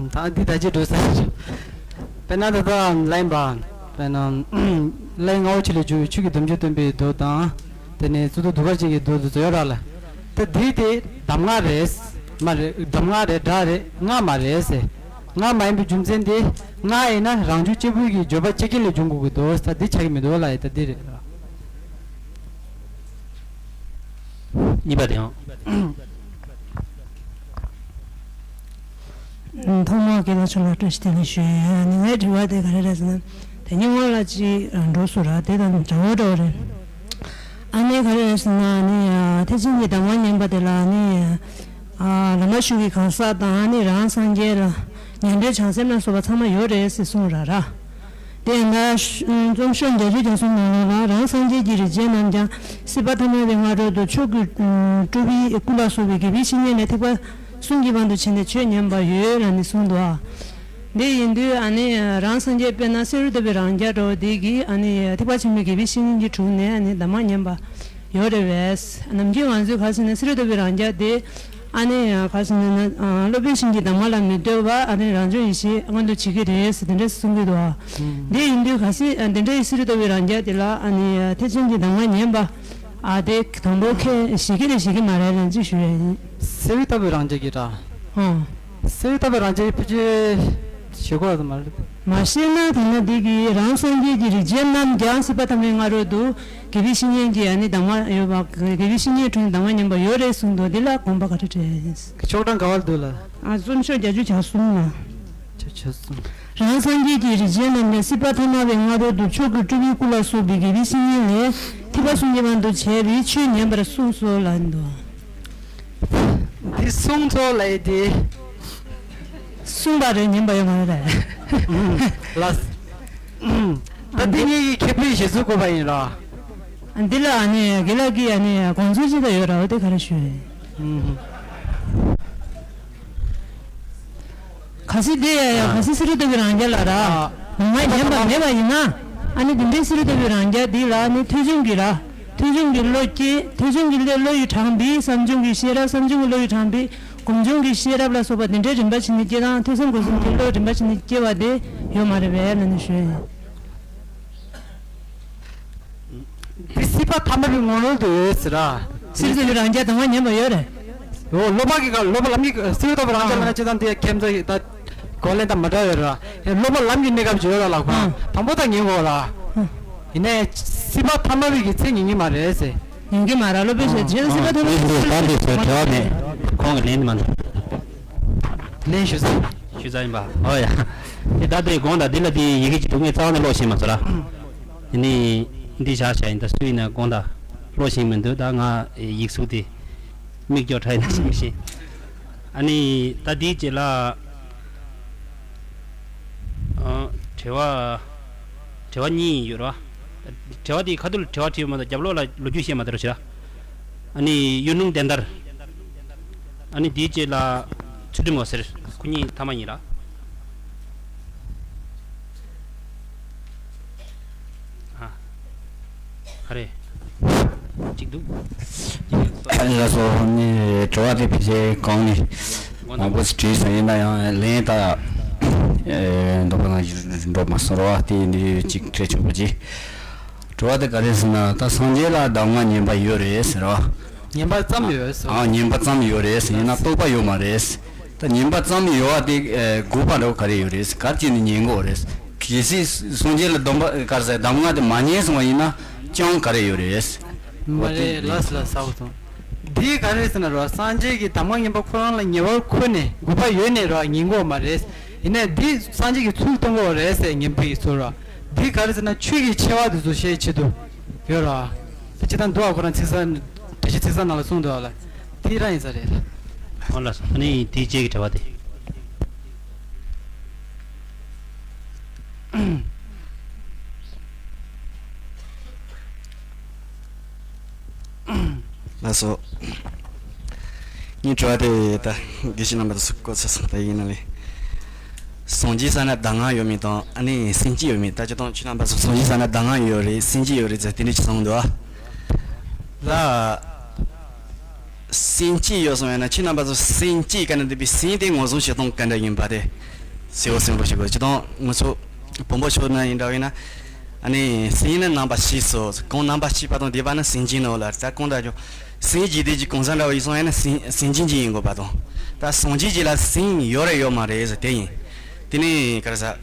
ད་འདི་ད་ཅི་འགྲོ་ས་རེད། དཔེར་ན་ད་ལྟ་ལན་པ། དཔེར་ན་ལན་ལྔ་བོ་ཆེ་ལས་བྱུང་བའི་ཆོས་ཀྱི་སྡོམ་བརྒྱུད་སྟོན་པའི་མདོ་དང་། དེ་ནས་གཙུག་ཏོར་གདུགས་དཀར་ཅན་གྱི་མདོ་དེ་ཚོ་ཡོད་ར་ལ། ད་འདི་དེ་གདམས་ངག་རེད། མ་རེད། གདམས་ངག་རེད། སྒྲ་རེད། སྔགས་མ་རེད་ཟེར། སྔགས་མ་ཡིན་པའི་རྒྱུ་མཚན་དེ། སྔགས་ཡིན་ན་རང་བྱུང་གཅིག་པུ་གི་བརྗོད་པ་གཅིག་གིས་ལས་འབྱུང་དགོས་ཀྱི་འདུག་ད་འདི་ཆགས་ཀྱི་མི་འདུག་ལ་ཡ་ད་འདི་རེད། གཉིས་པ་དེའང་། ཐོག་མར་དགེ་ལགས་མཆོག་ལ་བཀྲ་ཤིས་བདེ་ལེགས་ཞུ་ཡ་ཡིན། ངའི་དྲི་བ་དེ་ག་རེ་རེད་ཟེར་ན། དེ་ཉིན་སྔོན་ལ་ཅིག་འགྲོ་སོང་ར། དེ་དང་འདྲ་བོ་འདྲ་བོ་རེད། ཨ་ནི་ག་རེ་རེད་ཟེར་ན་ཨ་ནི་ཐེག་ཆེན་གྱི་གདམས་ངག་ཉན་པ་དེ་ལ་ཨ་ནི་བླ་མ་ཞུགས་ཀྱི་གང་ཟག་དང་ཨ་ནི་རང་སངས་རྒྱས་ལ་ཉན་ཐོས་བྱང་སེམས་ལ་སོགས་པ་ཚང་མ་ཡོད་རེད་ཟེར་གསུངས་ར་ར། དེ་ཡིན་ན་རྩོམ་ཤོག་བརྒྱད་ཅུ་གྱ་གསུམ་ནང་ལོགས་ལ་རང་སངས་རྒྱས་ཀྱི་རིགས་ཅན་རྣམས་ཀྱང་སྲིད་པ་ཐ་མལ་པའི་སྔ་རོལ་དུ་མཆོག་གི་སྤྲུལ་པའི་སྐུ་ལ་སོགས་པའི་དགེ་བའི་བཤེས་གཉེན་ལས་ཐེག་པ་གསུམ་གྱི་དབང་དུ་བྱས་ནས་ཆོས་ཉན་པ་ཡོད་ལ་ནི་གསུངས་འདུག་ཨ། འདི་ཡིན་དུས་ཨ་ནི་རང་སངས་རྒྱས་དཔེར་ན་བསེ་རུ་ལྟ་བུའི་རང་རྒྱལ་འདྲ་བོ་འདི་གིས་ཨ་ནི་ཐེག་པ་ཆེན་པོའི་དགེ་བའི་བཤེས་གཉེན་གྱི་དྲུང་ནས་ཨ་ནི་གདམས་ངག་ཉན་པ་ཡོད་རེད་བས། ནམ་རྒྱུན་ང་ཚོས་ག་རེ་ཟེར་ན་བསེ་རུ་ལྟ་བུའི་རང་རྒྱལ་དེ། ཨ་ནི་ག་རེ་ཟེར་ན་སློབ་དཔོན་གཞན་གྱི་གདམས་ངག་ལ་མི་ལྟོས་པར་ཨ་ནི་རང་བྱུང་ཡེ་ཤེས་མངོན་དུ་བྱེད་ཀྱི་རེད་ཟེར་དེ་འདྲ་གསུང་གི་འདུག་ཨ། འདི་ཡིན་དུས་གལ་སྲིད་དེ་འདྲ་ཡི་བསེ་རུ་ལྟ་བུའི་རང་རྒྱལ་དེ་ལ་ཨ་ནི་ཐེག་ཆེན་གྱི་གདམས་ངག་ཉན་པ་ཨ་དེ་དང་པོ་ཁས་ཞེ་གི་རེད་ཞེ་གི་མ་རེད་ལན་གཅིག་ཞུ་ཡ་ཡིན། བསེ་རུ་ལྟ་བུའི་རང་རྒྱལ་གྱིས་ར། ཨང་། བསེ་རུ་ལྟ་བུའི་རང་རྒྱལ་གྱིས་ཕལ་ཆེར་ཞེ་གོ་བ་མ་རེད། མ་ཤེས་ན་དེ་ན་འདི་གི་རང་སངས་རྒྱས་ཀྱི་རིགས་ཅན་རྣམས་ཀྱང་སྲིད་པ་ཐ་མའི་སྔ་རོལ་དུ། དགེ་བའི་བཤེས་གཉེན་གྱི་ཨ་ནི་གདམས་ངག་ཡོད་པ། དགེ་བའི་བཤེས་གཉེན་དྲུང་གདམས་ངག་ཉན་པ་ཡོད་རེད་གསུངས་འདུག་འདི་ལ་དགོངས་པ་ག་རེ་འགྲེལ། ཤོག་གྲངས་ག་བར་འདུག་ལ། ཨ་རྩོམ་ཤོག་བརྒྱད་ཅུ་གྱ་གསུམ་ལ། བརྒྱད་ཅུ་གྱ་གསུམ། རང་སངས་རྒྱས་ཀྱི་རིགས་ཅན་རྣམས་ལས་སྲིད་པ་ཐ་མལ་པའི་སྔ་རོལ་དུ་མཆོག་གི་སྤྲུལ་པའི་སྐུ་ལ་སོགས་པའི་དགེ་བའི་བཤེས་གཉེན་ལས་ཐེག་པ་གསུམ་གྱི་དབང་དུ་བྱས་པའི་ཆོས་ཉན་པར་གསུངས་སོ་ལ་འདུག་འདི་གསུངས་སོ་ལ་ཡི་དེ། གསུངས་པ་རེད་ཉན་པ་ཡོད་མ་རེད། ལགས། ད་འདི་ངེད་ཀྱི་ཁེ་ཕན་ཞེ་ཚུལ་དགོས་པ་ཡིན་ར། འདི་ལ་ཨ་ནི་དགེ་ལགས་ཀྱིས་ཨ་ནི་དགོངས་ཚུལ་ཅི་ལྟར་ཡོད་ར་བ་དེ་ག་རེ་ཞུ། གལ་སྲིད་དེ་ཡ་ཡ་གལ་སྲིད་བསེ་རུ་ལྟ་བུའི་རང་རྒྱལ་ལ་ར། ངོ་མ་ཉན་པ་མེད་པ་ཡིན་ན། ཨ་ནི་དེ་འདྲའི་བསེ་རུ་ལྟ་བུའི་རང་རྒྱལ་འདི་ལ་ཨ་ནི་ཐོས་བྱུང་གི་ར། ཐོས་བྱུང་གི་བློ་སྐྱེ། ཐོས་བྱུང་གི་བློ་ཡིས་དྲངས་པའི་བསམ་བྱུང་གི་ཤེས་རབ། བསམ་བྱུང་གི་བློ་ཡིས་དྲངས་པའི་སྒོམ་བྱུང་གི་ཤེས་རབ་ལ་སོགས་པ་དེ་འདྲའི་རིམ་པ་བྱས་ནས་སྐྱེ་དང་། ཐོས་བསམ་སྒོམ་གསུམ་གྱི་བློ་རིམ་པ་བྱས་ནས་སྐྱེ་བ་དེ་ཡོད་མ་རེད་པས་ལབ་ནས་ཞུ་ཡིན། འདི་སྲིད་པ་ཐ་མལ་པའི་ངོ་ལོག་ཏུ་ཡོད་ཟེར་ར། སྲིད་པའི་རང་རྒྱལ་དང་བ་ཉན་པ་ཡོད་རེད། འོ་སློབ་མ་གི་སློབ་མ་ལམ་གྱི་སྲིད་པ་ཐ་མལ་རང་རྒྱལ་ལ་ན་སྤྱི་དང་དེ་ཁྱིམ་ཚང་ད་གོ་ལེན་དང་མ་འདྲ་ཡོད་ར། སློབ་མ་ལམ་གྱི་གནས་སྐབས་ཅིག་ཡོད་ར་ལ་ཁོ་དང་པོ་ད་ཉན་དགོས་ར། ཡིན་ནའི་སྲིད་པ་ཐ་མལ་པའི་གི་ཚེ་ཉན་གྱི་མ་རེད་ཟེར། ཉན་གྱི་མ་ར་སློབ་དཔོན་ཞེས་བྱས་སྲིད་པ་ཐ་མལ་པའི་ཚེ་ད་དེ་ཚོ་དྲི་བ་མེད། ཁོང་གི་ལན་དེ་མ་འདུག་ལན་ཞུ་ས། ཞུ་ས་ཡིན་པ། ཨོ་ཡ། དེ་ད་དེ་དགོངས་དག་འདི་ལ་དེ་ཡི་གེ་ཅིག་འདུག་ངས་རྩ་བ་ནས་ཀློག་ཤེས་མ་སོང་ར། དེ་ནས་འདི་བཞག་བཞག་ཡིན། ད་སུ་ཡིན་ན་དགོངས་དག་ཀློག་ཤེས་མི་འདུག་ད་ང་ཡིག་གཟུགས་དེ་མིག་སྐྱོ་དྲགས་ཡིན་ན་ཤེས་མི་ཤེས། ཨ་ནི་ད་དེའི་རྗེས་ལ་ཨ་དྲི་བ་དྲི་བ་གཉིས་ཡོད་ར། དྲི་བ་དེ་ཁ་ཐུག་ལ་དྲི་བ་དྲིས་ཡོད་མ་གཏོགས་རྒྱབ་ལོགས་ལ་ལོ་རྒྱུས་བཤད་མ་གཏོགས་ར་ཞེ་དྲག་ཨ་ནི་གཡུ་སྣུམ་ལྡན་དར། ཨ་ནི་དེའི་རྗེས་ལ་ཚུལ་ཁྲིམས་འོད་ཟེར། ཁོ་གཉིས་ཐ་མ་ཡིན་ལ། ཨ། ག་རེ། གཅིག་འདུག་ལགས་སོ། ནི་དྲི་བ་དེ་ཕལ་ཆེར་གང་ནས་མང་པོ་ཞིག་དྲིས་སོང་ཡིན་ན་ཡང་ལན་ད་འདོད་པ་ནང་བཞིན་འགྲོ་མ་སོང་ར་བ་དེ་འདི་གཅིག་སྤྲད་ཆོག་པ་ཅིག་དྲི་བ་དེ་ག་རེ་ཟེར་ན། ད་སངས་རྒྱས་ལ་གདམས་ངག་ཉན་པ་ཡོད་རེད་ཟེར་བ། ཉན་པ་ཙམ་ཡོད་ཟེར། ཨ། ཉན་པ་ཙམ་ཡོད་རེད་ཟེར། ཡིན་ན་རྟོགས་པ་ཡོད་མ་རེད་ཟེར། ད་ཉན་པ་ཙམ་ཡོད་བ་དེ་དགོས་པ་འདྲ་བོ་ག་རེ་ཡོད་རེད་ཟེར། ག་རེ་བྱས་ནས་ཉན་དགོས་རེད་ཟེར། གལ་སྲིད་སངས་རྒྱས་ལ་གདམས་པ་ག་རེ་ཟེར། གདམས་ངག་དེ་མ་ཉན་སོང་བ་ཡིན་ན་ཅང་ག་རེ་ཡོད་རེད་ཟེར། མ་རེད། ལགས་སོ་ལགས་སོ། འདི་ག་རེ་ཟེར་ན་རོ། སངས་རྒྱས་ཀྱི་གདམས་ངག་ཉན་པ་ཁོ་རང་ལ་ཉེ་བར་འཁོད་ནས་དགོས་པ་ཡོད་ནས་རོ་ཉན་དགོས་མ་རེད། ཡིན་ནའི་འདི་སངས་རྒྱས་ཀྱི་ཚུལ་སྟོན་དགོས་རེད་ཟེར་ཉན་པའི་ཚུལ་རོ། འདི་ག་རེ་ཟེར་ན་ཆོས་ཀྱི་ཆེ་བ་དེ་ཚོ་ཤེས་ཆེད་དུ་ཡོད་རོ། དེ་ཅི་ལྟར་འདུག་ཨ། ཁོ་རང་ཚིག་གསར་འགྲེལ་བཤད་ཚིག་གསར་ནང་ལ་གསུངས་འདུག་ཨ་ལ། དེ་རང་ཡིན་ས་རེད། ཨོ་ལགས་སོ། ཨ་ནི་དེའི་རྗེས་ཀྱི་དྲི་བ་དེ། ལགས་སོ། ངའི་དྲི་བ་དེ་ད་དགེ་བཤེས་རྣམ་པ་ཚོ་གོ་ཚོད་སོང་། ད་ཡིན་ན་ལས། སངས་རྒྱས་ས་ན་གདམས་ངག་ཡོད་མེད་དང་ཨ་ནི་སེམས་བསྐྱེད་ཡོད་མེད། ད་ཁྱེད་དང་ཁྱེད་རྣམ་པ་ཚོ་སངས་རྒྱས་ས་ན་གདམས་ངག་ཡོད་རེད། སེམས་བསྐྱེད་ཡོད་རེད་ཟེར་དེ་འདྲ་ཅིག་གསུངས་འདུག་ཨ། ད། སེམས་བསྐྱེད་ཡོད་སོང་ཡང་ན་ཁྱེད་རྣམ་པ་ཚོ་སེམས་བསྐྱེད་ག་ན་འདུག་པའི་སེམས་དེ་ངོས་བཟུང་བྱེད་སྟངས་ག་འདྲ་ཡིན་པ་དེ་གསལ་བོ་གསལ་པོ་ཞིག་དགོས། ཅི་དང་ང་ཚོ་བོན་པོ་ཕྱོགས་ན་ཡིན་འདྲ་བ་ཡིན་ན། ཨ་ནི་སེམས་ནི་རྣམ་པར་ཤེས་སོ། གང་རྣམ་པར་ཤེས་པ་དང་ལྡན་པ་ནི་སེམས་ཅན་ནོ་ལ། ད་གང་ལྟར་ཀྱང་སེམས་ཀྱི་དེ་ཀྱི་གང་ཟག་འདྲ་བ་ཡིན་སོང་ཡང་ན་སེམས་སེམས་ཅན་གྱི་ཡིན་དགོས་པ་དང་། ད་སངས་རྒྱས་ཀྱི་ལ་སེམས་ཡོད་རེད་ཡོད་མ་རེད་ཟེར་དེ་ཡིན། དེ་ནི་ག་རེ་ཟ།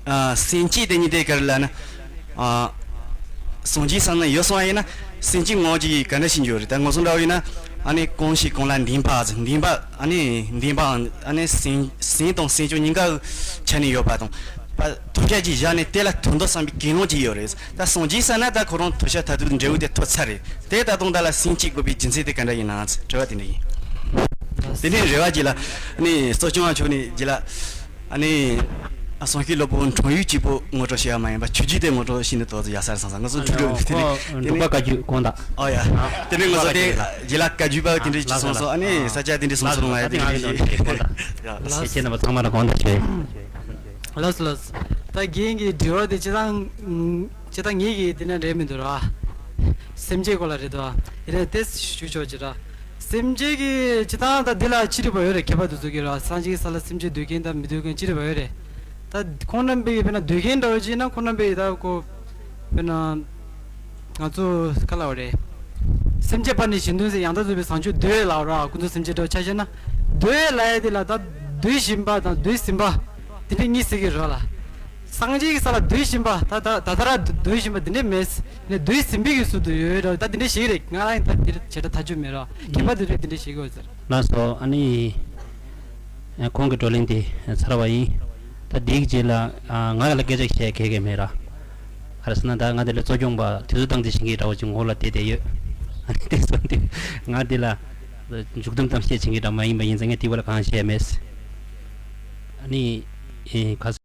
ཨ། སེམས་བསྐྱེད་དེ་ཉིད་དེ་ག་རེ་ལབ་ན། ཨ། སངས་རྒྱས་ས་ན་ཡོད་སོང་བ་ཡིན་ན་སེམས་བསྐྱེད་ངོ་ཅིག་ག་འདྲ་ཞིག་འགྱུར་རེད། ད་ངོ་སོང་འདྲ་བོ་ཡིན་ན་ཨ་ནི་གང་ཞིག་གང་ལ་འདུན་པ་ཟེར། འདུན་པ་ཨ་ནི་འདུན་པའང་ཨ་ནི་སེམས་སེམས་དང་སེམས་བྱུང་གཉིས་ཀ་ཆ་ནས་ཡོད་པ་དང་། པ་ཐོབ་བྱ་ཅིག་བཞག་ནས་དེ་ལ་ཐོབ་འདོད་བསམ་པའི་ཀུན་སློང་ཅིག་ཡོད་རེད། ད་སངས་རྒྱས་ས་ན་ད་ཁོ་རང་ཐོབ་བྱ་མཐར་ཐུག་འབྲས་བུ་དེ་ཐོབ་ཚར་རེད། དེ་ད་དུང་ད་ལ་སེམས་བསྐྱེད་དགོས་པའི་རྒྱུ་མཚན་དེ་ག་འདྲ་ཡིན་ན་དྲི་བ་དེ་འདྲ་ཡིན། དེ་ནས་རེ་བ་ཅིག་ལ་ནི་གཙོ་སྐྱོང་བ་མཆོག་ནས་ཅིག་ལ། ཨ་ནི། ཨ། གསུང་སྐྱེས་སློབ་དཔོན་འཁྲུངས་ཡུལ་གཅིག་པུ་ངོ་སྤྲོད་བྱས་པ་མ་ཡིན་པར་ཆོས་བརྒྱུད་དེ་ངོ་སྤྲོད་བྱས་ནས་དོ་ཚོ་ཡག་ས་རེད་བསམ་སོང་། ང་ཚོ་འཁྲུག་འགྲོ་དེ་ནས་དེ་ནས་འབྲུག་པ་བཀའ་བརྒྱུད་དགོངས་དག་ཨོ་ཡ། དེ་ནས་ང་ཚོ་དེ་རྗེས་ལ་བཀའ་བརྒྱུད་པ་དེ་འདྲ་ཅིག་སོང་སོང་། ཨ་ནི་ས་སྐྱ་དེ་འདྲ་སོང་སོང་། ང་ཡ་དེ་འདྲ་ཅིག་ཡ་ལགས་སོ། ཁྱེད་རྣམ་པ་ཚང་མ་ལ་དགོངས་དག་ཞུ། ལགས་སོ་ལགས་སོ། ད་རྒན་གྱི་དྲི་བ་དེ་སྤྱིར་བཏང་སྤྱིར་བཏང་ངེད་ཀྱི་དེ་ན་རེད་མི་འདུག་ར། སེམས་བསྐྱེད་སྐོར་ལ་རེད་དོ། དེ་ནས་དེ་ཞུ་ཆོག་ཅིག་ར། སེམས་བསྐྱེད་ཀྱི་སྤྱིར་བཏང་ད་འདི་ལ་ཅི་རིགས་པ་ཡོད་རེད། མཁས་པ་དེ་ཚོ་གིས་ར། སངས་རྒྱས་ས་ལ་སེམས་བསྐྱེད་འདོད་མཁན་དང་མི་འདོད་མཁན་ཅི་རིགས་པ་ཡོད་རེད། ད་ཁོང་རྣམ་པས་དཔེར་ན་འདོད་མཁན་འདྲ་བོ་ཅིག་ན་ཁོང་རྣམ་པས་ད་ཁོ་དཔེར་ན་ང་ཚོ་ག་ལབ་རེད། སེམས་བསྐྱེད་པ་ནི་གཞན་དོན་ཟེར། ཡང་དག་རྫོགས་པའི་བཟང་སྤྱོད་འདོད་ལབ་ར། ཁོ་ཚོ་སེམས་བསྐྱེད་འདྲ་བོ་ཆ་བཞག་ན་འདོད་ལབ་ཡ་དེ་ལ་ད་འདོད་བཞིན་པ་དང་འདོད་ཟིན་པ་དེ་འདྲ་གཉིས་ཟེར་གི་རེད་ལ། སངས་རྒྱས་ཀྱི་ས་ལ་འདོད་བཞིན་པ་ད་ད་ད་ད་ར་འདོད་བཞིན་པ་དེ་འདྲ་མེད། ནས་འདོད་ཟིན་པའི་གི་ཚུལ་དུ་ཡོད་ར། ད་དེ་འདྲ་ཞིག་རེད། ང་རང་ད་དེ་བྱེ་བྲག་ཐག་གཅོད་མེད་ར། མཁས་པ་དེ་ཚོས་དེ་འདྲ་ཞིག་གོ་ཟེར། ལགས་སོ། ཨ་ནི་ཁོང་གི་བགྲོ་གླེང་དེ་ཚར་བ་ཡིན། ད་འདིའི་རྗེས་ལ་ང་ལ་སྐད་ཆ་བཤད་མཁན་གང་ཡང་མེད་ར། ག་རེ་ཟེར་ན་ད་ང་དེ་ལ་གཙོ་སྐྱོང་པ་དུས་ཚོད་བཏང་དེ་བྱེད་མཁན་འདྲ་བོ་ཅིག་ངོ་ལ་བལྟས་བསྡད་ཡོད། ཨ་ནི་དེ་ཚོ་དེ་ང་དེ་ལ་མཇུག་སྡོམ་གཏམ་བཤད་བྱེད་མཁན་འདྲ་མ་ཡིན་པ་ཡིན་ཙང་ངས་དེ་བ་ལ་གང་བཤད་མེད། ཨ་ནི་ཁ